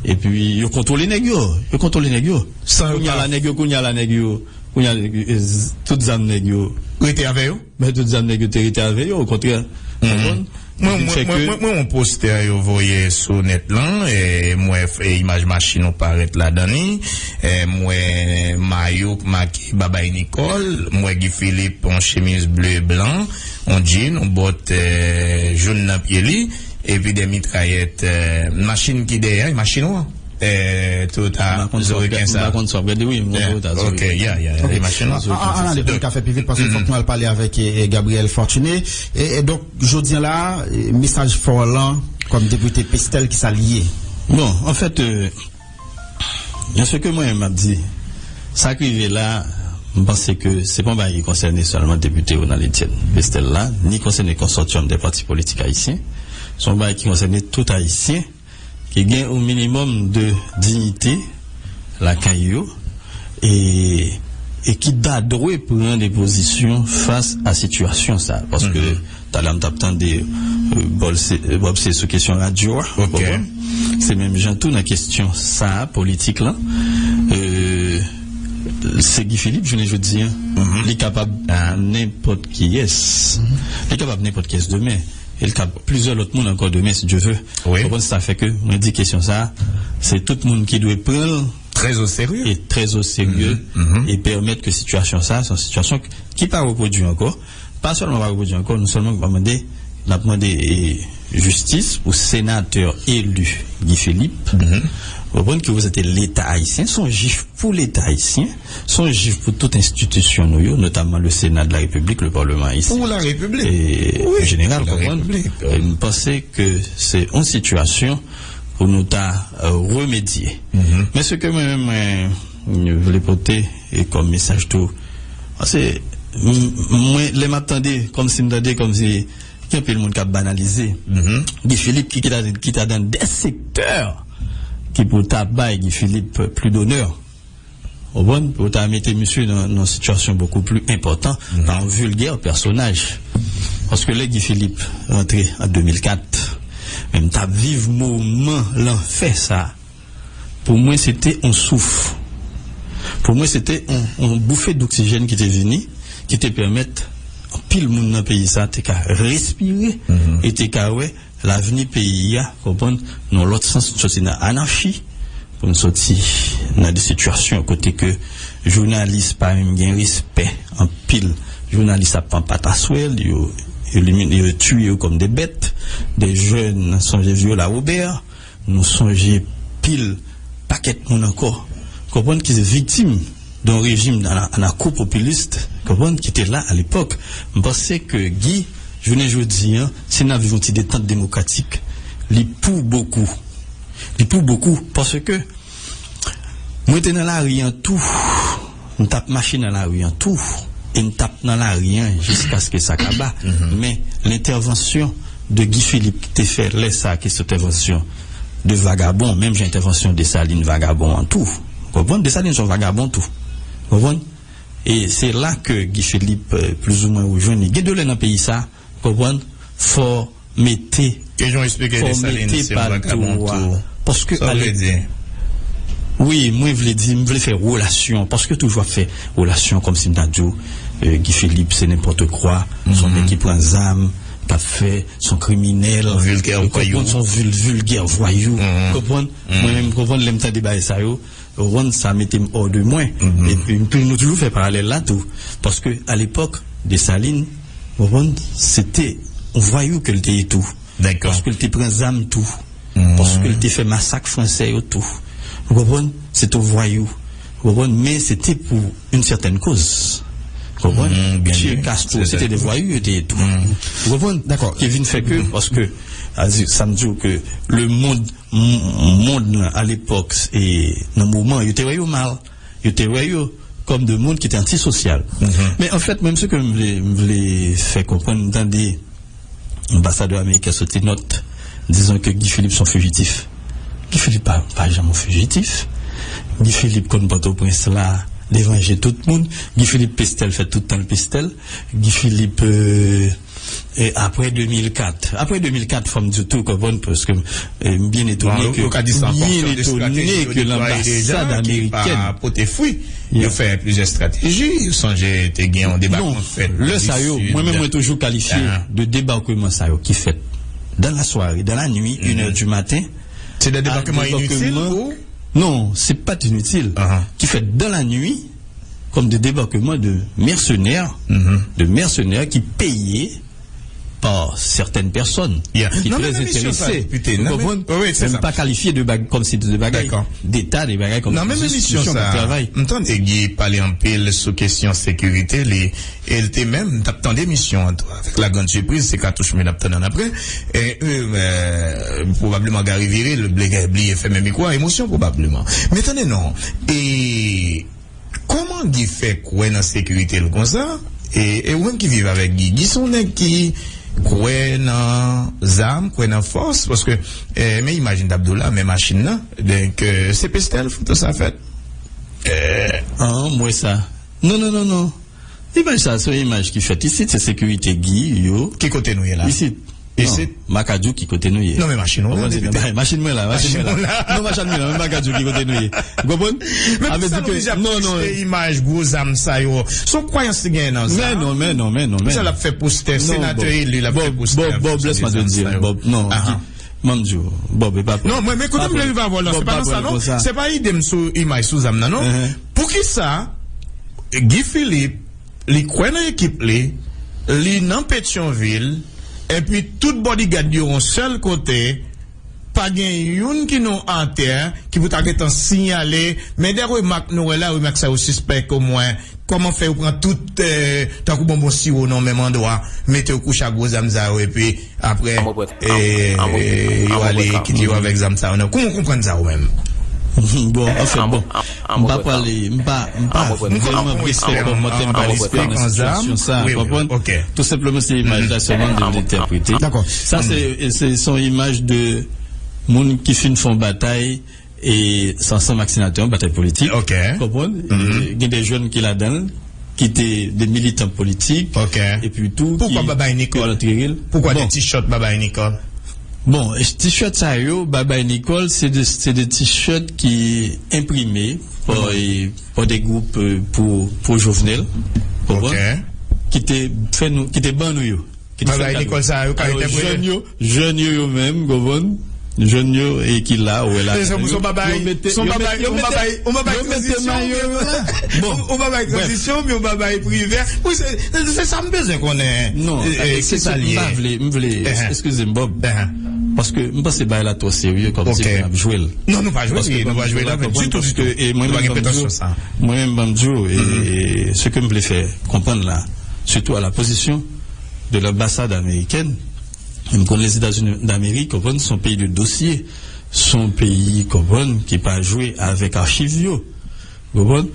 epi yo kontwole nèg yo. Yo kontwole nèg yo. Kounye a la, nèg yo, kounye a la, nèg yo, kounye a, e, z-, tout zam nèg yo. Rete avè yo? Men tout zam nèg yo te rete avè yo, okontrè. Konprann? Mwen, mwen, mwen, mwen, mwen, yon postè yo voye sou nèt lan, e, mwen, e, imaj machin ou parèt ladan li, e, mwen, mayo k make Babay Nicole, mwen, Guy Philippe, yon chemiz ble blan, yon jean, yon bòt, e, jòn nan pye li, epi de mitrayèt, e, machin ki dèyè, machin ou an. E, Toyota Zoriken sa. M pa konn sa w ap gade, wi, m konn Toyota Zoriken. Ok, ya, ya, ya, machin nan. An, an, an ale pou n ka fè pi vit, paske fòk nou al pale avèk, e, e, Gabriel Fortuné. E, e donk, jodi a la, e, mesaj fò lan, kòm depite Pestel, ki sa l ye? Bon, an fèt, e, nan sa ke mwen menm m ap di, sa k rive la, m panse ke se pa yon bagay ki konsène sèlman depite Ronald Etienne Pestel la, ni konsène konsotyòm de pati politik ayisyen. Se yon bagay ki konsène tout Ayisyen ki gen yon minimòm de diyite lakay yo e, e ki ta dwe pran de pozisyon fas a sitiyasyon sa a. Paske talè a m t ap tande, e, Bob se, Bob se sou kesyon radyo a, w konprann? Se menm jan tou nan kesyon sa a, politik lan. E, se Guy Philippe, jounen jodi a, li kapab nenpòt kiyès. Li kapab nenpòt kiyès demen. E l ka plizyè lòt moun ankò demen, si Dye vle. Wi. Konprann, sa fè ke mwen di kesyon sa a, se tout moun ki dwe pran l trè o serye. E trè o serye, e pèmèt ke sitiyasyon sa a, se yon sitiyasyon ki pa repwodui ankò. Pa sèlman pa repwodui ankò, non sèlman n ap mande, n ap mande, e, jistis pou senatè eli Guy Philippe. Konprann, ki reprezante Leta ayisyen, se yon jif pou Leta ayisyen. Se yon jif pou tout enstitisyon nou yo, notamman le Sénat de la République, le Parlement ayisyen. Pou la Repiblik. E, wi, an jeneral, konprann? E m panse ke se yon sitiyasyon pou nou ta, e, remedye. Men se ke mwen menm, mwen, mwen vle pote e kòm mesaj tou, paske m-, mwen, lè m ap tande, kòmsi m tande, kòmsi gen anpil moun k ap banalize Guy Philippe ki, ki ta, ki ta dan de sektè ki pou ta bay Guy Philippe pli donè. Ou konprann? Pou ta mete misye nan, nan yon sitiyasyon bokou pli enpòtan, nan yon vilgè pèsonaj. Paske lè Guy Philippe rantre an de mil kat, men m t ap viv moman lanfè sa a. Pou mwen, se te yon souf. Pou mwen, se te yon, yon boufe doksijèn ki te vini, ki te pèmèt anpil moun nan peyi sa a te ka respire e te ka wè lavni peyi a, konprann, nan yon lòt sans, soti nan anachi, pou n soti nan de sitiyasyon kote ke jounalis pa menm gen respè, anpil jounalis ap pran pataswèl, yo elimine, yo tiye yo kòm de bèt, de jèn sonje Viola Robert, nou sonje pil pakèt moun ankò, konprann, ki viktim de yon rejim ana-, anakopopilis, konprann, ki te la alepòk. M panse ke Guy, jounen jodi a, si n ap viv yon ti detant demokratik, li pou bokou. Li pou bokou, paske mwen te nan lari an tou, m t ap mache nan lari an tou, e m t ap nan lari an jiskaske sa kaba. Men, lentèvansyon de Guy Philippe ki te fè lè sa a, ki se entèvansyon de vagabon, menm jan entèvansyon Desalin vagabon an tou. Ou konprann? Desalin se yon vagabon tou. Ou konprann? E se la ke Guy Philippe, euh, plizoumwen ou jwenn li. Gen de lè nan peyi sa, ou konprann? Fò mete, fò mete pa tou a. Paske ale, wi, mwen vle di, m vle fè relasyon, paske yo toujou ap fè relasyon kòmsi m ta di w, euh, Guy Philippe se nenpòt kwa, se yon nèg ki pran zam, k ap fè, se yon kriminèl, ou konprann, se yon vil, vilgè vwayou, ou konprann? Mwen menm, ou konprann, lè m tande bagay sa yo, ou konprann, sa mete m hors de mwen. Epi, epi nou toujou fè paralèl la tou, paske alepòk, Desalin, ou konprann, se te yon vwayou ke l te ye tou. Paske l te pran zam tou. Paske l te fè masak fransè yo tou. Ou konprann? Se te yon vwayou. Ou konprann? Men se te pou une certaine cause. Ou konprann? Che Castro, se te de vwayou yo te ye tou. Ou konprann? Ki vin fè ke, paske, sa m di w ke le monde, m- monn nan, alepòk, e nan moman, yo te wè yo mal. Yo te wè yo kòm de moun ki te antisosyal. Men anfèt, mwen, se ke m vle, m vle fè konprann, m tande anbasadè ameriken soti nòt, dizon ke Guy Philippe se yon fijitif. Guy Philippe pa, pa janm yon fijitif. Guy Philippe konn Pòtoprens la, devanje tout moun. Guy Philippe pestèl, fè tout tan l pestèl. Guy Philippe, euh, e apre de mil kat, apre de mil kat, fò m di w tou, konprann, paske, euh, m byen etone ke, m byen etone ke lanbasad amerikèn, yo fè plizyè estrateji. Ou sonje te gen yon debakman fèt nan Sid. Lè sa yo, mwen menm, mwen toujou kalifye de debakman sa yo ki fèt dans la soirée, dans la nuit, une heure du matin. Se de debakman initil pou... Non, se pa t initil. Ki fèt dans la nuit, comme des débarquements de mercenaires, de mercenaires qui payés par certaines personnes qui très intéressées. Ou konprann? Men m pa kalifye de bag, kòmsi de bagay deta, de bagay kòmsi de enstitisyon k ap travay. M tande Guy pale anpil sou kesyon sekirite, li, e l te menm, m t ap tande emisyon an tou, avèk la grande surprise, se Katouch mwen ap tann an apre. E, e, e, pwobableman Gary vire, l bliye, bliye fèmen mikwo a, emosyon pwobableman. Men tande non, e kòman Guy fè kwè nan sekirite l konsa? E, e ou menm ki viv avèk Guy, Guy se yon nèg ki kwè nan zam, kwè nan fòs, paske, e, men imaj m t ap di w la, men machin nan, donk, e, se pestèl foto sa fèt. E, an, m wè sa. Non, non, non, non. Imaj sa, se yon imaj ki fèt isit, se sekirite Guy yo. Ki kote nou ye la? Isit. Isit? Non, m pa ka di w ki kote nou ye. Non, men machin ou la, depite. Machin mwen la, machin mwen la. Non, machin mwen la, men m pa ka di w ki kote nou ye. Ou konprann? Men sa nou vle di ke, non, non, poste imaj gwo zam sa yo, se yon kwayans li genyen nan zam. Men non, men non, men non, men non. Sa l ap fè postè, senatè eli, l ap fè postè. Bob, Bob, lès mwen te di, Bob, non. Mwen di w, Bob, e pa pran. Non, mwen, men kote m vle rive avè w la, se pa nan sa, non. Se pa ide m sou imaj, sou zam nan, non. Poukisa Guy Philippe, li kwè nan ekip li, li nan Petyonvil, epi tout bodyguard yo yon sèl kote, pa gen youn ki non atè, ki pou ta gentan siyale, men de remak nou wè la, remak sa yo sispèk omwen, kòman fè yo pran tout, e, tankou bonbon siwo nan menm andwa, mete yo kouche ak gwo zam sa yo, epi apre, e, yo ale kite yo avèk zam sa yo nan. Kòman w konprann sa ou menm? Bon, anfèt, bon, m pa prale, m pa, m pa vrèman vle fè kòmantè, m pa eksplike nan sitiyasyon sa, konprann? Tou senpleman, se imaj la sèlman m te vle entèprete. Sa se, se, se yon imaj de moun ki fin fè yon batay, e se ansanm ak senatè, yon batay politik. Konprann? E gen de jèn ki ladan l, ki te de militan politik, epi tou ki, ki rantre l. Poukwa de t-shirt Babay Nicole? Bon, e t-shirt sa yo, Babay Nicole, se de, se de t-shirt ki enprime pa, e, pa de gwoup, e, pro, pro Jovenel, konprann? Ki te fè nou, ki te ban nou yo. Ki te fè kado. Babay Nicole sa yo ka entèprete. Alò, jèn yo, jèn yo, yo menm, konprann? Jèn yo, e ki la, ou wè la. Se yon bagay, se yon bagay, yon bagay, yon bagay tranzisyon, yon bagay tranzisyon, yon bagay privè. Wi, se, se sa m bezwen konnen. Non, e, e, se sa l ye. M pa vle, m vle, eskize m, Bob. Paske m panse bagay la twò serye, kòmsi nou ap jwe l. Non, nou pa jwe l, nou pa jwe l avè l ditou, ditou. Nou pa gen pretansyon sa. Mwen menm, ban m di w, e, e, se ke m vle fè konprann la, surtout à la position de l'ambassade américaine, m konn Lèzetazini Damerik, konprann, se yon peyi de dosye, se yon peyi, konprann, ki pa jwe avèk achiv yo, konprann.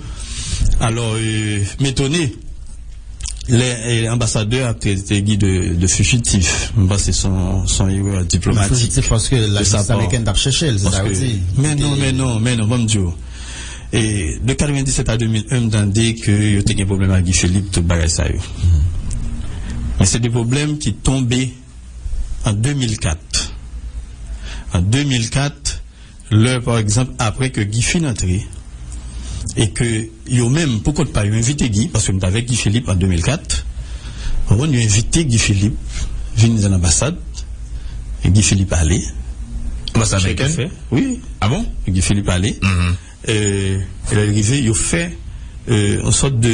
Alò, e, m etone Lè anbasadè a trete Guy de, de fijitif, m panse se yon, se yon erè diplomatik. Fijitif paske lajistis amerikèn t ap chèche l, se sa yo di. Men non, men non, men non, ban m di w. E de katrevendisèt a de mil en, m tande ke yo te gen pwoblèm ak Guy Philippe, tout bagay sa yo. Men se de pwoblèm ki tonbe an de mil kat. An de mil kat, lè, pa egzanp, apre ke Guy fin antre, e ke yo menm, pou kont pa yo, envite Guy, paske m t avèk Guy Philippe an de mil kat, w konprann, yo envite Guy Philippe vin nan anbasad, e Guy Philippe ale. Anbasad amerikèn? Wi. Ah bon? Guy Philippe ale. Euh, lè l rive, yo fè euh, yon sòt de,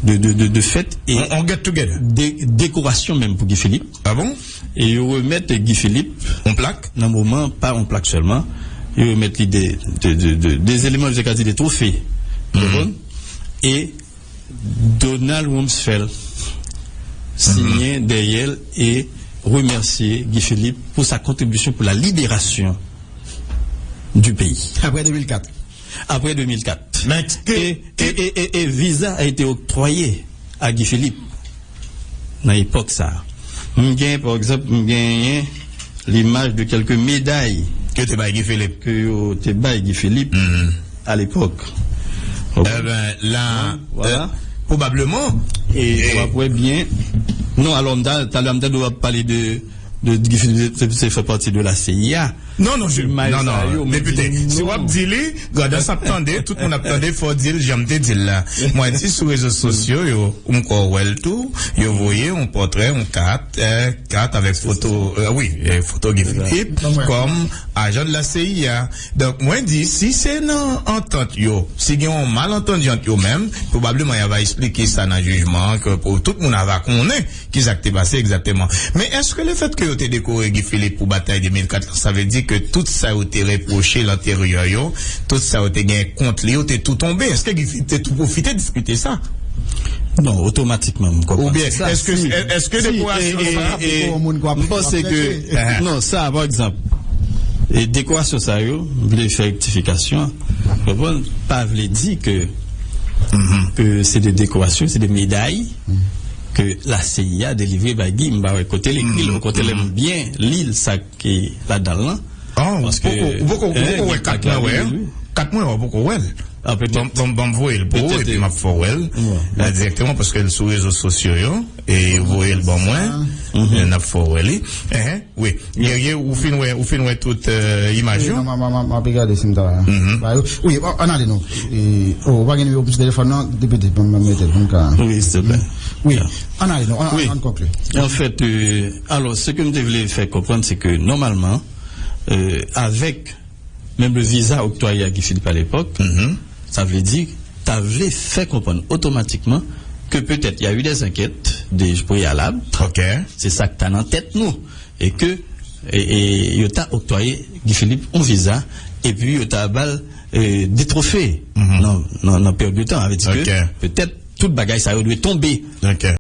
de, de, de, de fèt e On, on get together. De, dekorasyon menm pou Guy Philippe. Ah bon? E yo remèt Guy Philippe yon plak? Nan moman, pa yon plak sèlman. Yo remèt li de, de, de, de, de eleman, je ka di de twofe. Ou konprann? E Donald Rumsfeld siyen dèyè l e remèsye Guy Philippe pou sa kontribisyon pou la libération du pays. Apre de mil kat. Apre de mil kat. Men ke- E, e, e, e, e viza a été octroyé à Guy Philippe nan epòk sa. M gen, pa egzanp, m genyen limaj de kèlke meday Ke te bay Guy Philippe. ke yo te bay Guy Philippe à l'époque. Ebyen, la, Voilà. euh, probableman. E w ap wè byen. Non, alò, m ta, talè, m ta dwe ap pale de, de, de Guy Philippe, se, se fè pati de la C I A. Non, non, je, Imaj non, sa non, yo, m depite, di si w ap non. Di li, Grandans ap tande, tout moun ap tande, fò w di l jan m te di l la. Mwen di sou rezo sosyo yo, m kwè w wè l tou, yo voye yon pòtrè, yon kat, euh, kat avèk foto, euh, wi, euh, foto Guy Philippe, kòm ajan de la C I A. Donk, mwen di, si se nan antant yo, si gen yon malantanti ant yo menm, pwobableman y ava esplike sa nan jijman an, ke pou tout moun ava konnen kisa k te pase egzakteman. Men èske lefèt ke yo te dekore Guy Philippe pou batay de mil kat la, sa vle di ke tout sa yo te repwoche l anteryè yo, tout sa yo te gen kont li, yo te tou tonbe? Èske Guy Philippe te tou pwofite diskite sa? Non, otomatikman, m kwè pa. Oubyen, èske, èske dekorasyon sa, e, e, e, m panse ke, non, sa, pa egzanp, e dekorasyon sa yo, m vle fè rektifikasyon, konprann, pa vle di ke, ke se de dekorasyon, se de meday ke la C I A delivre bay Guy, m pa wè kote l ekri l, okontrè, lè m byen li l, sa ki ladan l lan. Oh, ou poko, ou poko, ou poko wè kat mwen wè, hein? Kat mwen wè, ou poko wè l. Ah, petèt. Bon, bon, bon, voye l pou ou, epi m ap fè w wè l, euh, dirèkteman, paske l sou rezo sosyo yo, e voye l ban mwen, e n ap fè w wè li. Hein, wi. Guerrier, ou fin wè, ou fin wè tout, euh, imaj yo? Non, m ap gade si m ta. Wi, ann ale non. E, oh, ou pa gen nimewo pou ti telefòn nan, depite, ban m mete l, ban m ka. Wi, silvouplè. Wi, ann ale non, ann konkli. Anfèt, euh, alò, sa ke m te vle fè konprann, se ke nòmalman, euh, avèk menm le visa octroyé à Guy Philippe à l'époque, sa vle di, ta vle fè konprann otomatikman ke petèt y a eu des enquêtes, des préalables. Se sa k ta nan tèt nou. E ke, e, e, yo ta oktwaye Guy Philippe yon viza, epi yo ta ba l, e, de twofe nan, nan, nan peryòd de tan. Sa vle di ke petèt tout bagay sa yo dwe tonbe.